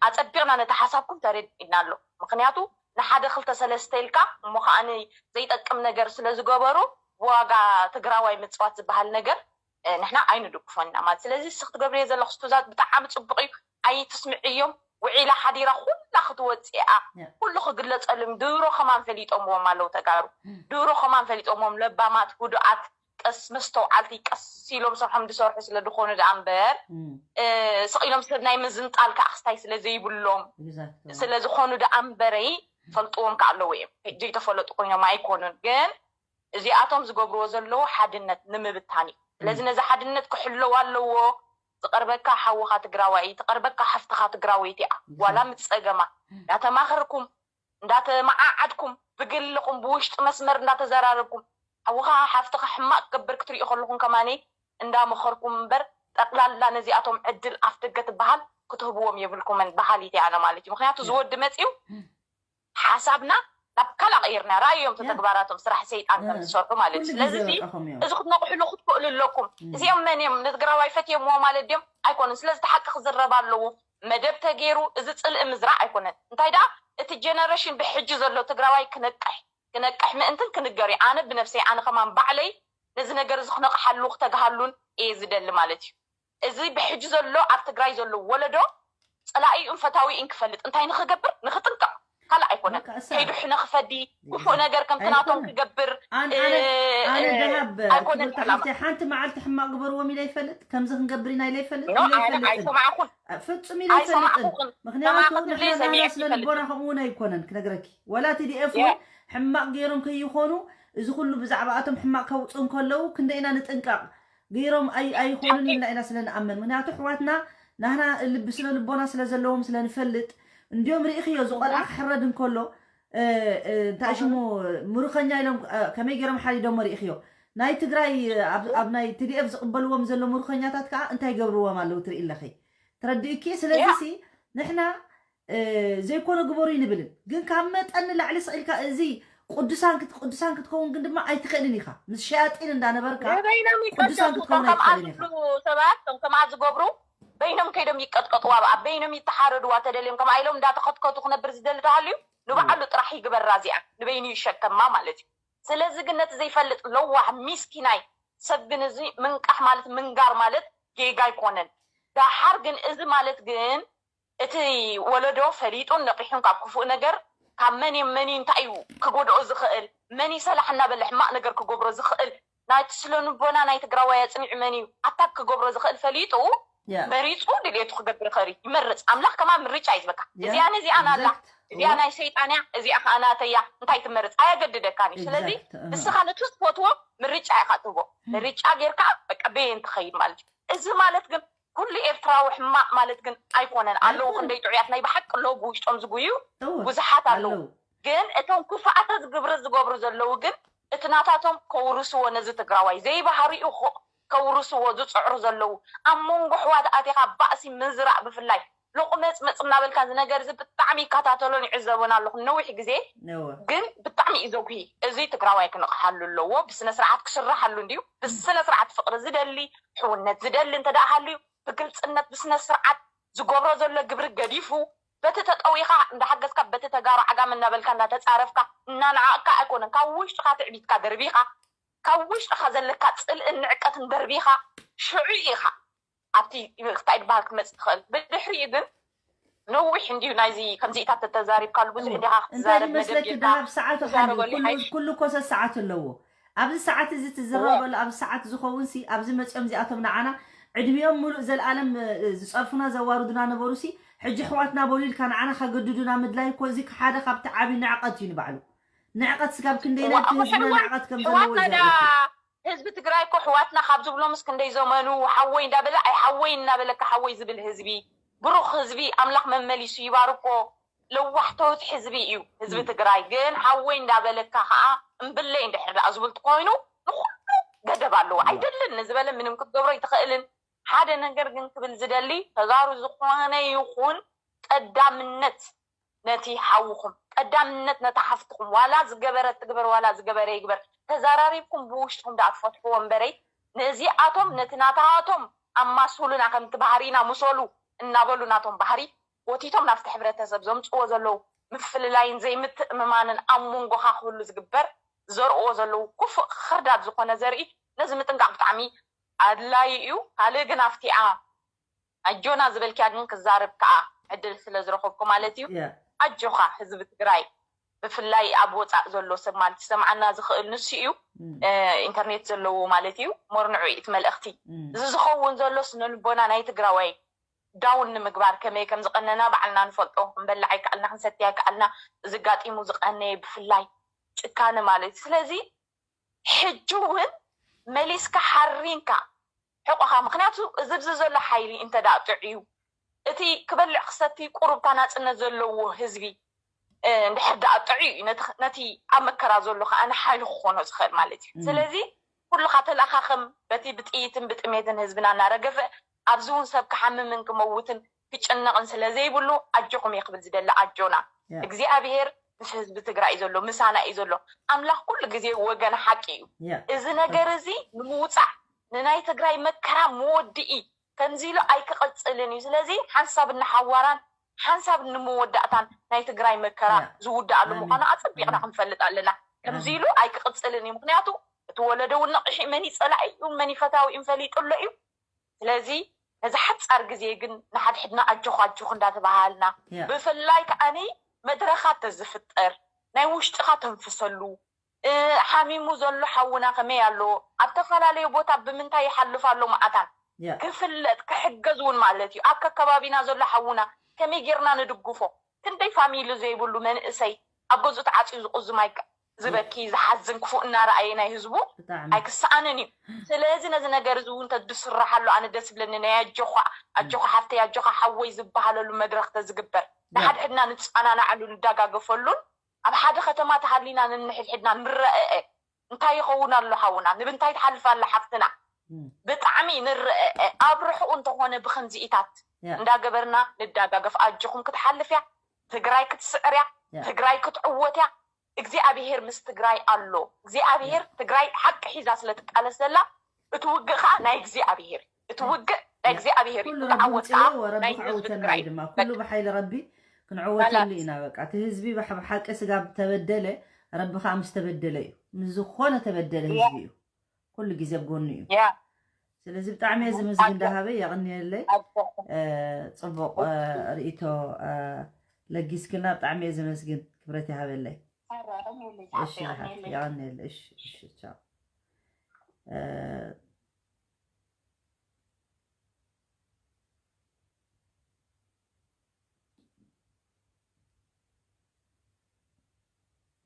ኣጸቢቕና ነቲ ሓሳብኩም ተረዲእና ኣሎ። ምኽንያቱ ንሓደ ክልተ ሰለስተ ኢልካ እሞ ከኣ ዘይጠቅም ነገር ስለ ዝገበሩ ብዋጋ ትግራዋይ ምጽዋት ዝበሃል ነገር፣ እ፣ ንሕና ኣይንድግፎን ኢና ማለት። ስለዚ እስኺ ትገብርዮ ዘለኺ ስቱዛት ብጣዕሚ ጽቡቕ እዩ። ኣይትስምዕዮም። ውዒላ ሓዲራ ኩላ ክትወጽእ እያ። ያ። ኩሉ ክግለጸሎም። ድሮ ከማን ፈሊጦምዎም ኣለዉ ተጋሩ። እም። ድሮ ከማን ፈሊጦምዎም ለባማት፣ ህዱኣት፣ ቀስ መስተውዓልቲ፣ ቀስ ኢሎም ስርሖም ዝሰርሑ ስለ ዝኾኑ ደኣ እምበር፣ እም። እ፣ ስቕ ኢሎም ሰብ ናይ ምዝንጣል ከኣ ክስታይ ስለ ዘይብሎም፣ Exactly. ስለ ዝኾኑ ደኣ እምበረይ ፈልጥዎም ከኣ ኣለዉ እዮም። ዘይተፈለጡ ኮይኖም ኣይኮኑን። ግን እዚኣቶም ዝገብርዎ ዘለዉ ሓድነት ንምብታን እዩ። ስለዚ እም። ነዚ ሓድነት ክሕለው ኣለዎ። ዝቐርበካ ሓውኻ ትግራዋይ እዩ፣ ትቐርበካ ሓፍትኻ ትግራወይቲ እያ። ዋላ ምስ ጸገማ እንዳተማኸርኩም እንዳተመዓዓድኩም ብግልኹም ብውሽጢ መስመር እንዳተዘራረብኩም ሓውኻ ሓፍትኻ ሕማቕ ክገብር ክትሪኡ ከለኹም ከማኒ እንዳመኸርኩም እምበር ጠቕላላ ነዚኣቶም ዕድል ኣፍ ደገ ትበሃል ክትህብዎም የብልኩምን በሃሊት እየ ኣነ ማለት እዩ። ምክንያቱ እዚ ወዲ መፂኡ ሓሳብና ናብ ካልእ ቀይርና ራእዮም ተተግባራቶም ስራሕ ሰይጣን ከም ዝሰርሑ ማለት እዩ። ስለዚ እዚ ክትነቕሕሉ ክትክእሉ ኣለኩም። እዚኦም መን እዮም? ንትግራዋይ ፈትየምዎ ማለት ድዮም? ኣይኮኑን። ስለዚ እቲ ሓቂ ክዝረብ ኣለዎ። መደብ ተገይሩ እዚ ፅልኢ ምዝራእ ኣይኮነን። እንታይ ደኣ እቲ ጀነሬሽን ብሕጂ ዘሎ ትግራዋይ ክነቅሕ ክነቅሕ ምእንትን ክንገር እዩ። ኣነ ብነብሰይ ኣነ ከማን ባዕለይ ነዚ ነገር እዚ ክነቕሓሉ ክተግሃሉን እየ ዝደሊ ማለት እዩ። እዚ ብሕጂ ዘሎ ኣብ ትግራይ ዘሎ ወለዶ ፀላኢኡን ፈታዊኡን ክፈልጥ እንታይ ንክገብር ንክጥንቀቕ ካልእ ኣይኮነን። ከይዱ ሕነ ክፈዲ ክፉእ ነገር ከምቲ ናቶም ክገብር ኣነ ደሃብ ክብርቲ ሓፍተይ ሓንቲ መዓልቲ ሕማቕ ግበርዎም ኢለ ይፈልጥ ከምዚ ክንገብር ኢና ኢለ ይፈልጥ ኣይሰማዕኩን ፍጹም ኢለ ይፈልጥን ምክንያቱ ንሕና ስነ ልቦና ከምኡ እውን ኣይኮነን ክነግረኪ ወላ ቲዲኤፍ እውን ሕማቕ ገይሮም ከይኾኑ እዚ ኩሉ ብዛዕባኣቶም ሕማቕ ከውፅኡ እንከለዉ ክንደይ ኢና ንጥንቀቕ ገይሮም ኣይኾኑን ኢልና ኢና ስለ ንኣምን ምክንያቱ ኣሕዋትና ናህና ልቢ ስነ ልቦና ስለ ዘለዎም ስለ ንፈልጥ እንዲኦም ርኢኽዮ ዝቆልዓ ክሕረድ እንከሎ እንታይ ሽሙ ምሩኸኛ ኢሎም ከመይ ገይሮም ሓሪዶሞ ርኢኽዮ ናይ ትግራይ ኣብ ናይ ቲዲኤፍ ዝቕበልዎም ዘሎ ምሩኸኛታት ከዓ እንታይ ገብርዎም ኣለዉ ትርኢ ኣለኺ ትረድእኪ ስለዚ ንሕና ዘይኮነ ግበሩ ይንብልን ግን ካብ መጠን ንላዕሊ ስቕ ኢልካ እዚ ቅዱሳን ቅዱሳን ክትከውን ግን ድማ ኣይትኽእልን ኢኻ ምስ ሸያጢን እንዳነበርካ ቅዱሳን ክትከውን ኣይትኽእልን ኢኻ ሰባት ከም ከምኣ ዝገብሩ በይኖም ከይዶም ይቀጥቀጥዋ ኣብ በይኖም ይተሓረድዋ ተደልዮም ከምኣ ኢሎም እንዳተኸትከቱ ክነብር ዝደሊ ተሃልዩ ንባዕሉ ጥራሕ ይግበራ እዚኣ ንበይኑ ይሸከማ ማለት እዩ ስለዚ ግን ነቲ ዘይፈልጥ ለዋህ ሚስኪናይ ሰብ ግን እዚ ምንቃሕ ማለት ምንጋር ማለት ጌጋ ኣይኮነን ዳሓር ግን እዚ ማለት ግን እቲ ወለዶ ፈሊጡን ነቒሑን ካብ ክፉእ ነገር ካብ መን እዩ መን እንታይ እዩ ክጎድኦ ዝኽእል መን ሰላሕ እናበለ ሕማቕ ነገር ክገብሮ ዝኽእል ናይቲ ስለ ንቦና ናይ ትግራዋይ ኣፅኒዑ መን እዩ ኣታክ ክገብሮ ዝኽእል ፈሊጡ መሪፁ ድልየቱ ክገብር ይኽእል እዩ ይመርፅ ኣምላኽ ከማ ምርጫ እዩ ዝበካ እዚኣን እዚኣን ኣላ እዚኣ ናይ ሰይጣን እያ እዚኣ ከዓ ናተያ እንታይ ትመርፅ ኣየገድደካን እዩ ስለዚ ንስኻ ነቲ ዝፈትዎ ምርጫ ኢኻ ትህቦ ምርጫ ጌርካ በቃ በየን ትኸይድ ማለት እዩ እዚ ማለት ግን ኩሉ ኤርትራዊ ሕማቕ ማለት ግን ኣይኮነን ኣለዉ ክንደይ ጥዑያት ናይ ብሓቂ ኣለዉ ብውሽጦም ዝጉዩ ብዙሓት ኣለዉ ግን እቶም ክፍኣታት ግብሪ ዝገብሩ ዘለዉ ግን እቲ ናታቶም ከውርስዎ ነዚ ትግራዋይ ዘይባህሪኡ ከውርስዎ ዝፅዕሩ ዘለዉ ኣብ መንጎ ኣሕዋት ኣቲኻ ባእሲ ምዝራእ ብፍላይ ሎቕመፅመፅ እናበልካ እዚ ነገር እዚ ብጣዕሚ ይከታተሎን ይዕዘቦን ኣለኹ ነዊሕ ግዜ ግን ብጣዕሚ እዩ ዘጉሂ እዚ ትግራዋይ ክነቕሓሉ ኣለዎ ብስነ ስርዓት ክስራሓሉ እንድዩ ብስነ ስርዓት ፍቕሪ ዝደሊ ሕውነት ዝደሊ እንተ ደኣ ሃልዩ ብግልፅነት ብስነ ስርዓት ዝገብሮ ዘሎ ግብሪ ገዲፉ በቲ ተጠዊኻ እንዳሓገዝካ በቲ ተጋሩ ዓጋም እናበልካ እናተፃረፍካ እናነዓቕካ ኣይኮነን ካብ ውሽጥኻ ትዕቢትካ ደርቢኻ ካብ ውሽጥኻ ዘለካ ፅልእን ንዕቀትን ደርቢኻ ሽዑ ኢኻ ኣብቲ እንታይ ዝበሃል ክትመፅእ ትኽእል ብድሕሪኡ ግን ነዊሕ እንድዩ ናይዚ ከምዚኢታት ተተዛሪብካሉ ብዙሕ እንዲኻ ክትዛረብ መደብ ጌርካ ትዛረበሉ ይሓይሽ ኩሉ ኮሰ ሰዓት ኣለዎ ኣብዚ ሰዓት እዚ ትዝረበሉ ኣብዚ ሰዓት ዝኸውን ሲ ኣብዚ መፅኦም እዚኣቶም ንዓና ዕድሚኦም ሙሉእ ዘለኣለም ዝፀርፉና ዘዋርዱና ነበሩ ሲ ሕጂ ኣሕዋትና በሉ ኢልካ ንዓና ከገድዱና ምድላይ እኮ እዚ ሓደ ካብቲ ዓብዪ ንዕቐት እዩ ንባዕሉ ንዕቐት ስጋብ ክንደይ ነቲ ህዝብና ንዕቐት ከም ዘለዎ እዩ ዘርእየኪ ህዝቢ ትግራይ እኮ ኣሕዋትና ካብ ዝብሎምስ ክንደይ ዘመኑ ሓወይ እንዳበለ ኣይ ሓወይ እናበለካ ሓወይ ዝብል ህዝቢ ብሩኽ ህዝቢ ኣምላኽ መመሊሱ ይባርኮ ለዋህ ትሁት ህዝቢ እዩ ህዝቢ ትግራይ ግን ሓወይ እንዳበለካ ከዓ እምብለይ እንድሕር ደኣ ዝብል ትኮይኑ ንኩሉ ገደብ ኣለዎ ኣይደልን ንዝበለ ምንም ክትገብሮ ኣይትኽእልን ሓደ ነገር ግን ክብል ዝደሊ ተጋሩ ዝኾነ ይኹን ቀዳምነት ነቲ ሓውኹም ቀዳምነት ነታ ሓፍትኹም ዋላ ዝገበረት ትግበር ዋላ ዝገበረ ይግበር ተዛራሪብኩም ብውሽጥኹም ደኣ ትፈትሕዎ እምበረይ ነዚኣቶም ነቲ ናታቶም ኣማስሉና ከምቲ ባህሪና ምሰሉ እናበሉ ናቶም ባህሪ ጎቲቶም ናብቲ ሕብረተሰብ ዘምፅዎ ዘለዉ ምፍልላይን ዘይምትእምማንን ኣብ መንጎኻ ክህሉ ዝግበር ዘርእዎ ዘለዉ ክፉእ ክርዳድ ዝኾነ ዘርኢ ነዚ ምጥንቃቕ ብጣዕሚ ኣድላዪ እዩ። ካልእ ግን ኣብቲኣ ኣጆና ዝበልክያ ግን ክዛረብ ከዓ ዕድል ስለ ዝረኸብኩ ማለት እዩ። ኣጆኻ ህዝቢ ትግራይ ብፍላይ ኣብ ወፃእ ዘሎ ሰብ ማለት ዝሰምዓና ዝኽእል ንሱ እዩ። ኢንተርኔት ዘለዎ ማለት እዩ። ሞር ንዑ እቲ መልእኽቲ እዚ ዝኸውን ዘሎ ስነ ልቦና ናይ ትግራዋይ ዳውን ንምግባር ከመይ ከም ዝቐነና ባዕልና ንፈልጦ። ክንበልዕ ኣይከኣልና፣ ክንሰቲ ኣይከኣልና። እዚ ኣጋጢሙ ዝቐነየ ብፍላይ ጭካነ ማለት እዩ። ስለዚ ሕጂ እውን መሊስካ ሓሪንካ ጠቆኻ። ምክንያቱ እዚ ብዚ ዘሎ ሓይሊ እንተ ደኣ ጥዕዩ፣ እቲ ክበልዕ ክሰቲ ቁሩብ እታ ናጽነት ዘለዎ ህዝቢ፣ እ፣ እንድሕር ደኣ ጥዕዩ እዩ፣ ነቲ፣ ነቲ ኣብ መከራ ዘሎ ከኣ ንሓይሊ ክኾኖ ዝኽእል ማለት እዩ። እም። ስለዚ ኩሉ ካተለኣኻኸም በቲ ብጥይትን ብጥሜትን ህዝብና እናረገፈ፣ ኣብዚ እውን ሰብ ክሓምምን ክመውትን ክጭነቕን ስለ ዘይብሉ፣ ኣጆኹም እየ ክብል ዝደሊ። ኣጆና። ያ። እግዚኣብሔር ምስ ህዝቢ ትግራይ እዩ ዘሎ፣ ምሳና እዩ ዘሎ። ኣምላኽ ኩሉ ግዜ ወገን ሓቂ እዩ። ያ። እዚ ነገር እዚ ንምውጻእ፣ ንናይ ትግራይ መከራ መወድኢ ከምዚ ኢሉ ኣይክቕጽልን እዩ። ስለዚ ሓንሳብ ንሓዋራን ሓንሳብ ንመወዳእታን ናይ ትግራይ መከራ ያ። ዝውዳኣሉ ኣሜን። ምዃኑ ኣጸቢቕና ኣሜን። ክንፈልጥ ኣለና። ከምዚ ኣሜን። ኢሉ ኣይክቕጽልን እዩ። ምክንያቱ እቲ ወለዶ እውን ነቒሑ፣ መን እዩ ጸላኢ እዩ፣ መን እዩ ፈታዊ እዩ ፈሊጡ ኣሎ እዩ። ስለዚ ነዚ ሓጻር ግዜ ግን ንሓድሕድና ኣጆኹ ኣጆኹ እንዳተባሃልና፣ ያ። ብፍላይ ከዓኒ መድረኻት ተዝፍጠር፣ ናይ ውሽጥኻ ተንፍሰሉ፣ እ፣ ሓሚሙ ዘሎ ሓውና ከመይ ኣሎ፣ ኣብ ተፈላለየ ቦታ ብምንታይ ይሓልፍ ኣሎ መዓታን ያ። ክፍለጥ፣ ክሕገዝ እውን ማለት እዩ። ኣብ ከከባቢና ዘሎ ሓውና ከመይ ጌርና ንድግፎ? ክንደይ ፋሚሊ ዘይብሉ መንእሰይ ኣብ ገዝኡ ተዓጽዩ ዝቁዝም ኣይከ-፣ ዝበኪ፣ ዝሓዝን፣ ክፉእ እናረኣየ ናይ ህዝቡ ብጣዕሚ። ኣይክሰኣንን እዩ። ስለዚ ነዚ ነገር እዚ እውን ተዝስርሓሉ ኣነ ደስ ይብለኒ። ናይ ኣጆኻ፣ ኣጆኻ ሓፍተይ፣ ኣጆኻ ሓወይ ዝበሃለሉ መድረኽ ተዝግበር፣ ያ። ንሓድሕድና ንጸናናዓሉ፣ ንደጋገፈሉን ኣብ ሓደ ከተማ ተሃሊና ንንሕድሕድና ንረኣእ። እንታይ ይኸውን ኣሎ ሓውና? ንምንታይ ትሓልፍ ኣላ ሓፍትና? እም። ብጣዕሚ ንረኣእ። ኣብ ርሑቕ እንተኾነ ብኸምዚኢታት ያ። እንዳገበርና ንደጋገፍ። ኣጆኹም ክትሓልፍ እያ። ትግራይ ክትስዕር እያ። ያ። ትግራይ ክትዕወት እያ። እግዚኣብሄር ምስ ትግራይ ኣሎ። እግዚኣብሄር ትግራይ ሓቂ ሒዛ ስለ ትቃለስ ዘላ፣ እቲ ውግእ ከዓ ናይ እግዚኣብሄር እዩ። እቲ ውግእ ናይ እግዚኣብሄር እዩ። ኩሉ እቲ ረቢ ዓወት ውፅኡ፣ ከዓ ረቢ ናይ ህዝቢ ክዕውተና ትግራይ እዩ ድማ። እዩ። ኩሉ ብሓይሊ ረቢ ክንዕወተሉ ኢና። በቃ እቲ ህዝቢ ብሓ-፣ ብሓቂ ስጋብ ተበደለ፣ ረቢ ከዓ ምስ ተበደለ እዩ። ምስ ዝኾነ ተበደለ ያ። ህዝቢ እዩ። ኩሉ ግዜ ኣብ ጎኑ እዩ። ያ። ስለዚ ብጣዕሚ እየ ዝምስግን ኣጆ። ዳሃበይ፣ የቐንየለይ። ኣጆ። እ፣ ጽቡቕ፣ እ፣ ርእይቶ፣ እ፣ ለጊስክና፣ ብጣዕሚ እየ ዘመስግን። ክብረት ይሃበለይ። ኣረ፣ የቐንየለይ፣ እሺ፣ የቐንየለይ። ዝሓፍት፣ የቐንየለይ። እሺ፣ እሺ፣ ቻው። እ፣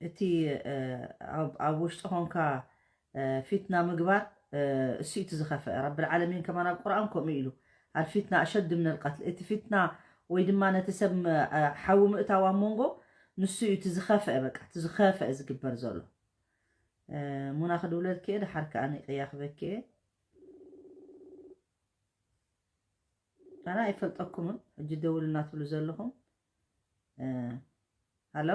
እቲ፣ እ፣ ኣብ፣ ኣብ ውሽጢ ኾንካ፣ እ፣ ፊትና ምግባር፣ እ፣ እሱ እዩ እቲ ዝኸፍአ። ረብል ዓለሚን ከማን ኣብ ቁርኣን ከምኡ ኢሉ፣ "ኣልፊትና ኣሸዱ ሚነል ቀትል።" እቲ ፊትና ወይ ድማ ነቲ ሰብ ም-፣ እ፣ ሓዊ ምእታው ኣብ መንጎ፣ ንሱ እዩ እቲ ዝኸፍአ፣ በቃ፣ እቲ ዝኸፍአ ዝግበር ዘሎ። እ፣ ሙና ክድውለልኪ እየ፣ ደሓር ከኣ ነይ ቅያ ክበኪ እየ። ኣነ ኣይፈልጠኩምን፣ ሕጂ ደውልና ትብሉ ዘለኹም። እ፣ ሃሎ?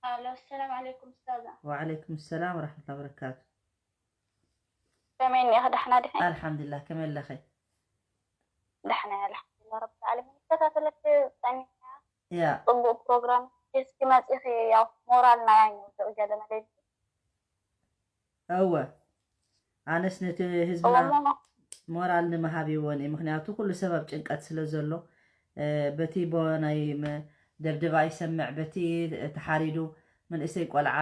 ሃሎ፣ ሰላም ዓለይኩም ኡስታዛ። ወዓለይኩም ሰላም ወራህመቱላሂ ወበረካቱ። ከመይ እኒኢኺ? ደሕና ዲኺ? ኣልሓምዱሊላህ፣ ከመይ ኣለኺ? ደሕና እየ፣ ኣልሓምዱሊላህ ረብል ዓለሚን። ይከታተለኪ ጸኒሐ። ያ። ጽቡቕ ፕሮግራም ሒዝኪ መጺኺ፣ ያው ሞራልና ያው ንውድቕ ገለ መለ ኢልኪ። እወ፣ ኣነስ ነቲ ህዝብና እወ፣ ሞ-፣ ሞራል ንምሃብ ይወን እየ። ምኽንያቱ ኩሉ ሰብ ኣብ ጭንቀት ስለ ዘሎ፣ እ፣ በቲ ቦ ናይ መ-፣ ደብደባ ይሰምዕ፣ በቲ ተሓሪዱ መንእሰይ ቆልዓ፣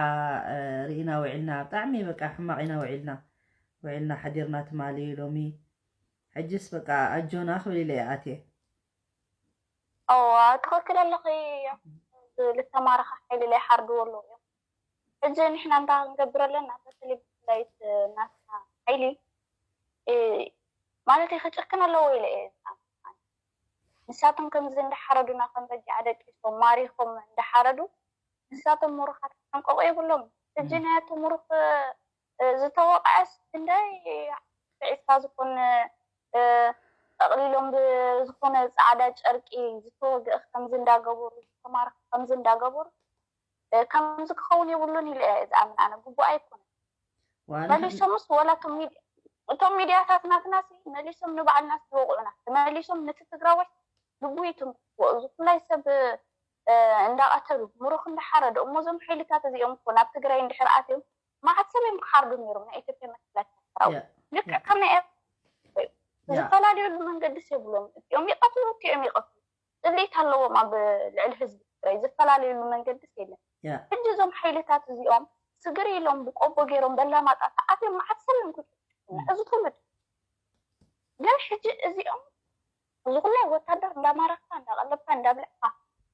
እ፣ ርኢና ውዒልና። ብጣዕሚ በቃ ሕማቕ ኢና ውዒልና። ውዒልና ሓዲርና ትማሊ ሎሚ። ሕጅስ በቃ ኣጆና ክብል ኢለ እየ ኣትየ። እወ፣ ትኽክል ኣለኺ። ልተማረኸ ሓይሊ ላይ ሓርድዎ ኣለዉ እዮም። ሕጂ ንሕና እንታይ ክንገብር ኣለና? በተለይ ብፍላይ እቲ ናትና ሓይሊ፣ እ፣ ማለት እዩ ክጭክን ኣለዎ ኢለ እየ ዝኣምን። ንሳቶም ከምዚ እንዳሓረዱና ከም በጊዕ ኣደቂሶም ማሪኾም እንዳሓረዱ ንሳቶም ምሩኻት ክሕንቀቑ የብሎም። ሕጂ እም። ናይ ኣቶ ምሩኽ፣ እ፣ ዝተወቕዐስ ክንደይ ዒስራ ዝኾነ፣ እ፣ ጠቕሊሎም ብዝኾነ ጻዕዳ ጨርቂ ዝተወግአ ከምዚ እንዳገበሩ፣ ዝተማረኸ ከምዚ እንዳገበሩ፣ እ፣ ከምዚ ክኸውን የብሉን ኢለ እየ ዝኣምን ኣነ። ግቡእ ኣይኮነን። ዋላ መሊሶምስ ወላ እቶም ሚድ-፣ እቶም ሚድያታት ናትናሲ መሊሶም ንባዕልናስ ይወቕዑና። ተመሊሶም ነቲ ትግራዋይ ልቡ ይትንክፎ። እዚ ኩላይ ሰብ፣ እ፣ እንዳቐተሉ፣ ምሩኽ እንዳሓረዱ፣ እሞ እዞም ሓይልታት እዚኦም እኮ ናብ ትግራይ እንድሕር ኣትዮም፣ መዓት ሰብ እዮም ክሓርዱ ነይሮም፣ ናይ ኢትዮጵያ መከላከያ ሰራዊት። ያ፣ ልክዕ ያ። ከም ናይ ኤርትራ እዩ። ያ። ዝፈላለየሉ መንገድስ የብሎም። እቲኦም ይቐትሉ፣ እቲኦም ይቐትሉ። ጽልኢት ኣለዎም ኣብ ልዕሊ ህዝቢ ትግራይ። ዝፈላለየሉ መንገድስ የለን። ያ። ሕጂ እዞም ሓይልታት እዚኦም ስግር ኢሎም ብቆቦ ገይሮም በላማጣ ተኣትዮም መዓት ሰብ እዮም ክጭፍጭፉና። እም። እዚ ትውልድ ግን ሕጂ እዚኦም እዚ ኩላይ ወታደር እንዳማረኽካ፣ እንዳቐለብካ፣ እንዳብልዕካ፣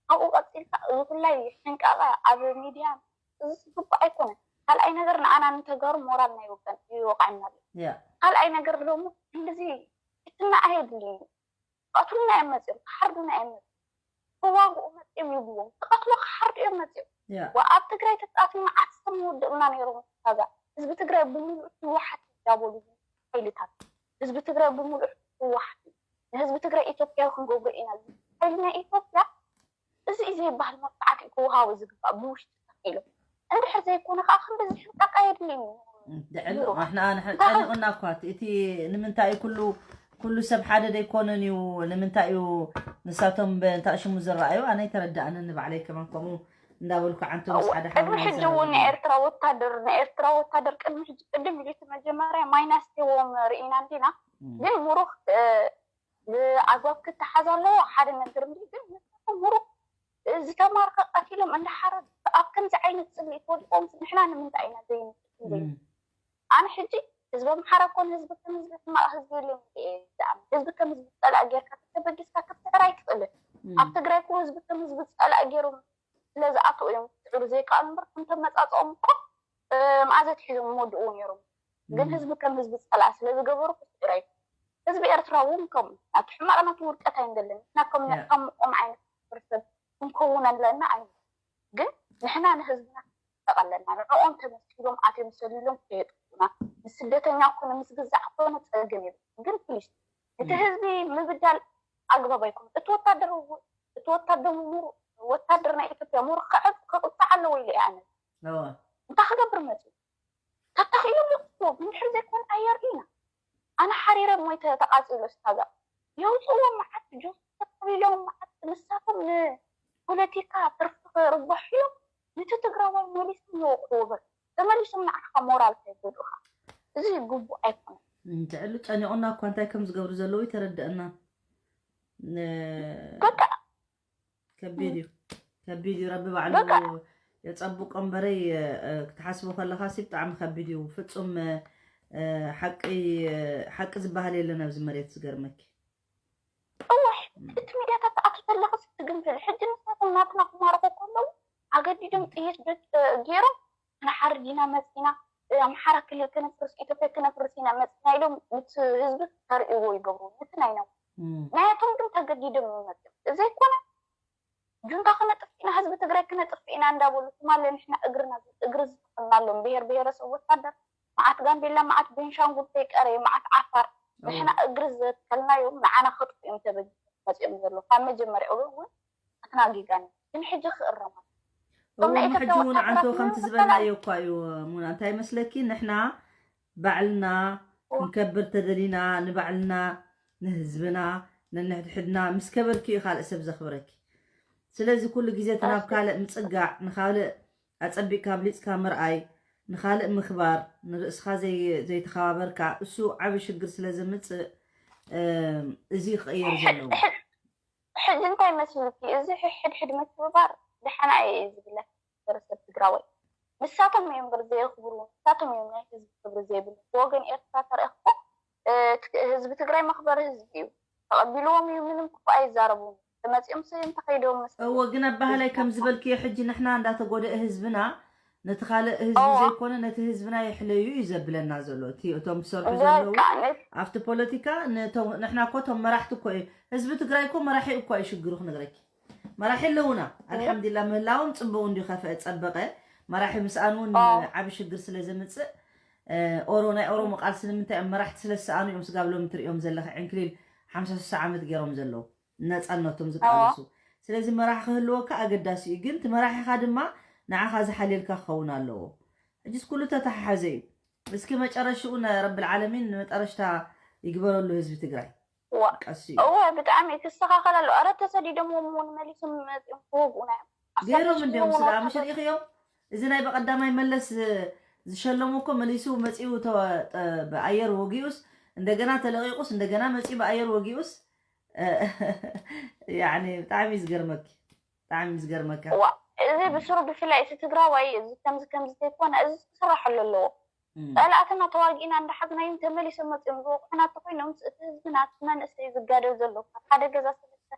ካብኡ ቀፂልካ እዚ ኩላይ ሕንቃቐ ኣብ ሚድያ፣ እዚ ግቡእ ኣይኮነን። ካልኣይ ነገር ንኣና ንተጋሩ ሞራልና ይወቀን-፣ ይወቕዐና ኣሎ። ያ። ካልኣይ ነገር ደግሞ እንደዚ ክትናኣይ የድልዩ። ክቐትሉና እዮም መፅኦም፣ ክሓርዱና እዮም መፅኦም። ክዋግኡ መፅኦም ይብዎም፣ ክቐትሉ ክሓርዱ እዮም መፅኦም። ኣብ ትግራይ ተፃእቲ መዓት ሰብ ምውድቕና ነይሮም። ታዛ ህዝቢ ትግራይ ብምሉእ ህወሓት እንዳበሉ ሓይልታት ህዝቢ ትግራይ ብምሉእ ህወሓት እዩ። ንህዝቢ ትግራይ ኢትዮጵያዊ ክንገብሮ ኢና። ሓይሊ ናይ ኢትዮጵያ እዚ እዩ ዘይበሃል መብፃዕቲ ክወሃቡ ዝግባእ ብውሽጢ ተኪሎም። እንድሕር ዘይኮነ ከዓ ክንድዚ ሕንቃቃ የድልዩ። ድዕሉ ንሕና ጨኒቑና እኳ እቲ ንምንታይ እዩ ኩሉ ኩሉ ሰብ ሓደ ደይኮነን እዩ። ንምንታይ እዩ ንሳቶም በእንታ ሽሙ ዝረኣዩ? ኣነ ይተረዳእንን ንባዕለይ ከማን ከምኡ እንዳበልኩ ዓንቶም ምስ ሓደ ቅድሚ ሕጂ እውን ንኤርትራ ወታደር ንኤርትራ ወታደር ቅድሚ ሕጂ ቅድም ኢሉ እቲ መጀመርያ ማይናስ ቴዎም ርኢና እንዲና። ግን ሙሩኽ ብኣግባብ ክተሓዝ ኣለዎ ሓደ ነገር እንዲ ግን ሙሩኽ ዝተማርከ ቀቲሎም እንዳሓረዱ ኣብ ከምዚ ዓይነት ፅልኢት ወዲቆም ንሕና ንምንታይ ኢና ዘይንፅል? ኣነ ሕጂ ህዝቢ ኣምሓራ ኮን ህዝቢ ከም ህዝቢ ሕማቕ ህዝቢ የለን ኢለ እየ ዝኣምን። ህዝቢ ከም ህዝቢ ዝፀላእ ጌርካ ተተበጊስካ ክትስዕር ኣይትኽእልን። ኣብ ትግራይ እኮ ህዝቢ ከም ህዝቢ ዝፀላእ ገይሮም ስለ ዝኣትዉ እዮም ክስዕሩ ዘይከኣሉ እምበር ከምቶም መፃፅኦም እኮ መኣዘት ሒዞም ይወድእዎ ነይሮም። ግን ህዝቢ ከም ህዝቢ ዝፀላእ ስለ ዝገበሩ ክስዕር ኣይክእልን። ህዝቢ ኤርትራ እውን ከምኡ ናቱ ሕማቕ ናቱ ውድቀት ኣይንደልን። ንሕና ከም ከምኦም ዓይነት ሕብረተሰብ ክንከውን ኣለና ኣይንብል። ግን ንሕና ንህዝብና ጠቐለልና ንዕኦም ተመስኪሎም ኣትዮም ሰሊሎም ከየጥፉና ምስ ስደተኛ ኮነ ምስ ግዛዕ ኮነ ፀገም የብሉ። ግን ፕሊስ እቲ ህዝቢ ምብዳል ኣግባብ ኣይኮነ። እቲ ወታደር እቲ ወታደር ምሩ ወታደር ናይ ኢትዮጵያ ምሩ ክዕብ ክቕፃዕ ኣለዎ ኢለ እየ ኣነ። እንታይ ክገብር መፅኡ ተተኺሉ ይቕፅዎ እንድሕር ዘይኮነ ኣየር ኢና ኣነ ሓሪረ ሞይተ ተቓፂሎ ስታዛ የውፅዎ መዓት ጆስ ተቐቢሎም መዓት ንሳቶም ንፖለቲካ ትርፊ ክርበሑ እዮም ነቲ ትግራዋይ መሊሶም ይወቕዕዎ በቃ ተመሊሶም ንዓኻ ሞራል ከይጎድኡኻ እዚ ግቡእ ኣይኮነን። ትዕሉ ጨኒቑና እኳ እንታይ ከም ዝገብሩ ዘለዉ ይተረድአና። በቃ ከቢድ እዩ ከቢድ እዩ። ረቢ ባዕሉ የፀብቆ እምበረይ ክትሓስቦ ከለኻ ሲ ብጣዕሚ ከቢድ እዩ። ፍፁም ሓቂ ሓቂ ዝበሃል የለን ኣብዚ መሬት ዝገርመኪ። እወ እቲ ሚድያታት ትኣቱ ከለኽስ ትግንፍል። ሕጂ ንሳቶም ናትና ክማርኹ ከለዉ ኣገዲዶም ጥይት ገይሮም ንሓርድ ኢና መፂና ኣምሓራ ክልል ክነፍርስ ኢትዮጵያ ክነፍርስ ኢና መፂና ኢሎም ምስ ህዝቢ ተርእይዎ ይገብሩ ነቲ ናይ ነው ናያቶም ግን ተገዲዶም እዮም መፂኦም እዘይኮነ ጁንታ ክነጥፍ ኢና ህዝቢ ትግራይ ክነጥፍ ኢና እንዳበሉ ትማለ ንሕና እግርና እግሪ ዝተኸልናሎም ብሄር ብሄረሰብ ወታደር መዓት ጋምቤላ መዓት ቤንሻንጉል ከይቀረየ መዓት ዓፋር ንሕና እግሪ ዘትከልናዮም ንዓና ከጥፍኡ እዮም ተበጊሶም መፂኦም ዘለዉ ካብ መጀመርያኡ እውን ኣትና ጌጋና ግን ሕጂ ክእረም ኣለዎ። እቶም ናይ ሕጂ ኢትዮጵያ እውን ወታደራት ዓንቶ ከምቲ ምንም ዝበልናዮ እኳ እዩ ሙና እንታይ መስለኪ ንሕና ባዕልና ክንከብር ተደሊና ንባዕልና ንህዝብና ነንሕድሕድና ምስ ከበርኪ እዩ ካልእ ሰብ ዘኽብረኪ። ስለዚ ኩሉ ግዜ እቲ ናብ ካልእ ምጽጋዕ ንኻልእ ኣጸቢቕካ ኣብሊጽካ ምርኣይ ንኻልእ ምኽባር ንርእስኻ ዘይተኸባበርካ እሱ ዓቢ ሽግር ስለ ዘምጽእ እዚ ክቕየር ዘለዎ። ሕጂ እንታይ መስልኪ እዚ ሕድሕድ ምክብባር ደሓና እየ ዝብለኪ ማሕበረሰብ ትግራዋይ ንሳቶም እዮም እምበር ዘየኽብሩ ንሳቶም እዮም ናይ ህዝቢ ክብሪ ዘይብሉ ብወገን ኤርትራ ተረእኽኮ ህዝቢ ትግራይ መኽበሪ ህዝቢ እዩ ተቐቢልዎም እዩ ምንም ክፉእ ኣይዛረቡን ተመፂኦም ስ እንተኸይደዎም ምስ እዎ ግን ኣባህላይ ከም ዝበልክዮ ሕጂ ንሕና እንዳተጎደአ ህዝብና ነቲ ካልእ ህዝቢ ዘይኮነ ነቲ ህዝብና የሕለዩ እዩ ዘብለና ዘሎ እቲ እቶም ዝሰርሑ ዘለዉ ኣብቲ ፖለቲካ ንሕና እኮ እቶም መራሕቲ እኮ እዩ ህዝቢ ትግራይ እኮ መራሒ እኳ እዩ ሽግሩ ክነግረኪ መራሒ ኣለውና ኣልሓምዱላ ምህላዎም ፅቡቅ እንዲ ከፈ ፀበቀ መራሒ ምስኣን እውን ዓብ ሽግር ስለ ዘምፅእ ኦሮ ናይ ኦሮሞ ቃልሲ ንምንታይ እዮም መራሕቲ ስለ ዝሰኣኑ እዮም ስጋብ ሎሚ ትሪኦም ዘለካ ዕንክሊል ሓምሳ ስሳ ዓመት ገይሮም ዘለዉ ነፃነቶም ዝቃለሱ ስለዚ መራሒ ክህልወካ ኣገዳሲ እዩ ግን እቲ መራሒኻ ድማ ንዓኻ ዝሓልየልካ ክኸውን ኣለዎ ሕጂስ ኩሉ ተተሓሓዘ እዩ እስኪ መጨረሽኡ ረብል ዓለሚን ንመጠረሽታ ይግበረሉ ህዝቢ ትግራይ ቀስ እዩ እወ ብጣዕሚ ክስተኻኸል ኣሎ ኧረ ተሰዲዶም እውን መሊሶም መፂኦም ክወግኡና እዮም ገይሮም እንዲዮም ስዳ ምሽ ርኢኽዮም እዚ ናይ በቀዳማይ መለስ ዝሸለሙ እኮ መሊሱ መፂኡ ብኣየር ወጊኡስ እንደገና ተለቂቁስ እንደገና መፂኡ ብኣየር ወጊኡስ ያኒ ብጣዕሚ እዩ ዝገርመኪ ብጣዕሚ እዩ ዝገርመካ እዚ ብስሩ ብፍላይ እቲ ትግራዋይ እዚ ከምዚ ከምዚ ዘይኮነ እዚ ክስራሐሉ ኣለዎ ፀላእትና ተዋጊእና እንዳሓዝናዮም ተመሊሶም መፅኦም ዝወቅዑና እንተኮይኖም እቲ ህዝቢ ናቱ መንእሰይ ዝጋደል ዘሎ ካብ ሓደ ገዛ ሰለስተ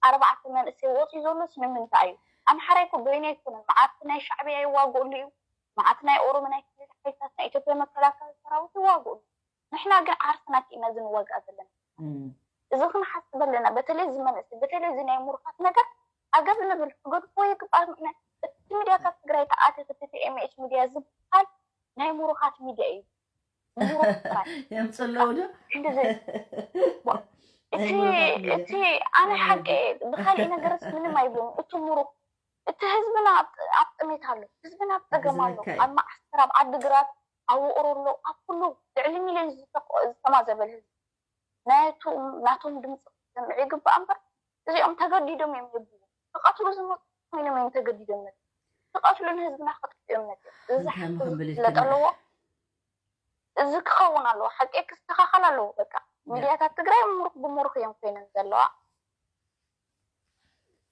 ኣርባዕተ መንእሰይ ወፅዩ ዘሎስ ንምንታይ እዩ ኣምሓራይ እኮ በይኑ ኣይኮነን መዓት ናይ ሻዕብያ ይዋግኡሉ እዩ መዓት ናይ ኦሮሞ ናይ ክልል ሓይልታት ናይ ኢትዮጵያ መከላከሊ ሰራዊት ይዋግኡሉ ንሕና ግን ዓርስና ክኢና ዝንዋጋ ዘለና። እዚ ክንሓስብ ኣለና። በተለይ እዚ መንእሰይ፣ በተለይ እዚ ናይ ምሩኻት ነገር ኣገብ ንብል ክገድፎ ይግባእ። ምክንያቱ እቲ ሚድያታት ትግራይ ተኣትዩ እቲ ቲ ኤም ኤች ሚድያ ዝበሃል ናይ ምሩኻት ሚድያ እዩ። ምሩኽ ጥራይ። የምፅለው ዶ ክንዲ ዘይ እቲ እቲ ኣነ ሓቂ ብካሊእ ነገርስ ምንም ኣይብሉን። እቲ ምሩኽ እቲ ህዝብና ኣብ ኣብ ጥሜት ኣሎ። ህዝብና ኣብ ፀገም ኣሎ። ኣብ ማዓስከር፣ ኣብ ዓዲግራት፣ ኣብ ውቅሮ ኣሎ። ኣብ ኩሉ ልዕሊ ሚልዮን ዝተማዘበል ህዝቢ ናቶም ድምፂ ክሰምዕ ይግባእ እምበር እዚኦም ተገዲዶም እዮም የብሉ። ክቐትሉ ዝመፁ ኮይኖም እዮም ተገዲዶም መ ክቐትሉ ንህዝብና ክጥፍኦም መ እዚ ሓቂ ዝፍለጥ ኣለዎ። እዚ ክኸውን ኣለዎ። ሓቂ ክስተኻኸል ኣለዎ። በቃ ሚድያታት ትግራይ ምሩኽ ብምሩኽ እዮም ኮይነን ዘለዋ።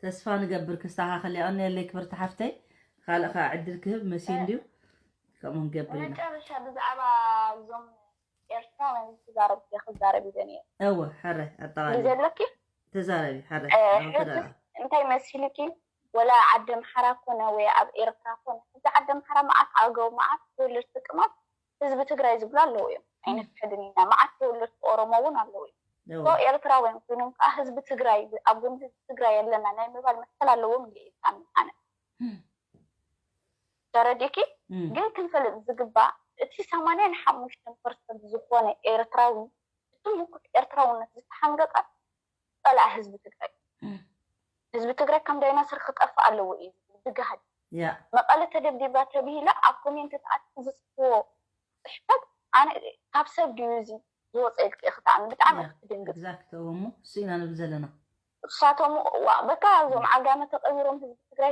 ተስፋ ንገብር ክስተኻኸል። የቐንየለይ ክብርቲ ሓፍተይ። ካልእ ከዓ ዕድል ክህብ መሲ እንድዩ ከምኡ ንገብር ኢና። መጨረሻ ብዛዕባ እዞም ኤርትራውያን ዝተዛረብኩ ክዛረብ ይደን እየ። እወ ሕረ ኣጠቓሊ ዘለኪ ተዛረቢ ሕረ እንታይ መሲልኪ ወላ ዓዲ ኣምሓራ ኮነ ወይ ኣብ ኤርትራ ኮነ እዚ ዓዲ ኣምሓራ መዓት ኣገው መዓት ተወለድቲ ቅማት ህዝቢ ትግራይ ዝብሉ ኣለዉ እዮም። ኣይንፍሕድን ኢና። መዓት ተወለድቲ ኦሮሞ እውን ኣለዉ እዮም። ኤርትራውያን ኮይኖም ከዓ ህዝቢ ትግራይ ኣብ ጎኒ ህዝቢ ትግራይ ኣለና ናይ ምባል መሰል ኣለዎም ኢለ እየ ዝኣምን ኣነ። ተረዲእኪ? ግን ክንፈልጥ ዝግባእ እቲ ሰማንያን ሓሙሽተን ፐርሰንት ዝኾነ ኤርትራዊ እቲ ምኩት ኤርትራውነት ዝተሓንገጠ ፀላኢ ህዝቢ ትግራይ። ህዝቢ ትግራይ ከም ዳይናስር ክጠፍእ ኣለዎ እዩ ዝብል ብግሃድ። መቐለ ተደብዲባ ተብሂላ ኣብ ኮሜንት ተኣትዩ ዝፅሕፍዎ ፅሕፈት ኣነ ካብ ሰብ ድዩ እዚ ዝወፀ ኢልኪ ክትኣምን ብጣዕሚ ክትድንግፅ። Exact እሞ እሱ ኢና ንብል ዘለና። እሳቶም ዋ በቃ እዞም ዓጋመ ተቐቢሮም ህዝቢ ትግራይ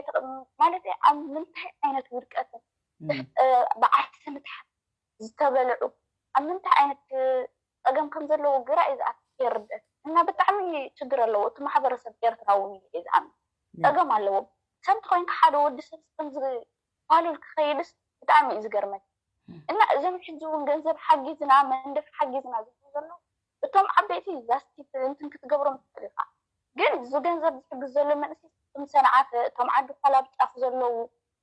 ማለት ኣብ ምንታይ ዓይነት ውድቀትን ብዓርሲ ምትሓት ዝተበልዑ ኣብ ምንታይ ዓይነት ፀገም ከም ዘለዎ ግራ እዩ ዝኣት የርደት እና ብጣዕሚ ችግር ኣለዎ እቲ ማሕበረሰብ ኤርትራ እውን እዩ ዝኣምን ፀገም ኣለዎም ሰብ ተኮይንካ ሓደ ወዲ ሰብ ከም ዝባሉል ክኸይድስ ብጣዕሚ እዩ ዝገርመኝ እና እዞም ሕጂ እውን ገንዘብ ሓጊዝና መንደፍ ሓጊዝና ዝብሉ ዘለዉ እቶም ዓበይቲ ዛስቲ እንትን ክትገብሮም ትኽእል ኢኻ ግን እዚ ገንዘብ ዝሕግዝ ዘሎ መንእሰይ ከም ሰንዓፈ እቶም ዓዲ ኳላብ ጫፍ ዘለዉ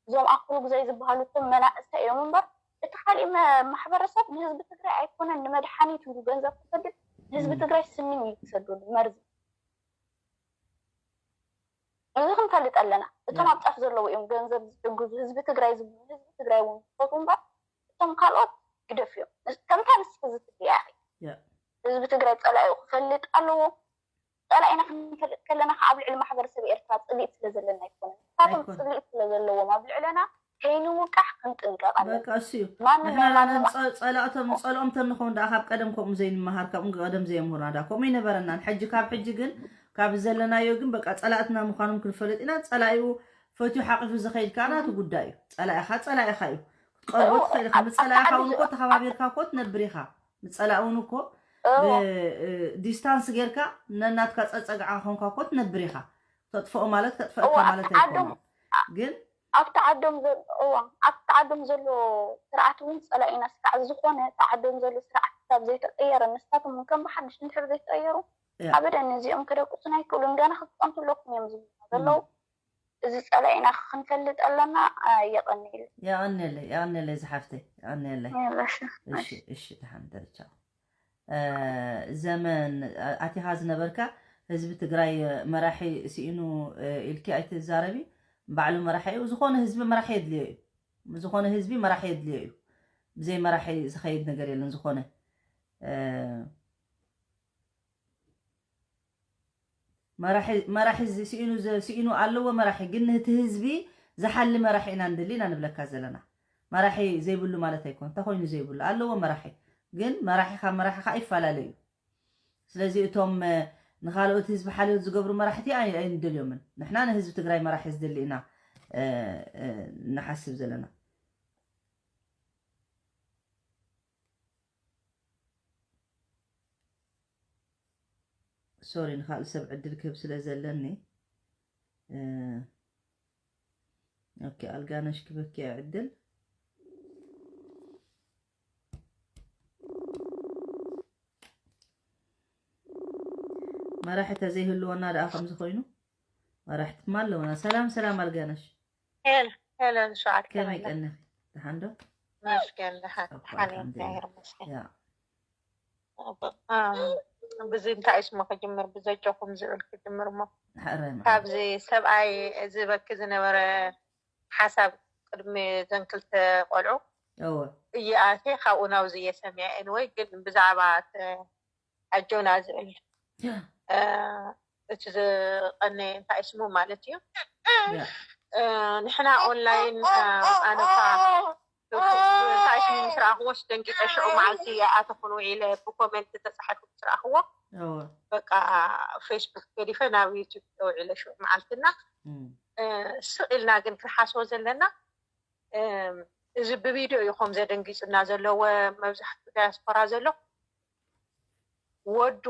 እዞም ኣኩሉ ግዛይ ዝበሃሉ እቶም መናእሰይ እዮም እምበር እቲ ካሊእ ማሕበረሰብ ንህዝቢ ትግራይ ኣይኮነን ንመድሓኒት ኢሉ ገንዘብ ክሰድድ ንህዝቢ ትግራይ ስሚን እዩ ክሰደሉ መርዚ እዚ ክንፈልጥ ኣለና እቶም ኣብ ጫፍ ዘለዉ እዮም ገንዘብ ዝሕግዙ ህዝቢ ትግራይ ዝብሉ ህዝቢ ትግራይ እውን ዝፈትዉ እምበር እቶም ካልኦት ግደፍ እዮም ከምታ ንስኪ ዝትብያ ኢኺ ህዝቢ ትግራይ ፀላኢ ክፈልጥ ኣለዎ ፀላኢና ክንፈልጥ ከለና ከዓ ኣብ ልዕሊ ማሕበረሰብ ኤርትራ ፅልኢት ስለ ዘለና ኣይኮነን ንሳቶም ፅልኢት ስለ ዘለዎም ኣብ ልዕለና ከይንውቃዕ ክንጥንቀቕ ኣለና በቃ እሱ እዩ ንሕና ላና ጸላእቶም ጸልኦም ተንኸውን ደኣ ካብ ቀደም ከምኡ ዘይንመሃር ካብኡ ቀደም ዘየምህሩና ደኣ ከምኡ ይነበረናን ሕጂ ካብ ሕጂ ግን ካብ ዘለናዮ ግን በቃ ጸላእትና ምዃኖም ክንፈልጥ ኢና ጸላኢኡ ፈትዩ ሓቂፉ ዝኸይድ ከዓ ናቱ ጉዳይ እዩ ጸላኢኻ ጸላኢኻ እዩ ክትቀርቦ ትኽእል ኢኻ ምስ ጸላኢኻ እውን እኮ ተኸባቢርካ እኮ ትነብር ኢኻ ምስ ጸላኢ እውን እኮ distance ጌርካ ነናትካ ጸጸግዓ ኾንካ እኮ ትነብር ኢኻ ተጥፍኦ ማለት ከጥፍእካ ማለት ኣይኮነ ግን ኣብቲ ዓዶም እዋ ኣብቲ ዓዶም ዘሎ ስርዓት እውን ፀላኢና ስርዓት ዝኾነ እቲ ዓዶም ዘሎ ስርዓት ክሳብ ዘይተቀየረ ንሳቶም እውን ከም ብሓድሽ እንድሕር ዘይተቀየሩ ኣበደን እዚኦም ከደቁሱና ኣይክእሉን ገና ክፀንቱ ኣለኩም እዮም ዝብሉና ዘለዉ እዚ ፀላኢና ክንፈልጥ ኣለና የቀንየለይ የቀንየለይ የቀንየለይ ዝሓፍተይ የቀንየለይ እሺ እሺ ተሓንደርቻው ዘመን ኣቲኻ ዝነበርካ ህዝቢ ትግራይ መራሒ ስኢኑ ኢልኪ ኣይትዛረቢ። ባዕሉ መራሒ እዩ። ዝኾነ ህዝቢ መራሒ የድልዮ እዩ። ዝኾነ ህዝቢ መራሒ የድልዮ እዩ። ብዘይ መራሒ ዝኸይድ ነገር የለን። ዝኾነ መራሒ መራሒ ስኢኑ ስኢኑ ኣለዎ መራሒ ግን ነቲ ህዝቢ ዝሓሊ መራሒ ኢና ንደሊ ኢና ንብለካ ዘለና። መራሒ ዘይብሉ ማለት ኣይኮን እንታይ ኮይኑ ዘይብሉ ኣለዎ መራሒ ግን መራሒ ካብ መራሒ ከዓ ይፈላለ እዩ ስለዚ እቶም ንካልኦት ህዝቢ ሓልዮት ዝገብሩ መራሕቲ ኣይንደልዮምን ንሕና ንህዝቢ ትግራይ መራሒ ዝደሊ ኢና ንሓስብ ዘለና ሶሪ ንካልእ ሰብ ዕድል ክህብ ስለ ዘለኒ ኦኬ ኣልጋነሽ ክበኪ ዕድል መራሒ ተዘይህልወና ደኣ ከምዚ ኮይኑ መራሕቲ ድማ ኣለውና ሰላም ሰላም ኣልጋነሽ ሄለን ሸዓት ከመይ ቀነኺ ደሓን ዶ መስገን ደሓን ሓኔ ይመስገን ብዚ እንታይ ስሙ ክጅምር፣ ብዘጀኹም ዝብል ክጅምር እሞ፣ ሕራይ መዓር ካብዚ ሰብኣይ ዝበኪ ዝነበረ ሓሳብ፣ ቅድሚ ዘን ክልተ ቆልዑ እወ እየኣቴ ካብኡ ናብዚ እየ ሰሚዐ። ኤንወይ ግን ብዛዕባ እቲ ኣጆና ዝብል እ፣ እቲ ዝቐነ እንታይ ስሙ ማለት እዩ። ያ እ፣ ንሕና ኦንላይን እ፣ ኣነኳ እንታይ ስሙ ምስ ረኣኽዎስ ደንጊፀ ሽዑ መዓልቲ ኣተኹን ውዒለ ብኮሜንት ተፃሒፉ ምስ ረኣኽዎ እወ በቃ ፌስቡክ ገዲፈ ናብ ዩቱብ ውዒለ ሽዑ መዓልትና እም፣ እ፣ ስቕ ኢልና ግን ክንሓስቦ ዘለና እ፣ እዚ ብቪድዮ እዩ ከም ዘደንጊፅና ዘለዎ መብዛሕትኡ ዳያስፖራ ዘሎ ወዱ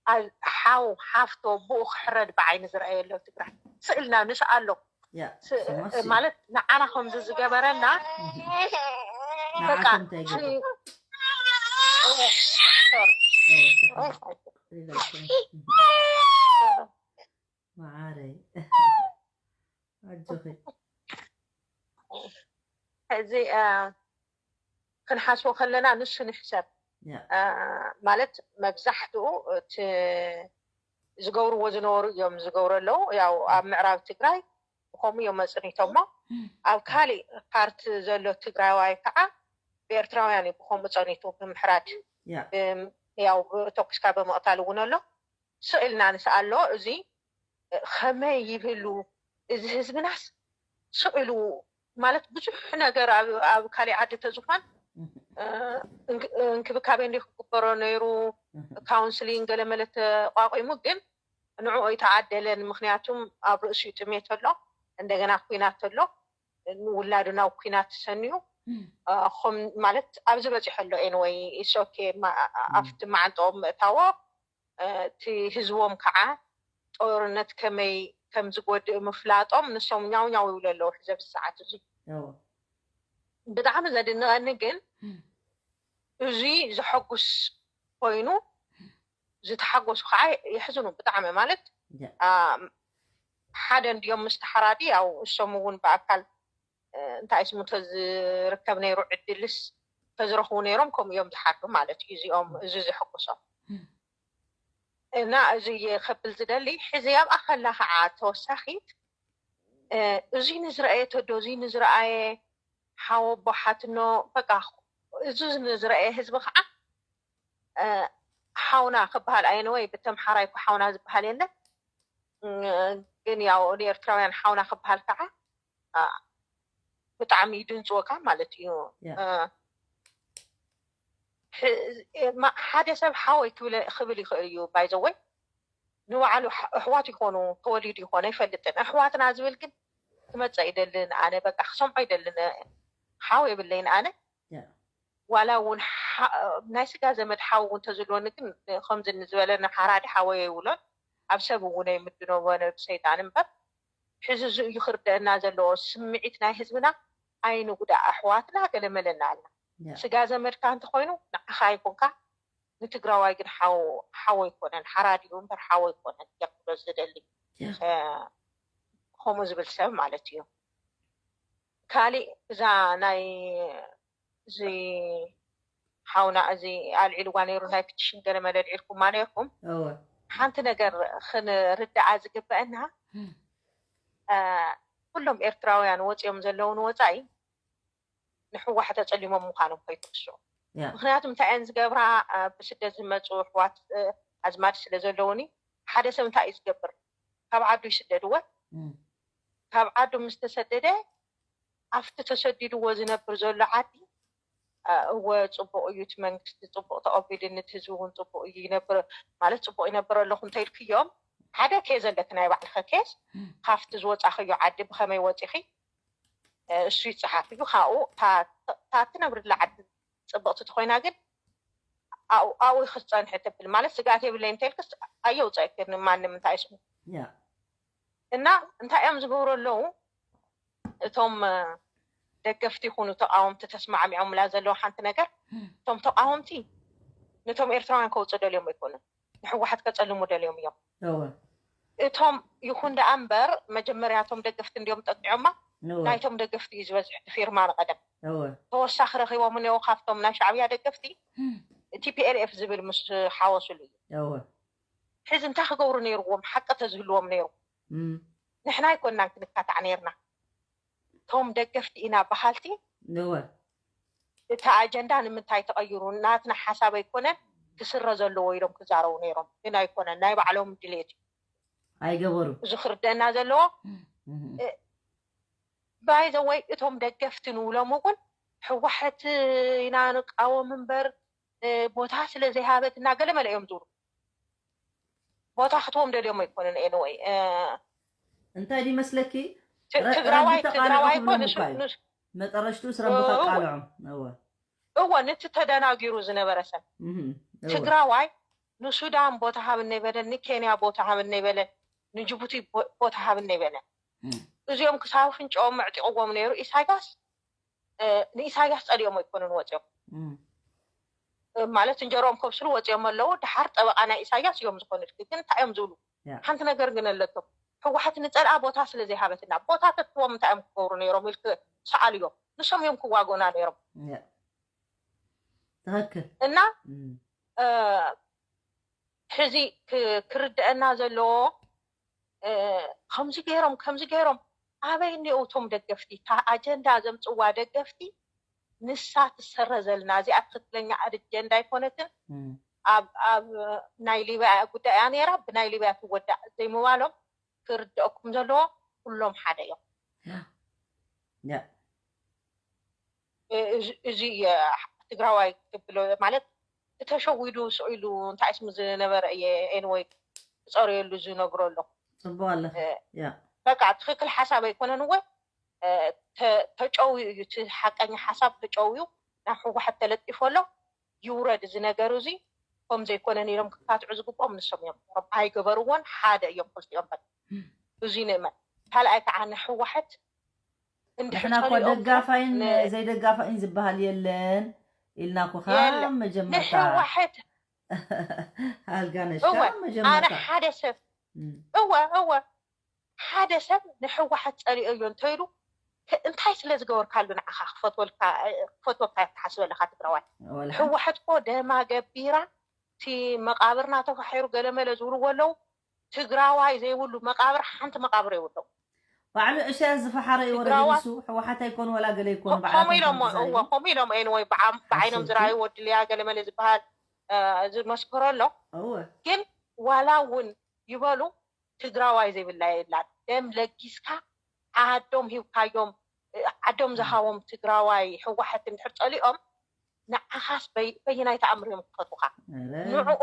ኣ- ሓው ሓፍቶ ብኡ ክሕረድ ብዓይኒ ዝረኣየ ኣሎ ትግራይ ስእልና ንስኣሎ ያ ስ- ስሞሲ ማለት ንዓና ከምዚ ዝገበረና በቃ ንዓኹም እንታይ ገይሩ ሲ- ሪላሽን መዓረይ ኣጆኺ ሕዚ እ፣ ክንሓስቦ ከለና ንሱ ንሕሰብ ያ እ፣ ማለት መብዛሕትኡ እቲ ዝገብርዎ ዝነበሩ እዮም ዝገብሩ ኣለዉ። ያው ኣብ ምዕራብ ትግራይ ብኸምኡ እዮም ኣፅኒቶሞ። ኣብ ካሊእ ፓርት ዘሎ ትግራዋይ ከዓ ብኤርትራውያን እዩ ብኸምኡ ፀኒቱ ብምሕራድ ያ ብም- ያው ተኩስካ ብምቕታል እውን ኣሎ። ስቕ ኢልና ንስኣሎ እዚ ከመይ ይብሉ እዚ ህዝብናስ ስቕ ኢሉ ማለት ብዙሕ ነገር ኣብ ኣብ ካሊእ ዓዲ ተዝኾን እ፣ እንክ- እንክብካቤ እንዲ ክግበሮ ነይሩ። ካውንስሊንግ ገለመለ ተቋቂሙ ግን ንዕኡ ኣይተዓደለን። ምክንያቱም ኣብ ርእሲኡ ጥሜት ኣሎ፣ እንደገና ኩናት ኣሎ፣ ንውላዱ ናብ ኩናት ሰንዩ እ፣ ኹም ማለት ኣብዚ በፂሑ ኣሎ። ኤንወይ ኢስ ኦኬ ኣብቲ መዓንጠኦም ምእታዎ እ፣ እቲ ህዝቦም ከዓ ጦርነት ከመይ ከም ዝጎድእ ምፍላጦም ንሶም ኛው ኛው ይብሉ ኣለዉ። ሕዚ ኣብዚ ሰዓት እዚ እወ ብጣዕሚ ዘድንቐኒ ግን እም፣ እዚ ዘሐጉስ ኮይኑ ዝተሓጎሱ ከዓ የሕዝኑ ብጣዕሚ ማለት ያ አ፣ ሓደ እንድዮም ምስ ተሓራዲ ያው እሶም እውን ብኣካል እ፣ እንታይ ስሙ ተዝርከብ ነይሩ ዕድልስ ተዝረኽቡ ነይሮም ከምኡ እዮም ዝሓርዱ ማለት እዩ። እዚኦም እዚ ዘሐጉሶም እና እዚ እየ ከብል ዝደሊ ሕዚ ኣብኣ ከላ ከዓ ተወሳኺት እ፣ እዚ ንዝረኣየ ተዶ እዚ ንዝረኣየ ሓወቦ ሓትኖ በቃ እዚ ንዝረኣየ ህዝቢ ከዓ እ፣ ሓውና ክበሃል ኣየነወይ ብተምሓራይ እኮ ሓውና ዝበሃል የለን እ፣ ግን ያው ንኤርትራውያን ሓውና ክበሃል ከዓ አ፣ ብጣዕሚ ይድንፅወካ ማለት እዩ። ያ እ፣ ሕ- ማ- ሓደ ሰብ ሓወይ ክብል ክብል ይኽእል እዩ። ባይዘወይ ንባዕሉ ኣሕ- ኣሕዋት ይኾኑ ተወሊዱ ይኾነ ኣይፈልጥን። ኣሕዋትና ዝብል ግን ክመፀ ይደልን ኣነ በቃ ክሰምዖ ይደልን ሓው የብለይን ኣነ ያ ዋላ እውን ሓ- ናይ ስጋ ዘመድ ሓው እውን ተዝልወኒ ግን ከምዚ ዝበለ ንሓራዲ ሓወይ የብሎን ኣብ ሰብ እውን ኣይምድኖ ወነ ብሰይጣን እምበር ሕዚ እዚ እዩ ክርደአና ዘለዎ ስምዒት ናይ ህዝብና ኣይንጉዳእ ኣሕዋትና ገለመለና ኣልና ያ ስጋ ዘመድካ እንተኮይኑ ንዓኻ ኣይኮንካ ንትግራዋይ ግን ሓው ሓው ኣይኮነን ሓራዲኡ እምበር ሓው ኣይኮነን እየ ክብሎ ዝደሊ ያ እ፣ ከምኡ ዝብል ሰብ ማለት እዩ። ካሊእ እዛ ናይ እዚ ሓውና እዚ ኣልዒልዋ ነይሩ ናይ ፒቲሽን ገለ መለ ኣልዒልኩማ ነይርኩም እወ ሓንቲ ነገር ክንርዳኣ ዝግበአና እ፣ ኩሎም ኤርትራውያን ወፂኦም ዘለውን ወፃኢ ንሕዋሕ ተፀሊሞም ምዃኖም ከይትርስዑ ያ ምክንያቱ እንታይ እየን ዝገብራ እ፣ ብስደት ዝመፁ ኣሕዋት እ፣ ኣዝማድ ስለ ዘለውኒ ሓደ ሰብ እንታይ እዩ ዝገብር ካብ ዓዱ ይስደድወ እም፣ ካብ ዓዱ ምስ ተሰደደ ኣብቲ ተሰዲድዎ ዝነብር ዘሎ ዓዲ እ፣ እወ ፅቡቅ እዩ እቲ መንግስቲ ፅቡቅ ተቀቢሉኒ እቲ ህዝቢ እውን ፅቡቅ እዩ ይነብር ማለት ፅቡቅ ይነብር ኣለኹ እንተኢልክዮም ሓደ ኬዝ ኣለኪ ናይ ባዕልኸ ኬዝ እም፣ ካብቲ ዝወፃኽዮ ዓዲ ብኸመይ ወፂኺ እ፣ እሱ ይፀሓፍ እዩ ካብኡ እታ እታ እትነብርላ ዓዲ ፅብቅቲ ተኮይና ግን ኣብኡ ኣብኡ ክትፀንሒ ትብል ማለት ስግኣት የብለይ እንተልክስ ኣየውፀእክን ማንም እንታይ ስሙ ያ እና እንታይ እዮም ዝገብሩ ኣለዉ እቶም እ፣ ደገፍቲ ይኹኑ ተቃወምቲ ተስማዕሚዖምላ ዘለዉ ሓንቲ ነገር እቶም ተቃወምቲ ነቶም ኤርትራውያን ከውፅኡ ደልዮም ኣይኮኑን ንሕወሓት ከፀልሙ ደልዮም እዮም እወ እቶም ይኹን ደኣ እምበር መጀመርያ እቶም ደገፍቲ እንዲዮም ጠቂዖማ እወ ናይቶም ደገፍቲ እዩ ዝበዝሕ እቲ ፊርማ ንቀደም እወ ተወሳኺ ረኺቦም እኒኦ ካብቶም ናይ ሻዕብያ ደገፍቲ ቲ ፒ ኤል ኤፍ ዝብል ምስ ሓወስሉ እዩ። እወ ሕዚ እንታይ ክገብሩ ነይርዎም? ሓቂ ተዝህልዎም ነይሩ። እም፣ ንሕና ኣይኮንናን ክንካታዕ ነይርና። እቶም ደገፍቲ ኢና በሃልቲ እወ እቲ ኣጀንዳ ንምንታይ ተቐይሩ? ናትና ሓሳብ ኣይኮነን ክስረ ዘለዎ ኢሎም ክዛረቡ ነይሮም፣ ግን ኣይኮነን፣ ናይ ባዕሎም ድሌት እዩ። ኣይገበሩ እዚ ክርደና ዘለዎ እም፣ ባይ ዘ ወይ እቶም ደገፍቲ ንብሎም እውን ህወሓት ኢና ንቃወም እምበር እ፣ ቦታ ስለ ዘይሃበትና ገለመለ እዮም ዝብሉ። ቦታ ክትዎም ደልዮም ኣይኮኑን። ኤንወይ እንታይ ድዩ መስለኪ ት- ረ- ትግራዋይ ረቢ ተቓልዑ ትግራዋይ እኮ ክብሎም ንሱ- እኳ እዩ ንሱ- መጠረሽቱ ረቢ እወ። ከቃልዖም እወ እወ ነቲ ተደናጊሩ ዝነበረ ሰብ እህም፣ እወ። ትግራዋይ ንሱዳን ቦታ ሃብኒ በለን፣ ንኬንያ ቦታ ሃብኒ በለን፣ ንጅቡቲ ቦ- ቦታ ሃብኒ በለን። እም፣ እዚኦም ክሳብ ፍንጫኦም መዕጢቕዎም ነይሩ። ኢሳያስ እ፣ ንኢሳያስ ጸሊኦም ኣይኮኑን ወፂኦም እም፣ እ፣ ማለት እንጀሮኦም ከብስሉ ወፂኦም ኣለዉ። ድሓር ጠበቃ ናይ ኢሳያስ እዮም ዝኾኑልኪ። ግን እንታይ እዮም ዝብሉ? ያ። ሓንቲ ነገር ግን ኣለቶም። ህወሓት ንፀልኣ ቦታ ስለ ዘይሃበትና፣ ቦታ ተትዎም እንታይ እዮም ክገብሩ ነይሮም ኢልክ ሰኣልዮ። ንሶም እዮም ክዋጎና ነይሮም። ያ። ትኽክል እና እም፣ እ፣ ሕዚ ክ- ክርድአና ዘለዎ እ፣ ከምዚ ገይሮም ከምዚ ገይሮም ኣበይ እኒኦ እቶም ደገፍቲ? እታ ኣጀንዳ ዘምፅዋ ደገፍቲ ንሳ ትሰረዘልና። እዚኣ ትክክለኛ ኣጀንዳ ኣይኮነትን። እም፣ ኣብ ኣብ ናይ ሊብያ ጉዳይ እያ ነይራ፣ ብናይ ሊብያ ትወዳእ ዘይምባሎም ክርድአኩም ዘለዎ ኩሎም ሓደ እዮም። ያ። እ- እዚ- እዚ እየ ትግራዋይ ክብሎ ማለት ተሸዊዱ ስቕ ኢሉ እንታይ ስም ዝነበረ እየ ኤንወይ ክፀርየሉ ዝነግሮ ኣለኹ። ፅቡቅ ኣለኺ እ፣ ያ በቃ ትክክል ሓሳብ ኣይኮነን እወ እ፣ ተ- ተጨውዩ እዩ እቲ ሓቀኛ ሓሳብ ተጨውዩ ናብ ህወሓት ተለጢፎ ኣሎ። ይውረድ እዚ ነገር እዚ ከም ዘይኮነን ኢሎም ክካትዑ ዝግብኦም ንሶም እዮም ነይሮም። ኣይገበርዎን ሓደ እዮም ክልቲኦም በቃ እዚ ንእመን ካልኣይ ከዓ ንህወሓት እንድሕር ንሕና እኮ ጸሊኦም ደጋፋይን ን- ዘይደጋፋይን ዝበሃል የለን ኢልና እኮ ካብ የለን። መጀመርታ ንህወሓት ኣልጋነሽ እወ ካብ ኣነ መጀመርታ ሓደ ሰብ እም፣ እወ እወ ሓደ ሰብ ንህወሓት ጸሊኦዮ እንተይሉ ክ- እንታይ ስለ ዝገበርካሉ ንዓኻ ክፈትወልካ ክፈትወካ እየ ትሓስበለካ ትግራዋይ ወላ ሓንቲ ህወሓት እኮ ደማ ገቢራ እቲ መቃብርና ተፋሒሩ ገለመለ ዝብልዎ ኣለዉ ትግራዋይ ዘይብሉ መቃብር ሓንቲ መቃብር የብሉ ባዕሉ እሻያስ ዝፈሓረ እዩ ወረደ ትግራዋ- ንሱ ህወሓት ኣይኮን ወላ ገለ ይኮን ባዕላ ከምኡ ኢሎም እወ ከምኡ ኢሎም ኤንወይ ብዓይኖም ዝረኣዩ ወድልያ ገለመለ ዝበሃል እ፣ ዝመስክሮ ኣሎ እወ ግን ዋላ እውን ይበሉ ትግራዋይ ዘይብላ የላን ደም ለጊስካ ዓዶም ሂብካዮም እ፣ ዓዶም ዝሃቦም ትግራዋይ ህወሓት እንድሕር ፀሊኦም ንዓኻስ በይ- በየናይ ተኣምር እዮም ክፈትውካ ኧረ፣ ንዕኡ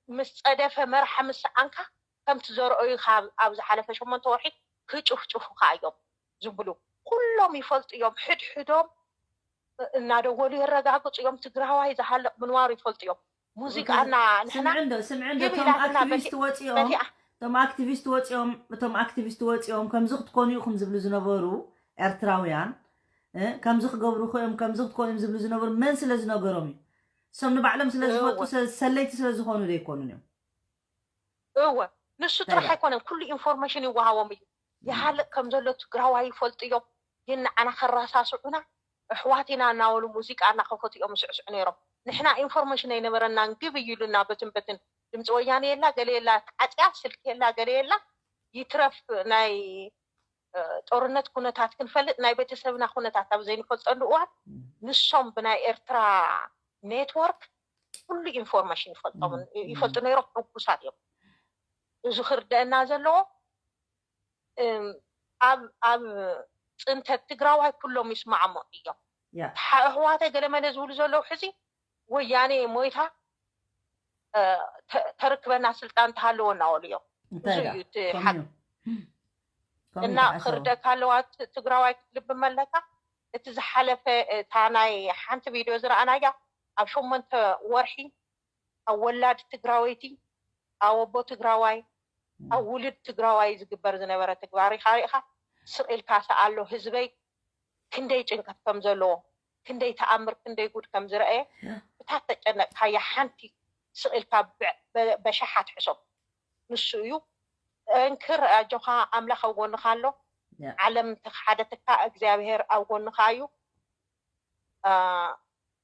ምስ ፀደፈ መርሓ ምስ ሰኣንካ ከምቲ ዘርኦዩካ ኣብ- ኣብ ዝሓለፈ ሸሞንተ ወርሒ ክጭፍጭፉካ እዮም ዝብሉ ኩሎም ይፈልጡ እዮም ሕድሕዶም እናደወሉ የረጋግፁ እዮም ትግራዋይ ዝሃልቕ ምንባሩ ይፈልጡ እዮም ሙዚቃና ንሕና ስምዒ እንዶ ስምዒ እንዶ ግብ እቶም ኢላትና ኣክቲቪስት በቲ- ወፂኦም በቲኣ እቶም ኣክቲቪስት ወፂኦም እቶም ኣክቲቪስት ወፂኦም ከምዚ ክትኮኑ ኢኹም ዝብሉ ዝነበሩ ኤርትራውያን እ፣ ከምዚ ክገብሩ እዮም ከምዚ ክትኮኑ እዮም ዝብሉ ዝነበሩ መን ስለ ዝነገሮም እዩ እሶም ንባዕሎም ስለ ዝፈልጡ እወ። ስለ- ሰለይቲ ስለ ዝኾኑ ዘይኮኑን እዮም እወ ንሱ ጥራሕ ታዲያ? ኣይኮነን ኩሉ ኢንፎርሜሽን ይወሃቦም እዩ ይሃልቅ ከም ዘሎ ትግራዋይ ይፈልጡ እዮም ግን ንዓና ከራሳስዑና ኣሕዋት ኢና እናበሉ ሙዚቃ እናኸፈቱ እዮም ስዕስዑ ነይሮም ንሕና ኢንፎርሜሽን ኣይነበረናን ግብ እዩ ኢሉና በትን በትን ድምፂ ወያነ የላ ገለ የላ ተዓፅያ ስልኪ የላ ገለ የላ ይትረፍ ናይ እ፣ ጦርነት ኩነታት ክንፈልጥ ናይ ቤተሰብና ኩነታት ኣብ ዘይንፈልጠሉ እዋን ንሶም ብናይ ኤርትራ ኔትወርክ ኩሉ ኢንፎርሜሽን ይፈልጦም ይፈልጡ ነይሮም ሕጉሳት እዮም እዚ ክርደአና ዘለዎ እም፣ ኣብ ኣብ ፅንተት ትግራዋይ ኩሎም ይስማዕሞ እዮም ያ ኣሕዋተይ ገለመለ ዝብሉ ዘለዉ ሕዚ ወያኔ ሞይታ እ፣ ተ- ተርክበና ስልጣን ተሃለወ እናበሉ እዮም እንታይ እዚ ዳ እዩ እቲ ከምኡ ሓቂ እዩ። ከምኡ እና ይተሓሰቡ። ክርደካ ኣለዋ ት- ትግራዋይ ክትልብም ኣለካ እቲ ዝሓለፈ እታ ናይ ሓንቲ ቪድዮ ዝረኣናያ ኣብ ሸሞንተ ወርሒ ኣብ ወላድ ትግራወይቲ ኣብ ኣቦ ትግራዋይ ኣብ ውልድ ትግራዋይ ዝግበር ዝነበረ ትግባር ኢኻ ሪኢኻ ስቕ ኢልካ ሰኣሎ ህዝበይ ክንደይ ጭንቀት ከም ዘለዎ ክንደይ ተኣምር ክንደይ ጉድ ከም ዝረኣየ እታ ተጨነቅካያ ሓንቲ ስቕ ኢልካ በ- በ- በሻሓት ሕሶም ንሱ እዩ ጠንክር ኣጆኻ ኣምላኽ ኣብ ጎንኻ ኣሎ ያ። ዓለም ተሓደትካ እግዚኣብሔር ኣብ ጎንኻ እዩ ኣ፣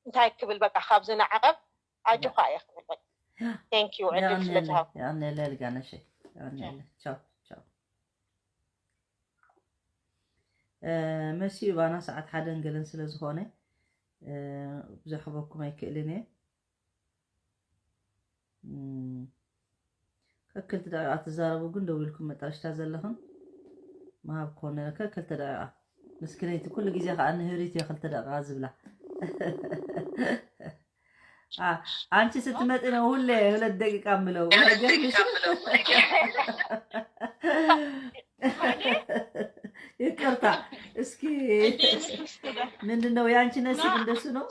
እንታይ ክብል በቃ ካብዚ ንዓቐብ ኣጆኻ እየ ክብል። Thank you ዕድል ስለ ዝሃብ። የቐንየለ ልጋነሸይ፣ የቐንየለ። ቻው ቻው። መሲኡ ባና ሰዓት ሓደን ገለን ስለ ዝኾነ ብዙሕ ክበኩም ኣይክእልን እየ። ከክልተ ደቂቃ ትዛረቡ ግን ደው ኢልኩም መጣሽታ ዘለኽን ምሃብ ኮነ። ከክልተ ደቂቃ ምስክነይቲ ኩሉ ግዜ ከዓ ንህብሪት እየ ክልተ ደቂቃ ዝብላ። አንቺ ስትመጪ ነው ሁሌ ሁለት ደቂቃ ምለው። ይቅርታ። እስኪ ምንድን ነው የአንቺ ነሲብ እንደሱ ነው?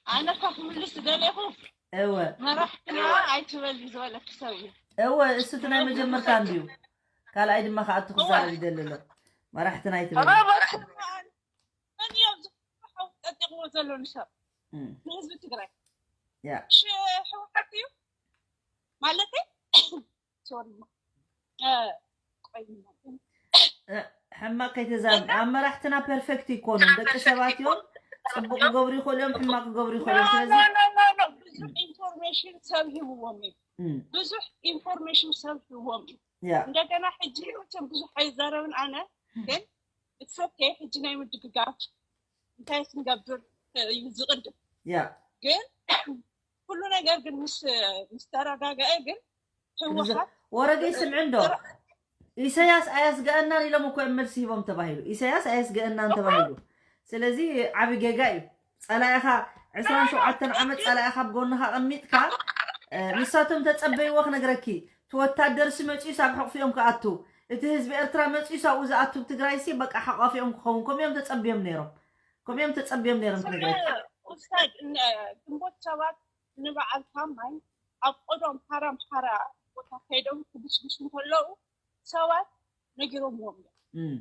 ኣነ ካብ ምልስ ደለኹ እወ መራሕትና ኣይትበል ዝበለክ ሰብ እዩ። እወ እሱ እቲ ናይ መጀመርታ እንድዩ። ካልኣይ ድማ ከኣቱ ክዛረብ ይደሊ ኣሎ። መራሕትና ኣይትበል። መን እዮም ዝሓው ጠጢቕዎ ዘሎ ንሰብ እም፣ ንህዝቢ ትግራይ ያ ሽ- ህወሓት እዩ ማለት ሶሪ ሕማቅ ከይተዛም ኣብ መራሕትና ፐርፌክት ይኮኑን ደቂ ሰባት እዮም። ጽቡቅ ክገብሩ ይኽእሉ እዮም፣ ሕማቅ ክገብሩ ይኽእሉ እዮም። ስለዚ ብዙሕ ኢንፎርሜሽን ሰብ ሂብዎም እዩ። እም፣ ብዙሕ ኢንፎርሜሽን ሰብ ሂብዎም እዩ። ያ እንደገና ሕጂ መቸም ብዙሕ ኣይዛረብን ኣነ ግን it's okay። ሕጂ ናይ ምድግጋፍ እንታይ ክንገብር እዩ ዝቅድም ያ ግን ኩሉ ነገር ግን ምስ ምስ ተረጋገአ ግን ህወሓት ወረገይ ስምዒ እንዶ ኢሳያስ ኣያስገአናን ኢሎም እኮ እዮም መልሲ ሂቦም ተባሂሉ። ኢሳያስ ኣያስገአናን ተባሂሉ። ስለዚ ዓቢ ጌጋ እዩ። ጸላኢኻ ዕስራን ሸውዓተን ዓመት ጸላኢኻ ኣብ ጎንኻ ኣቐሚጥካ እ፣ ንሳቶም ተጸበይዎ ክነግረኪ እቲ ወታደር ሲ መጺኡ ሳብ ሕቕፊኦም ክኣቱ እቲ ህዝቢ ኤርትራ መጺኡ ሳብኡ ዝኣቱ ትግራይ ሲ በቃ ሓቋፊኦም ክኸውን ከምኡ እዮም ተጸብዮም ነይሮም። ከምኡ እዮም ተጸብዮም ነይሮም ትግራይ። ኡስታድ እነ- ግንቦት ሰባት ንበዓል ታማኝ ኣብ ቆዶም ሓራ ኣምሓራ ቦታ ከይዶም ክብስብሱ እንከለዉ ሰባት ነጊሮምዎም እዮም። እም፣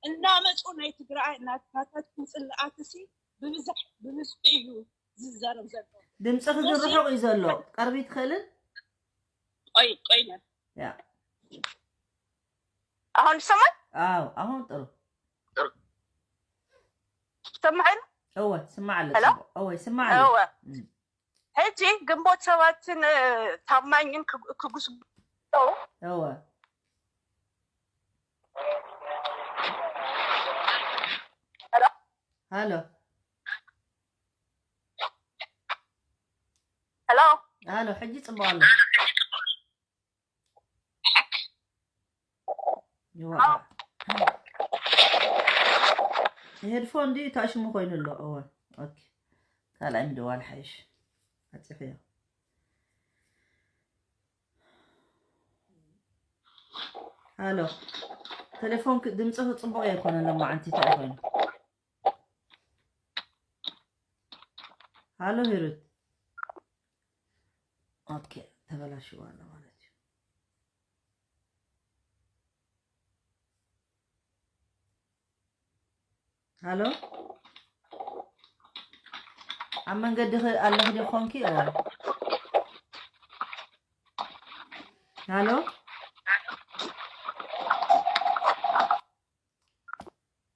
እናመፁ ናይ ትግራይ ናታታትኩም ፅልኣት ሲ ብብዝሕ ብብዝሒ እዩ ዝዛረብ ዘሎ። ድምፅኺ ግን ርሑቕ እዩ ዘሎ። ቀርቢ ትኽእልን? ቆይ ቆይ ነ ያ ኣሁን ይሰማል? ኣው ኣሁን ጥሩ ይሰማል? እወ ስማዕ ኣሎ ሄሎ? ጽቡቕ። እወ ይስማዕ ኣሎ። እወ እም፣ ሕጂ ግንቦት ሰባትን እ፣ ታማኝን ክግ- ክጉስ እወ ሃሎ ሄሎ ሃሎ ሕጂ ጽቡቕ ኣሎ። ይወ- ሄድፎን ድዩ ታሽሙ ኮይኑ ኣሎ? እወ ኦኬ። ካልኣይ ምድዋል ሓይሽ ኣጽፍዮ። ሃሎ ቴሌፎን ድምፅኺ ፅቡቕ ኣይኮነን። ሎማዓንቲ እንታይ ኮይኑ? ሃሎ ሂሩት ኦኬ ተበላሽዋ ኣሎ ማለት እዩ። ሃሎ ኣብ መንገዲ ኣለኺ ዶ ኮንኪ? እዋ ሃሎ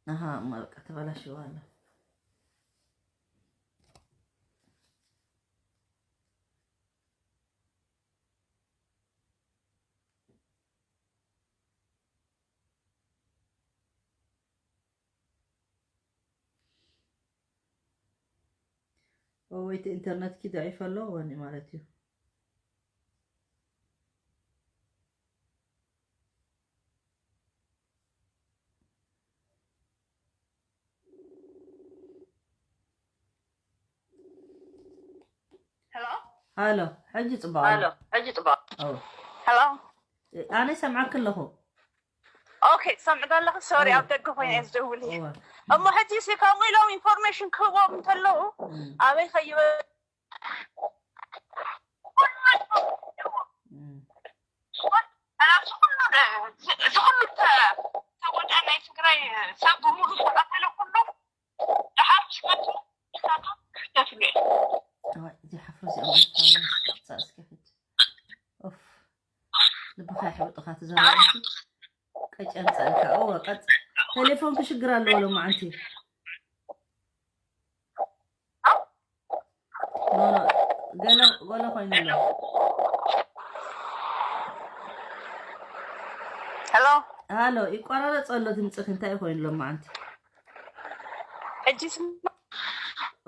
ኣሃ እማ በቃ ተበላሽዋ ኣሎ። ወይት ኢንተርነት ኪ ضعيف ኣሎ ወኒ ማለት እዩ። ሄሎ ሃሎ ሕጂ ጽቡቕ ኣሎ። ሄሎ ሕጂ ጽቡቕ ኦ ሄሎ ኣነ ሰምዓክ ኣለኹ። ኦኬ ትሰምዕ ዘለኺ ሶሪ ኦ፣ ኣብ ደገ ኮይነ ኦ፣ እየ ዝድውል እወ፣ እሞ ሕጂ ሲ ከምኡ ኢሎም ኢንፎርሜሽን ክህቦም እንተለዉ እም፣ ኣበይ ከይበ እም፣ እዚ ኩሉ ተጎዳ ናይ ትግራይ ሰብ ብምሉ ዝተቐተለ ኩሉ ደሓር ዝመጡ ክሕተትሉ እዮም እወ፣ እዚ ሓፍሮ እዚኦም ኣይፋሉን። ጻ እስኪ ሕጂ ኦፍ ልብኻ ይሕብጥኻ ትዛረብ። ቀጨን ጻልካ እወ ቀጥ ቴሌፎን ክሽግር ኣለዎ ሎማዓንቲ። ሄሎ። ሃሎ፣ ይቋራረጽ ኣሎ ድምጽኺ፣ እንታይ ኮይኑ ሎማዓንቲ? ሕጂ ይስማዕ?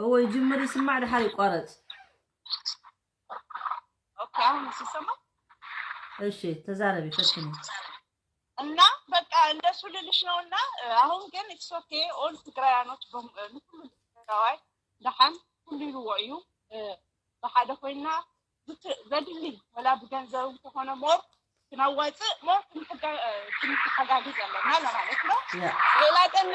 እወ፣ ይጅምር ይስማዕ፣ ድሓር ይቋረጽ። ኦኬ፣ አሁን ይሰማል? እሺ፣ ተዛረቢ፣ ፈትኒ። እና በቃ እንደሱ ልልሽ ነው። እና አሁን ግን it's okay, all ትግራያኖች በሙ-፣ ንኩሉ ትግራዋይ ደሓን ኩሉ ይልዎ እዩ። ብሓደ ኮይና ዝት-፣ ዘድሊ ወላ ብገንዘብ እንተኾነ ሞር ክነዋፅእ ሞር ክንተጋ-፣ ክንተሓጋግዝ ኣለና ለማለት ነው። ያ። ሌላ ቀን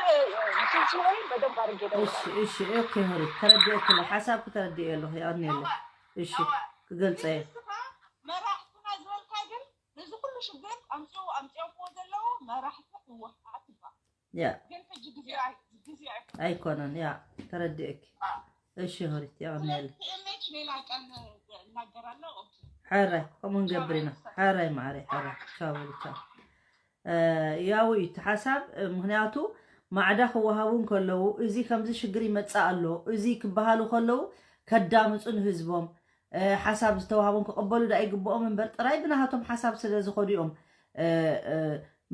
ሽንሽወይ በደንብ አድርጌ እደውላለሁ። እሺ፣ እሺ፣ ኦኬ፣ ሆሪ፣ ተረዲኤ ክለ ሓሳብኩ ተረዲኤ ኣለኹ፣ የቐንየለይ። እሺ፣ ክገልጸ እየ። ንስኻ መራሕትና ዝበልካ ግን ነዚ ኩሉ ሽግር ኣምፅኡ፣ ኣምፅኦምዎ ዘለዉ መራሕቲ ህወሓት ይበሃል። ያ። ግን ሕጂ ግዜ ኣይ-፣ ግዜ ኣይኮነን። ኣይኮነን፣ ያ፣ ተረዲኤኪ። አ። እሺ፣ ሆሪት፣ የቐንየለይ። ቲኤምኤች ሌላ ቀን እናገራለሁ። ኦኬ። ሕራይ፣ ከምኡ ንገብር ኢና። ሕራይ፣ ማዕረይ፣ ሕራይ። ቻው፣ በሉ፣ ቻው። እ፣ ያው እዩ እቲ ሓሳብ፣ እ፣ ምኽንያቱ ማዕዳ ክወሃቡ እንከለዉ፣ እዚ ከምዚ ሽግር ይመጽእ ኣሎ፣ እዚ ክበሃሉ ከለዉ ከዳምጹ ንህዝቦም፣ እ፣ ሓሳብ ዝተዋህቦም ክቕበሉ ደኣ ይግብኦም እምበር፣ ጥራይ ብናሃቶም ሓሳብ ስለ ዝኸዱ እዮም፣ እ፣ እ፣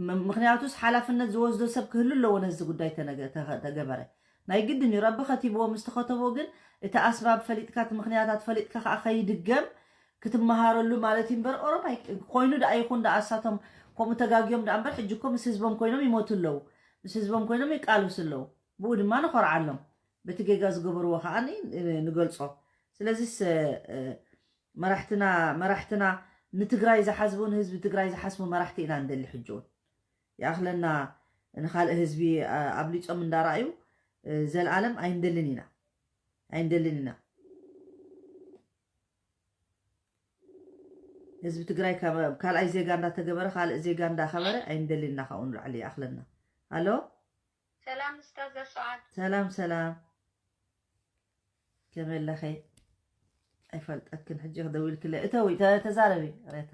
ም-፣ ምኽንያቱስ ሓላፍነት ዝወስዶ ሰብ ክህሉ ኣለዎ ነዚ ጉዳይ ተነገ-፣ ተኸ-፣ ተገበረ። ናይ ግድን እዩ። ረቢ ከቲብዎ ምስ ተኸተቦ ግን እቲ ኣስባብ ፈሊጥካ፣ እቲ ምኽንያታት ፈሊጥካ ከኣ ከይድገም ክትመሃረሉ ማለት እዩ እምበር፣ ኦሮማይ ኮይኑ ደኣ ይኹን ደኣ፣ እሳቶም ከምኡ ተጋግዮም ደኣ እምበር፣ ሕጂ እኮ ምስ ህዝቦም ኮይኖም ይሞቱ ኣለዉ። ምስ ህዝቦም ኮይኖም ይቃለሱ ኣለዉ። ብኡ ድማ ንኾርዓሎም። በቲ ጌጋ ዝገበርዎ ከኣ ን-፣ ንገልጾ። ስለዚስ፣ እ፣ መራሕትና፣ መራሕትና ንትግራይ ዝሓስቡ፣ ንህዝቢ ትግራይ ዝሓስቡ መራሕቲ ኢና ንደሊ ሕጂ እውን። ይኣኽለና ንኻልእ ህዝቢ፣ ኣ-፣ ኣብሊጾም እንዳረኣዩ፣ እ፣ ዘልኣለም ኣይንደልን ኢና። ኣይንደልን ኢና። ህዝቢ ትግራይ ካብ ካልኣይ ዜጋ እንዳተገበረ፣ ካልእ ዜጋ እንዳኸበረ ኣይንደልን ኢና። ካብኡ ንላዕሊ ይኣኽለና። ኣሎ? ሰላም ኡስታዝ ዘስዓድ። ሰላም፣ ሰላም። ከመይ ኣለኺ? ኣይፈልጠክን፣ ሕጂ ክደውልክለ። እተዊ፣ ተ-፣ ተዛረቢ፣ ሬታ።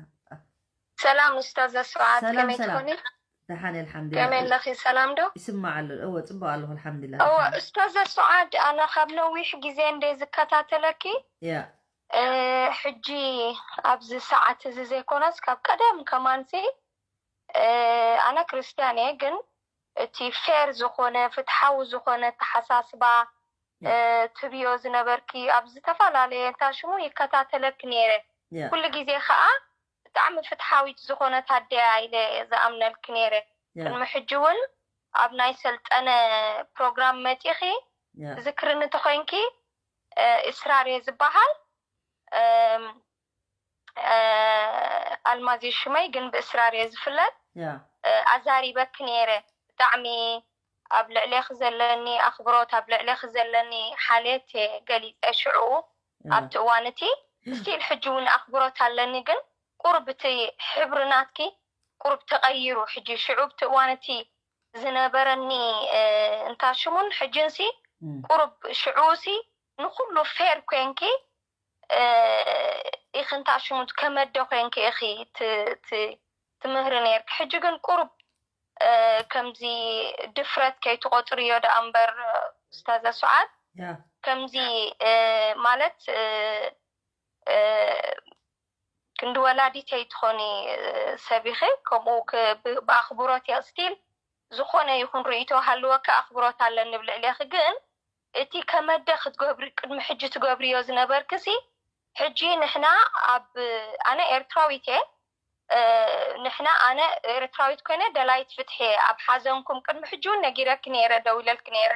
ሰላም ኡስታዝ ዘስዓድ፣ ሰላም፣ ከመይ ሰላም። ትኾኒ? ደሓን እየ፣ ኣልሓምዱሊላህ። ከመይ ኣለኺ? ሰላም ዶ? ይስማዕ ኣሎ። እወ፣ ጽቡቕ ኣለኹ፣ ኣልሓምዱሊላህ። እወ፣ ደሓን። ኡስታዝ ዘስዓድ፣ ኣነ ካብ ነዊሕ ግዜ እንደ ዝከታተለኪ፣ ያ። እ፣ ሕጂ ኣብዚ ሰዓት እዚ ዘይኮነስ፣ ካብ ቀደም ከማንሲ፣ እ፣ ኣነ ክርስትያን እየ፣ ግን እቲ ፌር ዝኾነ፣ ፍትሓዊ ዝኾነ ኣተሓሳስባ፣ ያ። እ፣ ትብዮ ዝነበርኪ ኣብ ዝተፈላለየ፣ እንታይ ሽሙ፣ ይከታተለኪ ነይረ። ያ። ኩሉ ግዜ ኸኣ ብጣዕሚ ፍትሓዊት ዝኾነት ኣደያ ኢለ ዝኣምነልኪ ነይረ። ያ። ቅድሚ ሕጂ እውን ኣብ ናይ ሰልጠነ ፕሮግራም መጺኺ ያ። ትዝክርኒ ተኾይንኪ፣ እ፣ እስራር እየ ዝበሃል። እም፣ እ፣ ኣልማዝ እዩ ሽመይ፣ ግን ብእስራር እየ ዝፍለጥ። ያ። እ፣ ኣዛሪበኪ ነይረ። ብጣዕሚ ኣብ ልዕሌኺ ዘለኒ ኣኽብሮት፣ ኣብ ልዕሌኺ ዘለኒ ሓልየት እየ ገሊጸ ሽዑ፣ ያ። ኣብቲ እዋን እቲ። ስቲል ሕጂ እውን ኣኽብሮት ኣለኒ፣ ግን ቁሩብ እቲ ሕብሪ ናትኪ ቁሩብ ተቐይሩ። ሕጂ ሽዑ ኣብቲ እዋን እቲ ዝነበረኒ፣ እ፣ እንታ ሽሙን ሕጅንሲ እም። ቁሩብ ሽዑሲ ንኹሉ ፌር ኮንኪ፣ እ፣ ኢኺ እንታ ሽሙ ከመደ ኮንኪ ኢኺ ት-፣ ት-፣ ትምህሪ ነይርኪ። ሕጂ ግን ቁሩብ፣ እ፣ ከምዚ ድፍረት ከይትቆጽርዮ ደኣ እምበር፣ ኡስታዘ ሱዓድ፣ ያ። ከምዚ፣ እ፣ ማለት፣ እ፣ እ፣ ክንዲ ወላዲተይ ትኾኒ፣ እ፣ ሰብ ኢኺ። ከምኡ ክ-፣ ብ-፣ ብኣኽብሮት እየ ስቲል ዝኾነ ይኹን ርእይቶ ሃልወካ ኣኽብሮት ኣለኒ ኣብ ልዕሌኺ። ግን እቲ ከመደ ክትገብሪ፣ ቅድሚ ሕጂ ትገብርዮ ዝነበርክሲ፣ ሕጂ ንሕና ኣብ፣ ኣነ ኤርትራዊት እየ፣ እ፣ ንሕና፣ ኣነ ኤርትራዊት ኮይነ ደላይት ፍትሒ እየ። ኣብ ሓዘንኩም ቅድሚ ሕጂ እውን ነጊረኪ ነይረ፣ ደዊለልኪ ነይረ።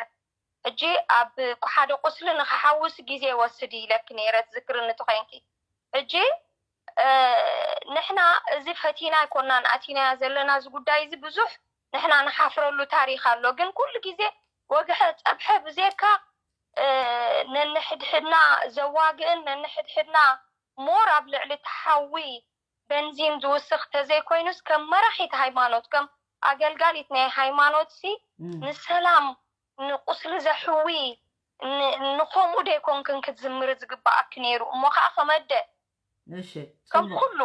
ሕጂ ኣብ ሓደ ቁስሊ ንኽሓውስ ግዜ ይወስድ እዩ ኢለኪ ነይረ፣ ትዝክርኒ ተኾይንኪ። ሕጂ፣ እ፣ ንሕና እዚ ፈቲና ኣይኮናን ኣቲናያ ዘለና፣ እዚ ጉዳይ እዚ ብዙሕ ንሕና ንሓፍረሉ ታሪኽ ኣሎ። ግን ኩሉ ግዜ ወግሐ ጸብሐ ብዜካ፣ እ፣ ነንሕድሕድና ዘዋግእን ነንሕድሕድና ሞር ኣብ ልዕሊ እቲ ሓዊ በንዚን ዝውስኽ ተዘይኮይኑስ፣ ከም መራሒት ሃይማኖት፣ ከም ኣገልጋሊት ናይ ሃይማኖትሲ፣ እም። ንሰላም፣ ንቁስሊ ዘሕዊ፣ ን-፣ ንኸምኡ ደይኮንክን ክትዝምሪ ዝግብኣኪ ነይሩ። እሞ ኸኣ ከመደ፣ እሺ፣ ከም ጽቡቕ። ኩሉ፣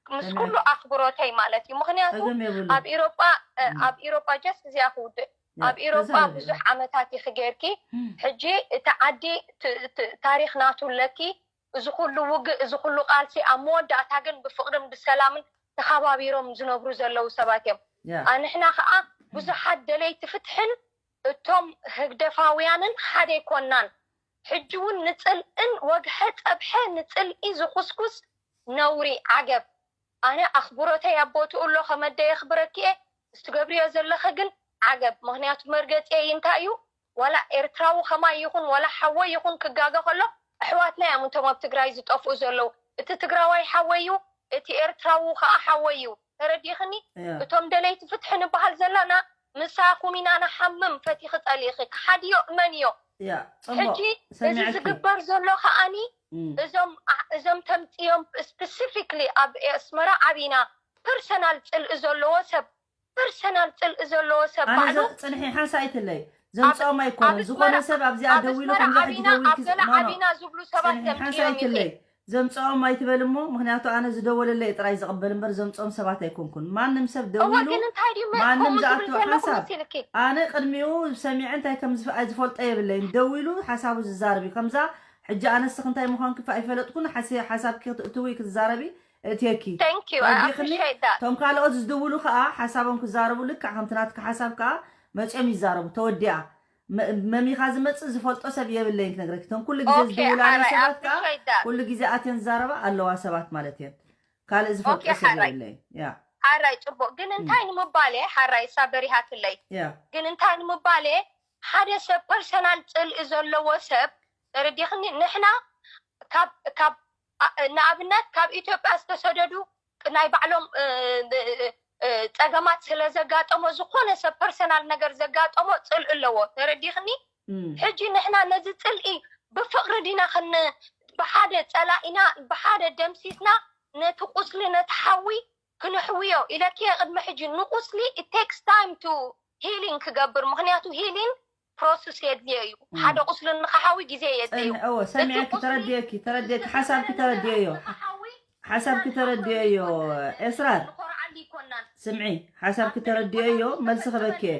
ምስ ከመይ ኩሉ ኣክ-፣ ኣኽብሮተይ ማለት እዩ። ምኽንያቱ ጸገም የብሉን። ኣብ ኢሮጳ፣ እ፣ እም። ኣብ ኢሮጳ፣ ጀስት እዚኣ ክውድእ። ያ፣ ኣብ ኢሮጳ ተዛረቢ። ብዙሕ ዓመታት ኢኺ ጌርኪ። እም። ሕጂ እቲ ዓዲ ት-፣ ት-፣ ታሪኽ ናቱ ኣለኪ። እዚ ኩሉ ውግእ፣ እዚ ኩሉ ቃልሲ፣ ኣብ መወዳእታ ግን ብፍቕርን ብሰላምን ተኸባቢሮም ዝነብሩ ዘለዉ ሰባት እዮም። ንሕና ከዓ ብዙሓት ደለይቲ ፍትሕን እቶም ህግደፋውያንን ሓደ ኣይኮናን። ሕጂ እውን ንፅልእን ወግሐ ፀብሐ ንፅልኢ ዝኹስኩስ ነውሪ፣ ዓገብ። ኣነ ኣኽብሮተይ ኣብ ቦትኡ ኣሎ፣ ከመደ የኽብረኪ እየ። እስትገብርዮ ዘለኸ ግን ዓገብ። ምኽንያቱ መርገፂ እንታይ እዩ? ዋላ ኤርትራዊ ከማይ ይኹን ዋላ ሓወይ ይኹን ክጋገ ከሎ ኣሕዋትና እዮም እቶም ኣብ ትግራይ ዝጠፍኡ ዘለዉ። እቲ ትግራዋይ ሓወይ እዩ፣ እቲ ኤርትራዊ ከዓ ሓወይ እዩ። ተረዲኽኒ? እቶም ደለይቲ ፍትሒ ንበሃል ዘለና ምሳኹም ኢና ንሓምም፣ ፈቲኺ ጸሊኺ። ክሓድዮ እመንዮ። ሕጂ እዚ ዝግበር ዘሎ ከዓኒ እዞም እዞም ተምፅዮም ስፔሲፊክሊ ኣብ ኣስመራ ዓቢና ፐርሰናል ፅልኢ ዘለዎ ሰብ ፐርሰናል ፅልኢ ዘለዎ ሰብ ባዕሉ ፅንሒ ሓንሳ ኣይትለይ ዘምፅኦም ኣይኮነን። ዝኾነ ሰብ ኣብዚኣ ደዊሉ ከምዛ ሕጂ ደዊልኪ ዓቢና ዝብሉ ሰባት ተምፅዮም ዘምፅኦም ኣይትበል እሞ፣ ምክንያቱ ኣነ ዝደወለለይ ጥራይ ዝቕበል እምበር ዘምፅኦም ሰባት ኣይኮንኩን። ማንም ሰብ ደዊሉ ማንም ዝኣትዎ ሓንሳብ ኣነ ቅድሚኡ ሰሚዐ እንታይ ከም ዝፈልጦ የብለይን። ደዊሉ ሓሳቡ ዝዛረብ እዩ። ከምዛ ሕጂ ኣነ ንስኺ እንታይ ምዃንኪ ኣይፈለጥኩን። ሓሳብኪ ክትእትዊ ክትዛረቢ እትየኪ። እቶም ካልኦት ዝድውሉ ከዓ ሓሳቦም ክዛረቡ ልክዕ ከምቲ ናትኪ ሓሳብ ከዓ መፅኦም ይዛረቡ። ተወዲኣ መሚኻ ዝመፅእ ዝፈልጦ ሰብ የብለይን ክነግረኪ። እቶም ኩሉ ግዜ ዝድውላኒ ሰባት ከዓ ኩሉ ግዜ ኣትየን ዝዛረባ ኣለዋ ሰባት ማለት እየን። ካልእ ዝፈልጦ ሰብ የብለይን። ያ ሓራይ ፅቡቅ ግን እንታይ ንምባል እየ ሓራይ እሳ በሪሃትለይ። ያ ግን እንታይ ንምባል እየ ሓደ ሰብ ፐርሰናል ፅልኢ ዘለዎ ሰብ ተረዲኽኒ። ንሕና ካብ ካብ ንኣብነት ካብ ኢትዮጵያ ዝተሰደዱ ናይ ባዕሎም ፀገማት ስለ ዘጋጠሞ ዝኾነ ሰብ ፐርሰናል ነገር ዘጋጠሞ ፅልኢ ኣለዎ። ተረዲኽኒ? ሕጂ ንሕና ነዚ ፅልኢ ብፍቕሪ ዲና ክን ብሓደ ፀላኢና ብሓደ ደምሲስና ነቲ ቁስሊ ነቲ ሓዊ ክነሕውዮ ኢለኪ ቅድሚ ሕጂ ንቁስሊ it takes time to healing ክገብር ምክንያቱ healing process የድልዮ እዩ። ሓደ ቁስሊ ንክሓዊ ግዜ የድልዩ። እወ ሰሚዐኪ፣ ተረድየኪ፣ ተረድየኪ፣ ሓሳብኪ ተረድየዮ፣ ሓሳብኪ ተረድየዮ። ኤስራር ንኮርዓሉ ይኮናን። ስምዒ፣ ሓሳብኪ ተረድየዮ፣ መልሲ ክበኪ እየ።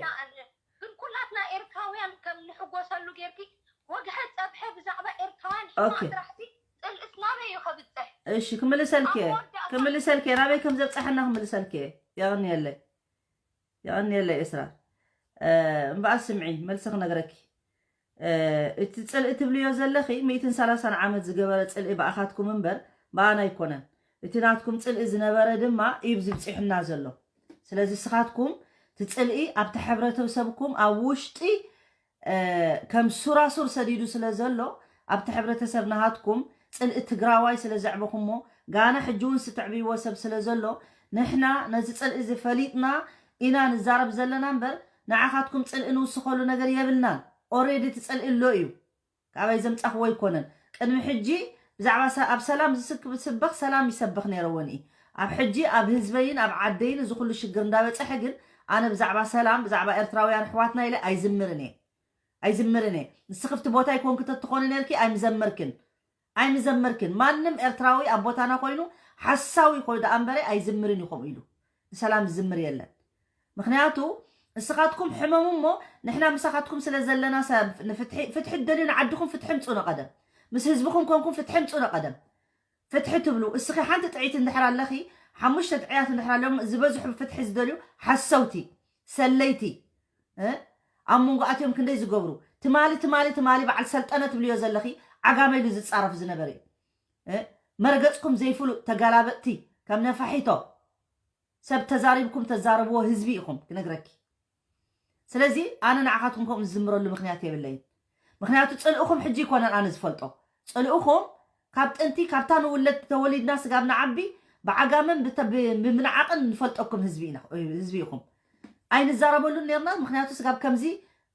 ግን ኩላትና ኤርትራውያን ከም ንሕጎሰሉ ጌርኪ ወግሐ ጸብሐ ብዛዕባ ኤርትራውያን ሕማቕ ስራሕቲ ጽልእስ ናበይ እዩ ከብጽሕ? እሺ ክምልሰልኪ እየ፣ ክምልሰልኪ እየ፣ ናበይ ከም ዘብጽሐና ክምልሰልኪ እየ። የቕንየለይ። የቐንየለይ ኤስራ። እምበኣር ስምዒ፣ መልሲ ክነግረኪ። እቲ ጽልኢ ትብልዮ ዘለኺ ሚእትን ሰላሳን ዓመት ዝገበረ ጽልኢ ብኣኻትኩም እምበር ብኣና ኣይኮነን። እቲ ናትኩም ጽልኢ ዝነበረ ድማ እዩ ዝብጽሑና ዘሎ። ስለዚ ንስኻትኩም እቲ ጽልኢ ኣብቲ ሕብረተሰብኩም ኣብ ውሽጢ ከም ሱራሱር ሰዲዱ ስለ ዘሎ ኣብቲ ሕብረተሰብ ናሃትኩም ጽልኢ ትግራዋይ ስለ ዘዕበኹሞ ጋና ሕጂ እውን ዝተዕብይዎ ሰብ ስለ ዘሎ ንሕና ነዚ ጽልኢ እዚ ፈሊጥና ኢና ንዛረብ ዘለና እምበር ንዓኻትኩም ጽልኢ ንውስኸሉ ነገር የብልናን። ኦሬዲ እቲ ጽልኢ ኣሎ እዩ። ካባይ ዘምጻኽዎ ኣይኮነን። ቅድሚ ሕጂ ብዛዕባ ኣብ ሰላም ዝስበኽ ሰላም ይሰበኽ ነይረ ወንኢ ኣብ ሕጂ ኣብ ህዝበይን ኣብ ዓደይን እዚ ኩሉ ሽግር እንዳበፀሐ ግን ኣነ ብዛዕባ ሰላም ብዛዕባ ኤርትራውያን ኣሕዋትና ኢለ ኣይዝምርን እየ። ኣይዝምርን እየ። ንስኺ ኣብቲ ቦታይ ኮንኪ ተትኾኒ ነርኪ ኣይምዘመርክን። ኣይምዘመርክን። ማንም ኤርትራዊ ኣብ ቦታና ኮይኑ ሓሳዊ ኮይኑ ደኣ እምበረ ኣይዝምርን እዩ ከምኡ ኢሉ። ንሰላም ዝዝምር የለን። ምኽንያቱ ንስኻትኩም ሕመሙ እሞ ንሕና ምሳኻትኩም ስለ ዘለና ፍትሒ ትደልዩ ንዓድኹም ፍትሒ ምፁ ንቐደም። ምስ ህዝብኹም ኮንኩም ፍትሒ ምፁ ንቐደም። ፍትሒ ትብሉ እስኺ ሓንቲ ጥዒት እንድሕር ኣለኺ ሓሙሽተ ጥዕያት እንድሕር ኣለዎም ዝበዝሑ ፍትሒ ዝደልዩ ሓሰውቲ ሰለይቲ ኣብ መንጎ ኣትዮም ክንደይ ዝገብሩ ትማሊ ትማሊ ትማሊ በዓል ሰልጠነ ትብልዮ ዘለኺ ዓጋመ ኢሉ ዝፃረፍ ዝነበረ እዩ። መርገፅኩም ዘይፍሉጥ ተጋላበጥቲ ከም ነፋሒቶ ሰብ ተዛሪብኩም ተዛረብዎ ህዝቢ ኢኹም ክነግረኪ። ስለዚ ኣነ ንዓኻትኩም ከምኡ ዝዝምረሉ ምኽንያት የብለይን። ምኽንያቱ ፅልእኹም ሕጂ ይኮነን ኣነ ዝፈልጦ። ፅልእኹም ካብ ጥንቲ ካብታ ንውለድ ተወሊድና ስጋብ ንዓቢ ብዓጋመን ብምንዓቕን ንፈልጠኩም ህዝቢ ኢኹም። ኣይንዛረበሉን ነርና ምኽንያቱ ስጋብ ከምዚ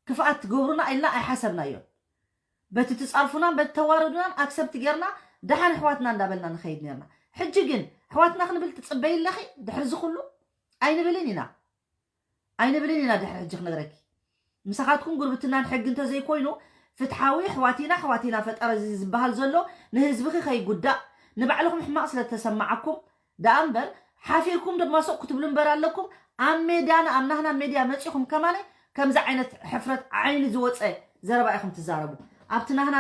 ክፍኣት ትገብሩና ኢልና ኣይሓሰብናዮን። በቲ ትፃርፉናን በቲ ተዋረዱናን ኣክሰብት ጌርና ደሓን ኣሕዋትና እንዳበልና ንኸይድ ኔርና። ሕጂ ግን ኣሕዋትና ክንብል ትፅበይ ኣለኺ? ድሕሪ እዚ ኩሉ ኣይንብልን ኢና ኣይንብልን ኢና። ድሕሪ ሕጂ ክነግረኪ ምሳኻትኩም ጉርብትናን ሕጊ እንተዘይኮይኑ ፍትሓዊ ኣሕዋቲና ኣሕዋቲና ፈጠረ እዚ ዝበሃል ዘሎ ንህዝብኺ ከይጉዳእ ንባዕልኹም ሕማቕ ስለተሰማዓኩም ደኣ እምበር ሓፊርኩም ድማ ሱቕ ክትብሉ እምበር ኣለኩም ኣብ ሜድያና ኣብ ናህና ሜድያ መጺኹም ከማነ ከምዚ ዓይነት ሕፍረት ዓይኒ ዝወፀ ዘረባ ኢኹም ትዛረቡ። ኣብቲ ናህና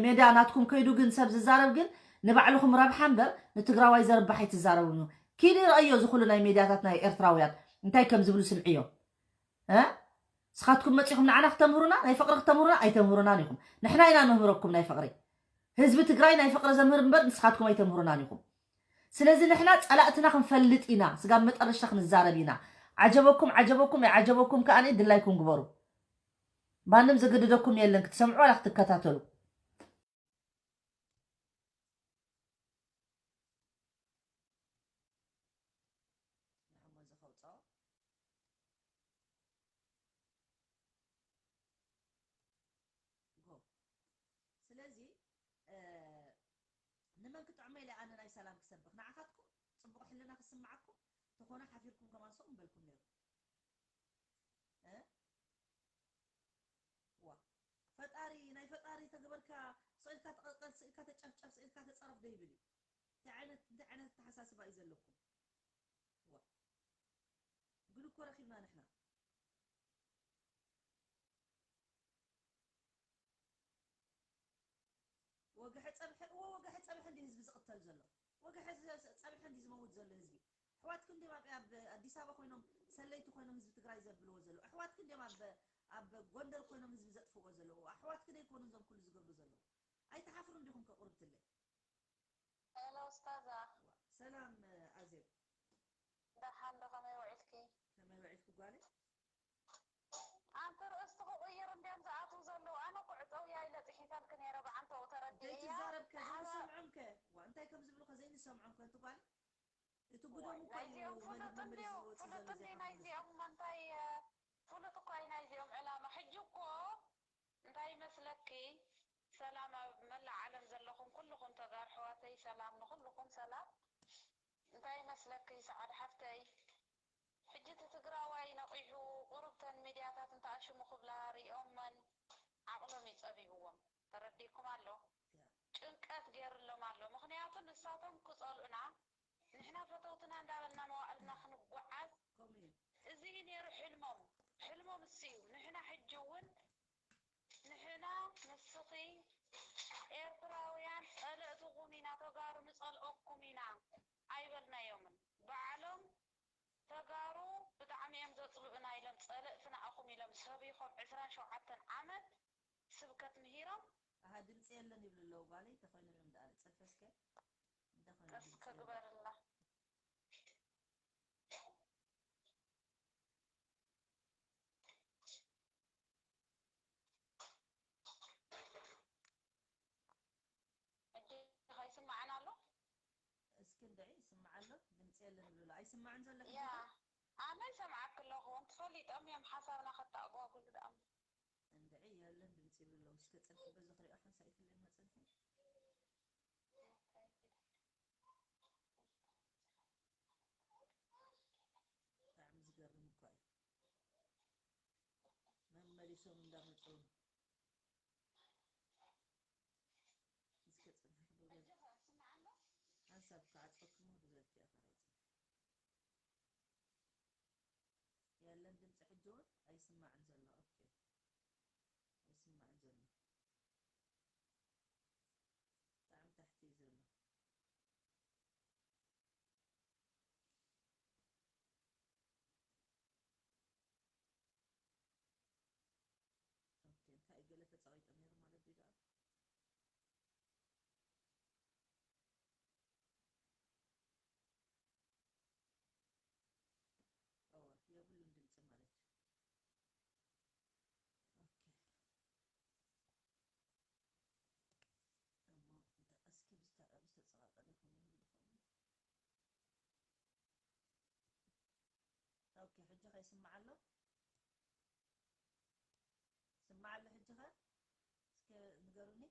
ሜድያ ናትኩም ከይዱ ግን ሰብ ዝዛረብ ግን ንባዕልኹም ረብሓ እምበር ንትግራዋይ ዘርብሕ ኣይትዛረቡን እዩ። ኪዲ ረኣዮ ዝኹሉ ናይ ሜድያታት ናይ ኤርትራውያን እንታይ ከም ዝብሉ ስምዕዮ። እ? ንስኻትኩም መጺኹም ንዓና ክተምህሩና፣ ናይ ፍቕሪ ክተምህሩና ኣይተምህሩናን ኢኹም። ንሕና ኢና ንምህረኩም ናይ ፍቕሪ። ህዝቢ ትግራይ ናይ ፍቕሪ ዘምህር እምበር ንስኻትኩም ኣይተምህሩናን ኢኹም። ስለዚ ንሕና ጸላእትና ክንፈልጥ ኢና፣ ስጋብ መጠረሽታ ክንዛረብ ኢና። ዓጀበኩም ዓጀበኩም ኣይዓጀበኩም ከኣ ድላይኩም ግበሩ። ማንም ዘገድደኩም የለን ክትሰምዑ ዋላ ክትከታተሉ። ንሓሞ እዚ ከውፅኦ። ጎ። ስለዚ፣ እ፣ ንመን ክጥዕሞ ኢለ ኣነ ናይ ሰላም ክሰብኽ? ንዓኻትኩም ጽቡቕ ሕልና ክስምዓኩም ተኾነ ሓፊርኩም ከማን ስቕ ምበልኩም ነይሩ። እ? ዋ። ፈጣሪ፣ ናይ ፈጣሪ ተገበርካ፣ ስቕ ኢልካ ተቐልቀል፣ ስቕ ኢልካ ተጨፍጨፍ፣ ስቕ ኢልካ ተጸረፍ ዶ ይብል እዩ? እንታይ ዓይነት፣ እንታይ ዓይነት ኣተሓሳስባ እዩ ዘለኩም? ዋ። ግን እኮ ረኺብና ንሕና። ወግሐ ጸብሐ፣ እወ፣ ወግሐ ጸብሐ እንዲ ህዝቢ ዝቕተል ዘሎ። ወግሐ ጸብሐ እንዲ ዝመውት ዘሎ ህዝቢ። ኣሕዋትኪ እንዲዮም ኣብ፣ ኣብ ኣዲስ ኣበባ ኮይኖም ሰለይቲ ኮይኖም ህዝቢ ትግራይ ዘብልዎ ዘለዉ። ኣሕዋትኪ እንዲዮም ኣብ፣ ኣብ ጎንደር ኮይኖም ህዝቢ ዘጥፍዎ ዘለዉ። ኣሕዋትኪ ዶ ይኮኑ እዞም ኩሉ ዝገብሩ ዘለዉ? ኣይትሓፍሩን ዲኹም ከ ቁርብትለይ? ሄሎ ኡስታዛ። ሰላም ኣዜብ። ደሓን ዶ? ከመይ ውዒልኪ? ከመይ ውዒልኪ ጓለይ? ኣንቲ ርእስቲ ክቕይር እንድዮም ዝኣትዉ ዘለዉ። ኣነ እኮ ዕፀውያ ኢለ ፅሒፈልኪ ነይረ ብዓንተኡ ተረዲእያ። ዘይትዛረብ ከ፣ ዘይንሰምዖም ከ? ዋ፣ እንታይ ከም ዝብሉ ከ ዘይንሰምዖም ከ፣ ኣንቲ ጓለይ? እቲ ጉዶም እኮ እዩ ናይዚኦም መሊስ ፍሉጥ መሊስ እንድዩ፣ ዝወፅእ ፍሉጥ ዘሎ እንድዩ ዘይሓፍሩ። ናይዚኦም እንታይ፣ ፍሉጥ እኮ እዩ ናይዚኦም ዕላማ። ሕጂ እኮ እንታይ ይመስለኪ? ሰላም ኣብ መላእ ዓለም ዘለኹም ኩልኹም ተጋሩ ኣሕዋተይ፣ ሰላም ንኹልኹም፣ ሰላም። እንታይ ይመስለኪ ሰዓድ ሓፍተይ? ሕጂ እቲ ትግራዋይ ነቒሑ፣ ቁሩብ ተን ሚድያታት እንተኣሽሙ ክብላ ሪኦመን ዓቕሎም እዩ ጸቢብዎም። ተረዲእኩም ኣሎ? ጭንቀት ገይርሎም ኣሎ። ምኽንያቱ ንሳቶም ክጸልኡና፣ ንሕና ፈተውትና እንዳበልና መዋእልና ክንጓዓዝ፣ ከምኡ እዩ። እዚ እዩ ነይሩ ሕልሞም። ሕልሞም እሱ እዩ። ንሕና ሕጂ እውን ንሕና ንስኺ ኤርትራውያን ጸለእትኹም ኢና፣ ተጋሩ ንጸልኦኩም ኢና ኣይበልናዮምን። ባዕሎም ተጋሩ ብጣዕሚ እዮም ዘጽልኡና ኢሎም ጸለእትና ኢኹም ኢሎም ሰቢኾም ዕስራን ሸውዓተን ዓመት ስብከት ምሂሮም። ኣሃ፣ ድምፂ የለን ይብሉ ኣለዉ ጓለይ፣ እንተኾይኖም እዮም ደኣ። ጽርፊ እስከ፣ እንተኾይኖም ቀስ ድምፂ የለን። ከግበርላ። ሕጂ ከ ይስማዓና ኣሎ? እስኪ እንድዒ፣ ይስማዕ ኣሎ? ድምፂ የለን ይብሉ ኣለዉ። ኣይስማዕን ዘሎ ሕጂ ያ፣ ከ? ኣነ ይሰምዓኪ ኣለኹ። ትፈሊጦም እዮም ሓሳብና ከተኣጓጉሉ ደኣ። እንድዒ፣ የለን ድምፂ ይብሉ ኣለዉ። እስከ ፅንሒ በዚ ክሪኦ ሓንሳእ ይፍለይ መፅንሒ። ብጣዕሚ ዝገርም እኮ እዩ። መመሊሶም እንዳመፁ። እስከ ፅንሒ ክብሉ። ሓንሳብ ክዓፅወክሞ ክብለኪ እየ። የለን ድምፂ ሕጂ እውን ኣይስማዕን ዘሎ። ኦኬ፣ ኣይስማዕን ዘሎ። ብጣዕሚ ታሕቲ እዩ ዘሎ። ኦኬ፣ እንታይ እዩ ገለ ተጸቒጡ ነይሩ ማለት ድዩ ደኣ? እወ፣ የብሉን ድምጺ ማለት እዩ። ኦኬ። እሞ እንተ-፣ እስኪ ብዝተ-፣ ብዝተጸቓቐለ ይኸውን ይኸውን። ኦኬ፣ ሕጂ ከ ይስማዕ ኣሎ? ይስማዕ ኣሎ ሕጂ ከ? እስከ ንገሩኒ።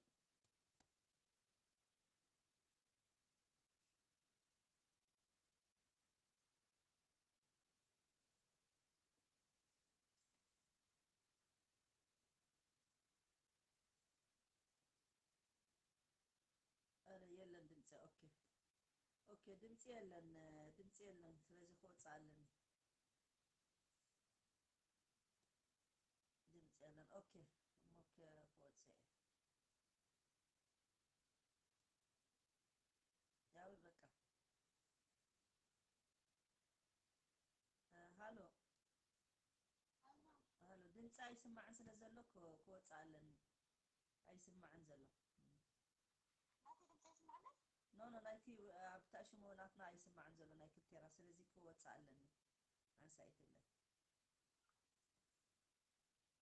ኧረ የለን ድምፂ። ኦኬ፣ ኦኬ፣ ድምፂ የለን፣ ድምፂ የለን። ስለዚ ክወፅእ ኣለኒ። ድምፂ የለን። ኦኬ፣ ኦኬ፣ ክወፅእ እየ። ድምፂ ኣይስማዕን ስለ ዘሎ ክወፅእ ኣለኒ። ኣይስማዕን ዘሎ። ኖ ኖ፣ ናይቲ ኣብ ታሽሙ ናትና ኣይስማዕን ዘሎ፣ ናይ ክቴራ። ስለዚ ክወፅእ ኣለኒ። ኣንሳ ኣይትብለይ።